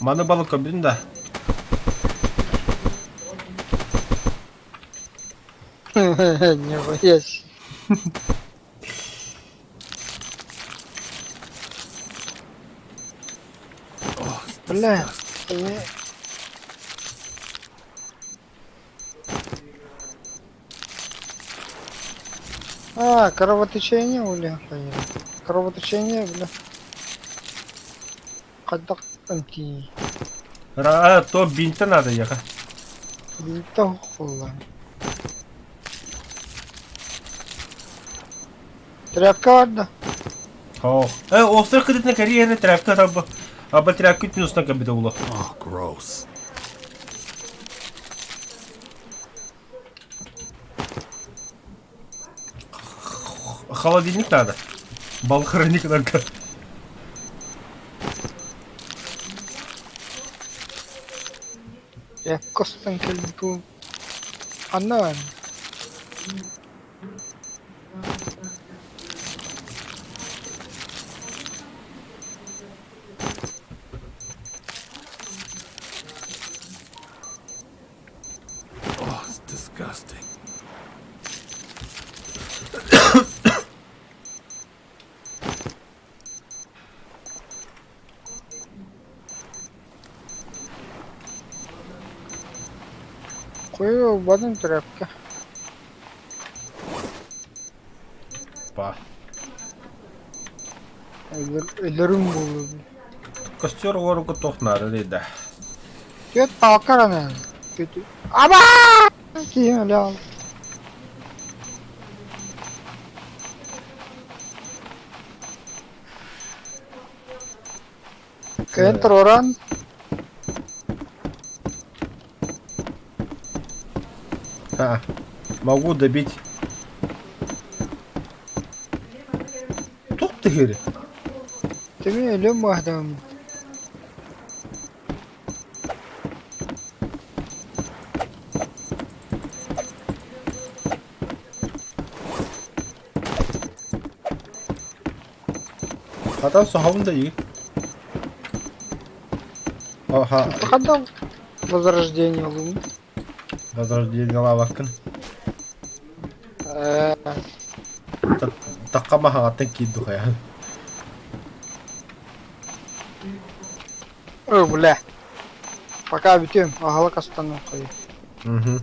Маны балык көрбүтүн да. Не боясь. Oh, it's Бля. disgusting. А, кровотечение, бля. Кровотечение, бля. Хайдах эмтии. Ра, то бинта надо ехать. Биитэ холла. Тряпка барда. Оо. Э, остров кытытна карьера тряпка там. Аба тряпка түнүсна кабита уло. Oh, gross. Холодильник надо. Балхраник надо. Тряпка устан кэлбитим. Ханна баар? Oh, it's disgusting. Куй ылбатым тряпка. Па. Өлөрүм буолуо. Костер уоруга туох наада да. Түөрт палка эрэ Аба! Киһи өлө Кыайан туруоран А, могу добить. Туох тыһыыры? Тими өлүм баһдам. Хатан соһобун да игин. Аха, Хадам возрождение луны. возрождение лаваккын. Э, Таққа маһаҕаттан киирдих хайа. Ой, бля. Пока бүтүм, аһылык астанан хойу. Мгм.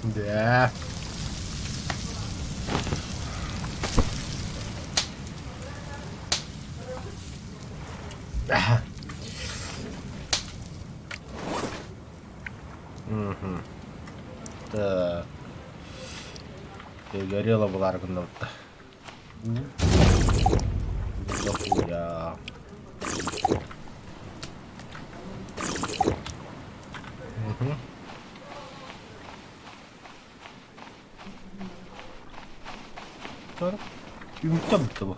Да. Угу. Так. Горело была аргонавта. Дохуя. Угу. Үмүттэн бутта бу.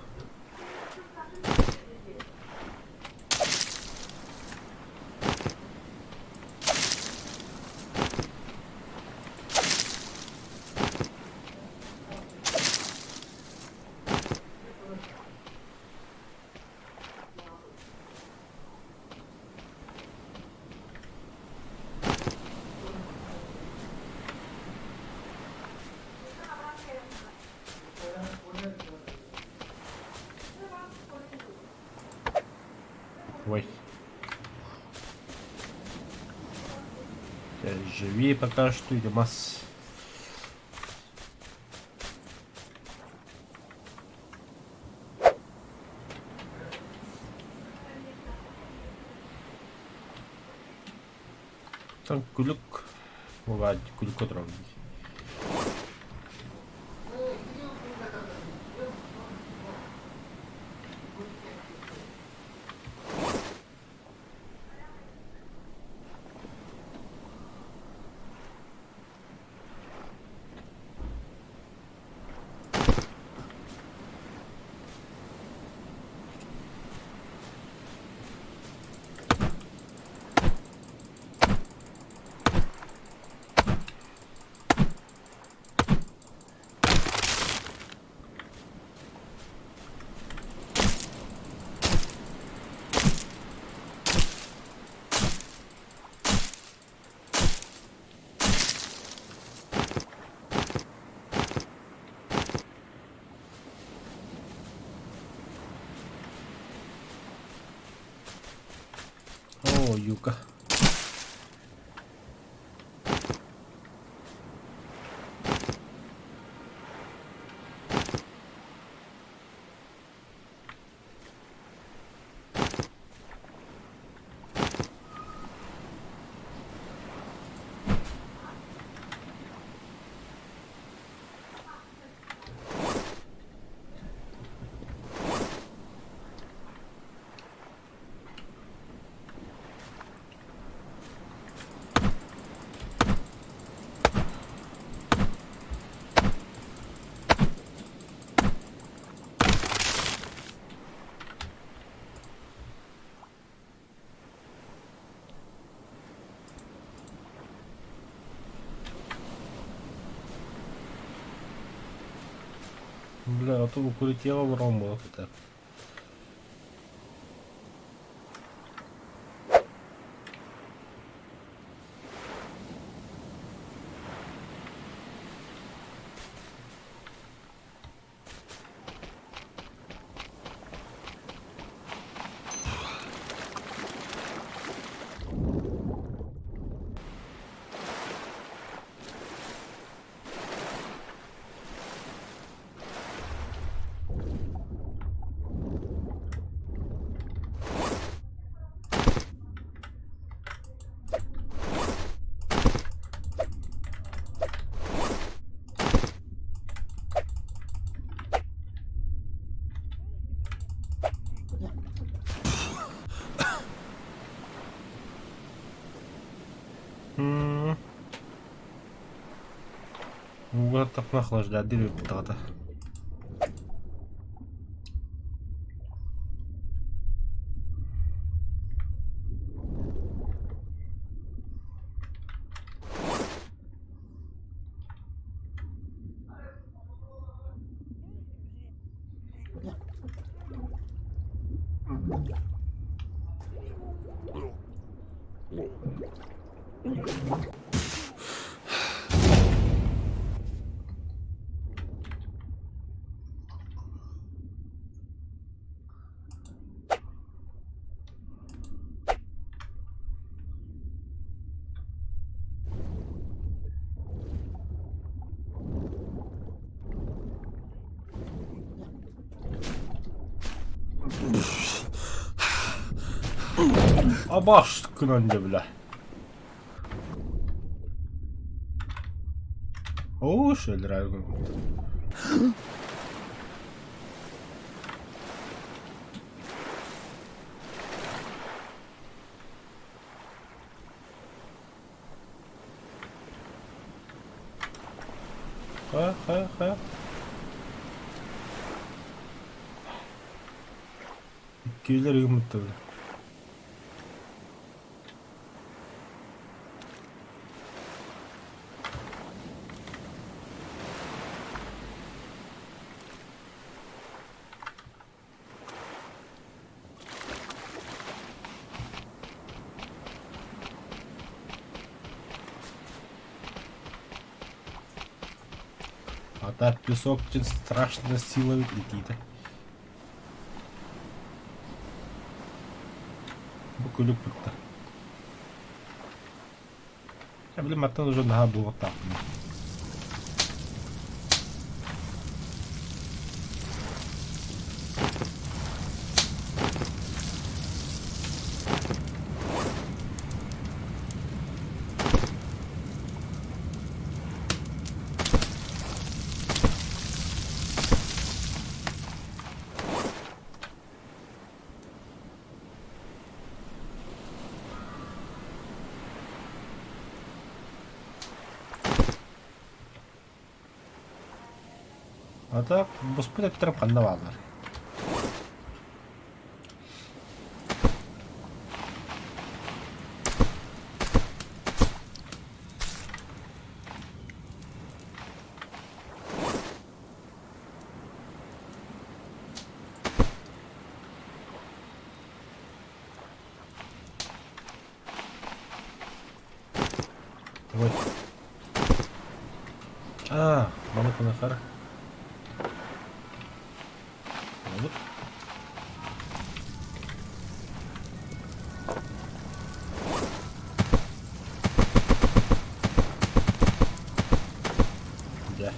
Ой. Живи пока что, или масс. Там күлүк. Бывает күлүк отырамын. О, юка. Бля, а то укрытие в Ромбо это. Ууга охлаждадыр ыыттаҕата. Абаш гынан дьэ бля. Оо, шеллер Ха, ха, ха. Иккилэр ыгыммыттар. А так песок очень страшно силой летит. Бу күлүк бытта. Я блин, маттан уже наһаа буолуохтаахпын. А так, буспут эттэрим ханна бааллар? Ой. А, маны кынахар. Вот. Дьэ.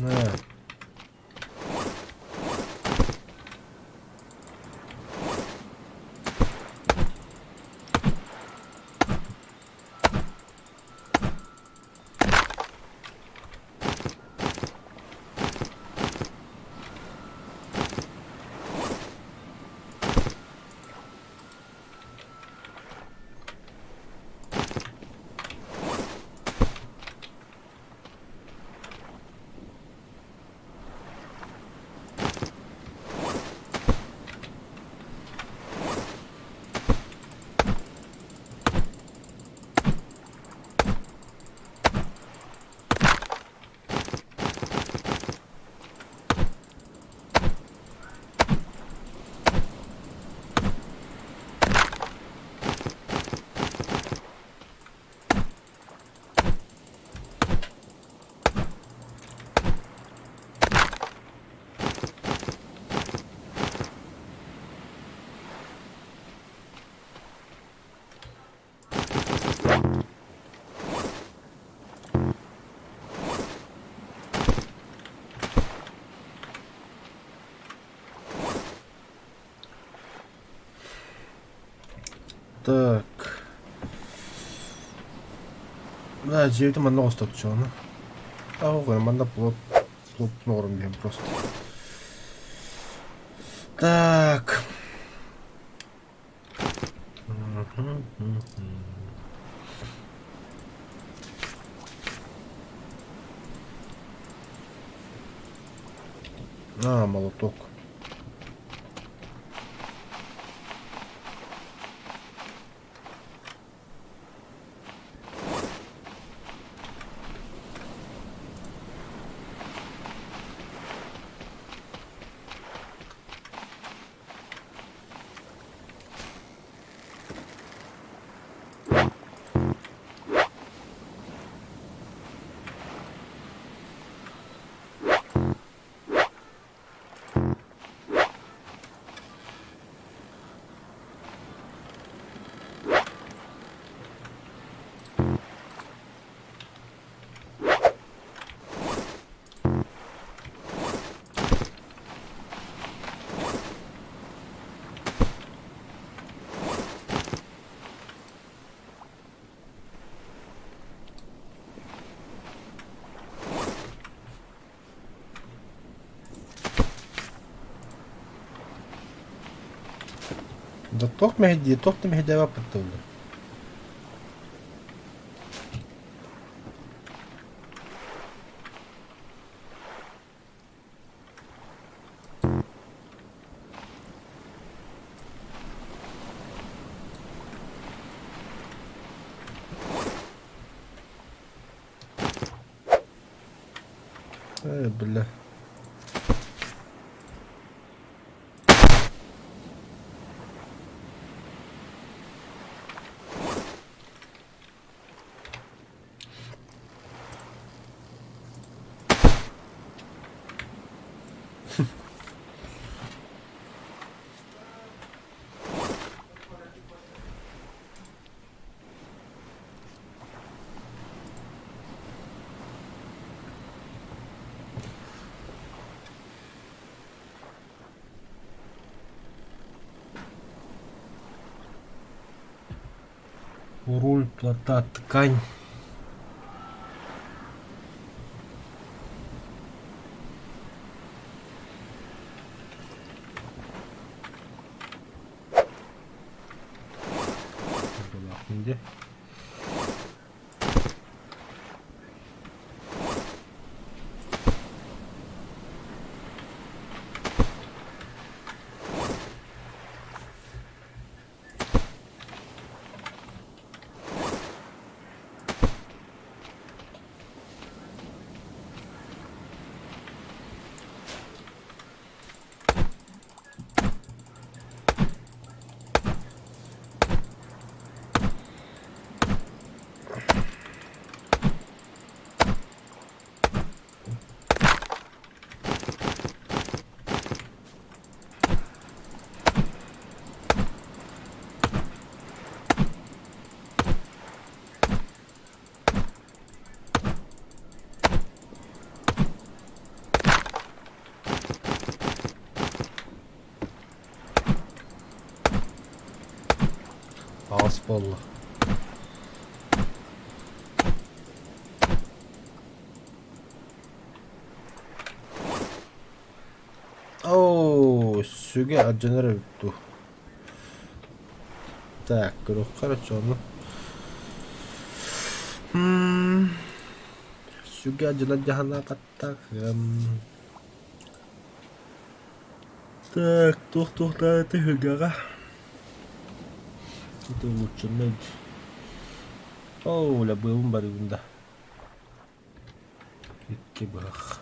Ээ. Так. Да, дьиэбитин манна оҥосточчугуна. Аҕа манна плот плот оҥорон биһэн просто. Так. А, молоток. Да туох мэһэйдиир, туох да мэһэйдээбэппит буолла. Э, бля. Руль, плита, ткань. Дии. Аҕыс буолла. Оо, сүгэ алдьанар эбит дуу. Так, көрүөххэ эрэ ону. Сүгэ алдьанар дьаһанаабаттах. Так, туох-туох да түһүлгэҕэ. Это улучшенный. Оо, быабын барыыбын да. Икки быһах.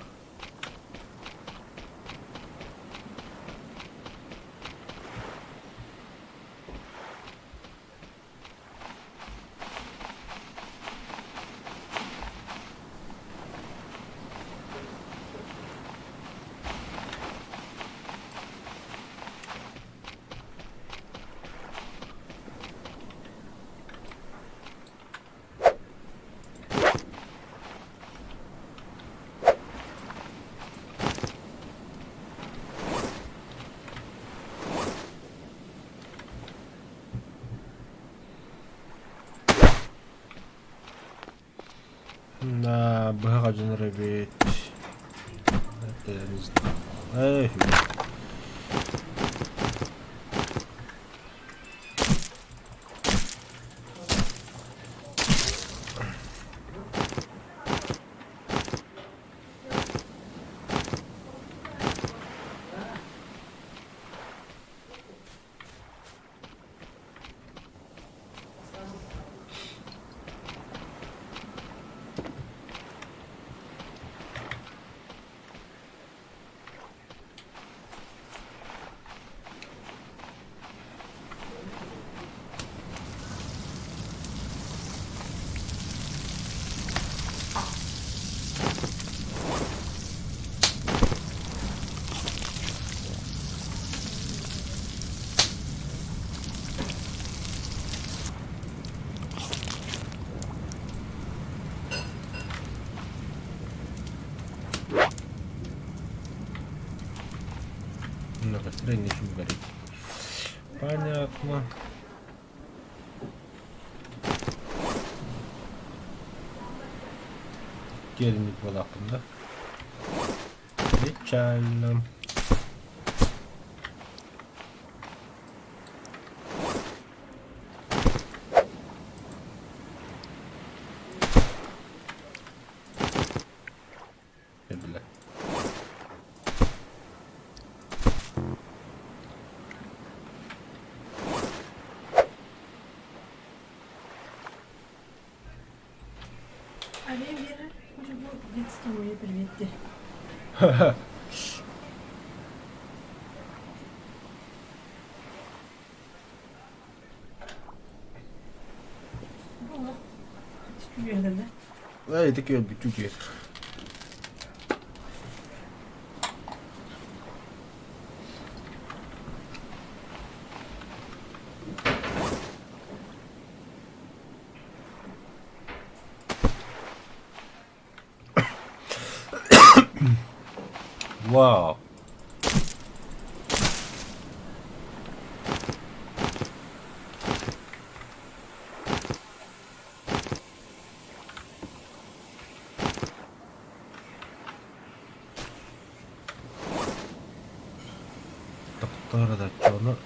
Да, быһах дьонор эбит. Это я не знал. Эх. На костре нечем гореть. Понятно. Киэлинник буолаахпын да. Печально. Детство мое привет диэ. Ээ ити күөлбүт үтүөр. Wow. Тохтоор да дьону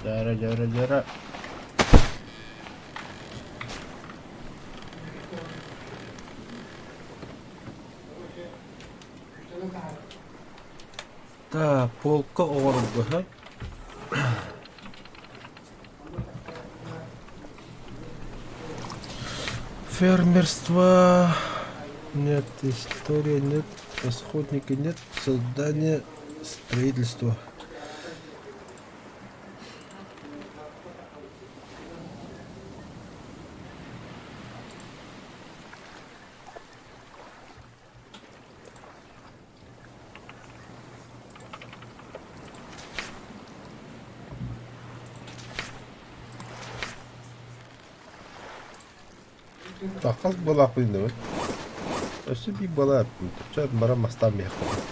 Дьэрэ дьэрэ дьэрэ. Да, полка оҥорорго Фермерство нет, история нет, расходники нет, создание, строительство. Хас буолаахпын иннибин? Өссө биир буолар эппин. Баран мастаан биһиэхпин.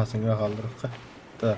Саҥа хаалларыахха. Так.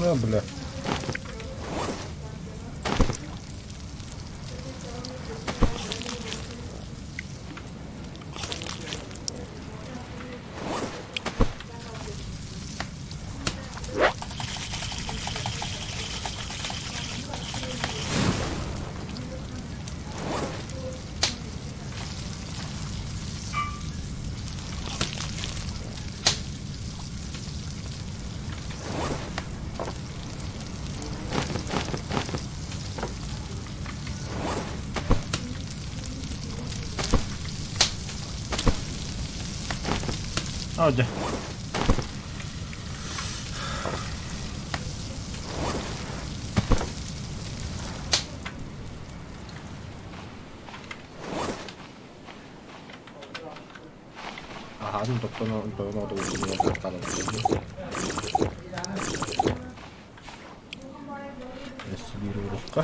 А, бля. Оо дьэ. Аһаатын тоттон Өссө урукка.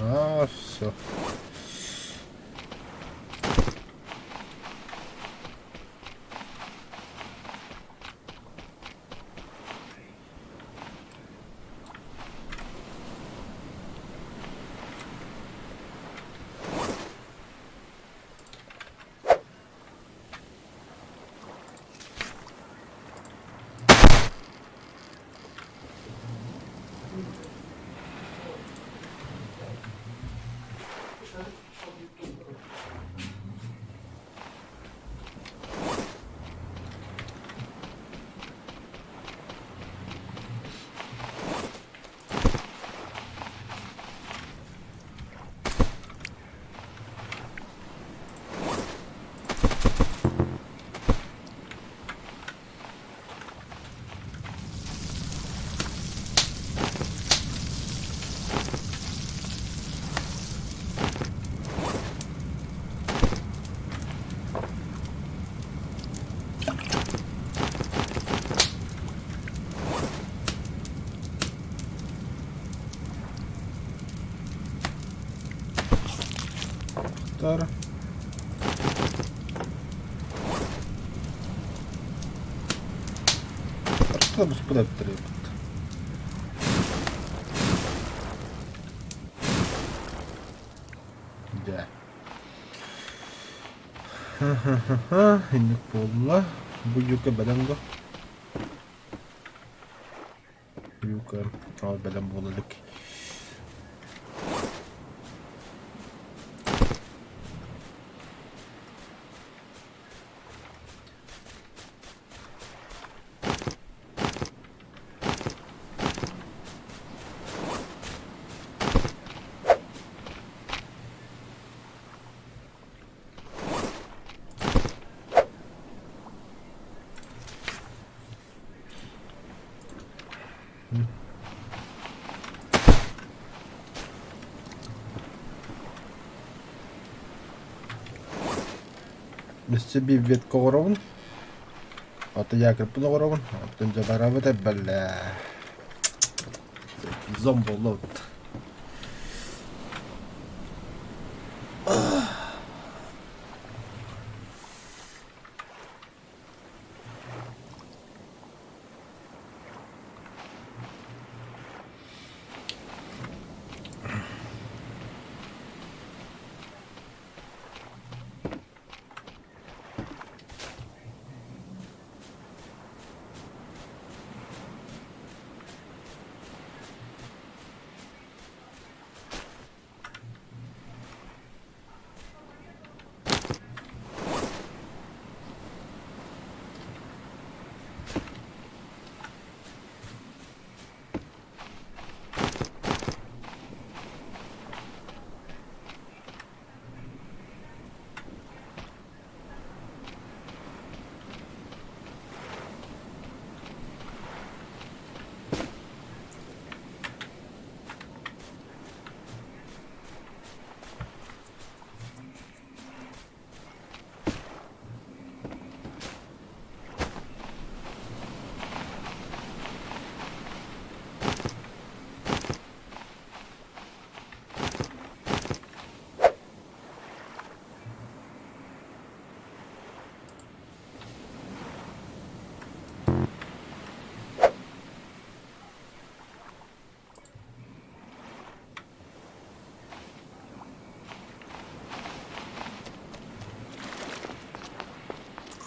А, все. Устар. Барыта буспут эбиттэр эбит. Дьэ. Ха-ха-ха-ха, инник буолла. Бу юка бэлэм дуо? Юка, ол бэлэм буола илик. Өссө биир ветка оҥоробун. Ото якорьпын оҥоробун. Оттон дьэ барабыт эрбэллээ. Зомболот.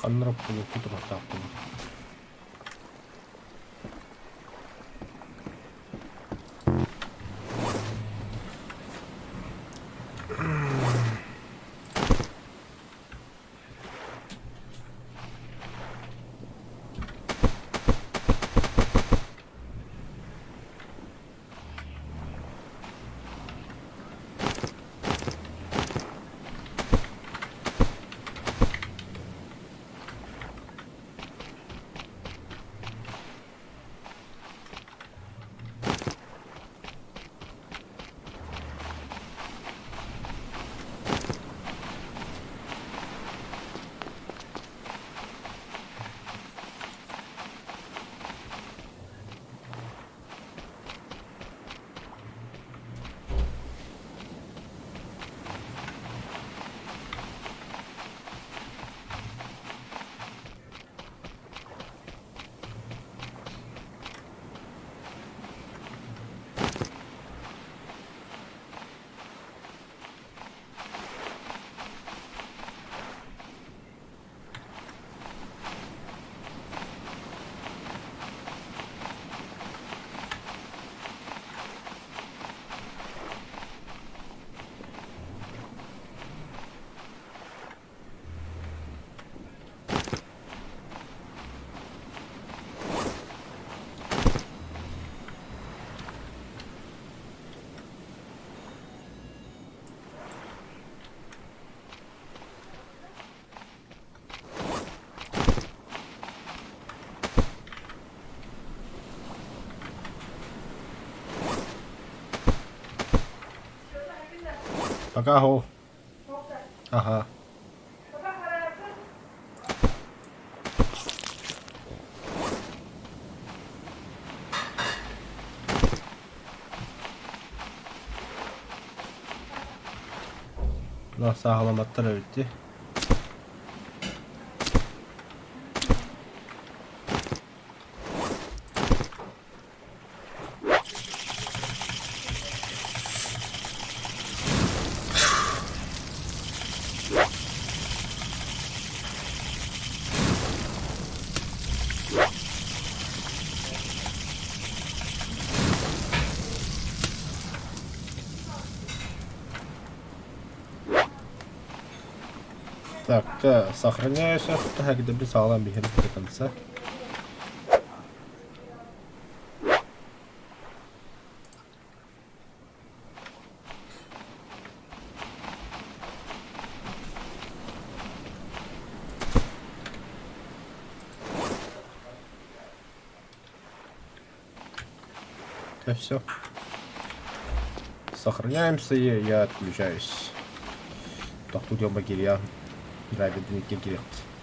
Ханна эрэ кулуупка турардаахпын. Пока хо. Ага. Сааһыламматтар эбит дии. Так, да, сохраняюсь, так, дописала до конца. Это все. Сохраняемся и я отключаюсь. Тохтуу диэн кириэх. Драйвердин кириэхпит.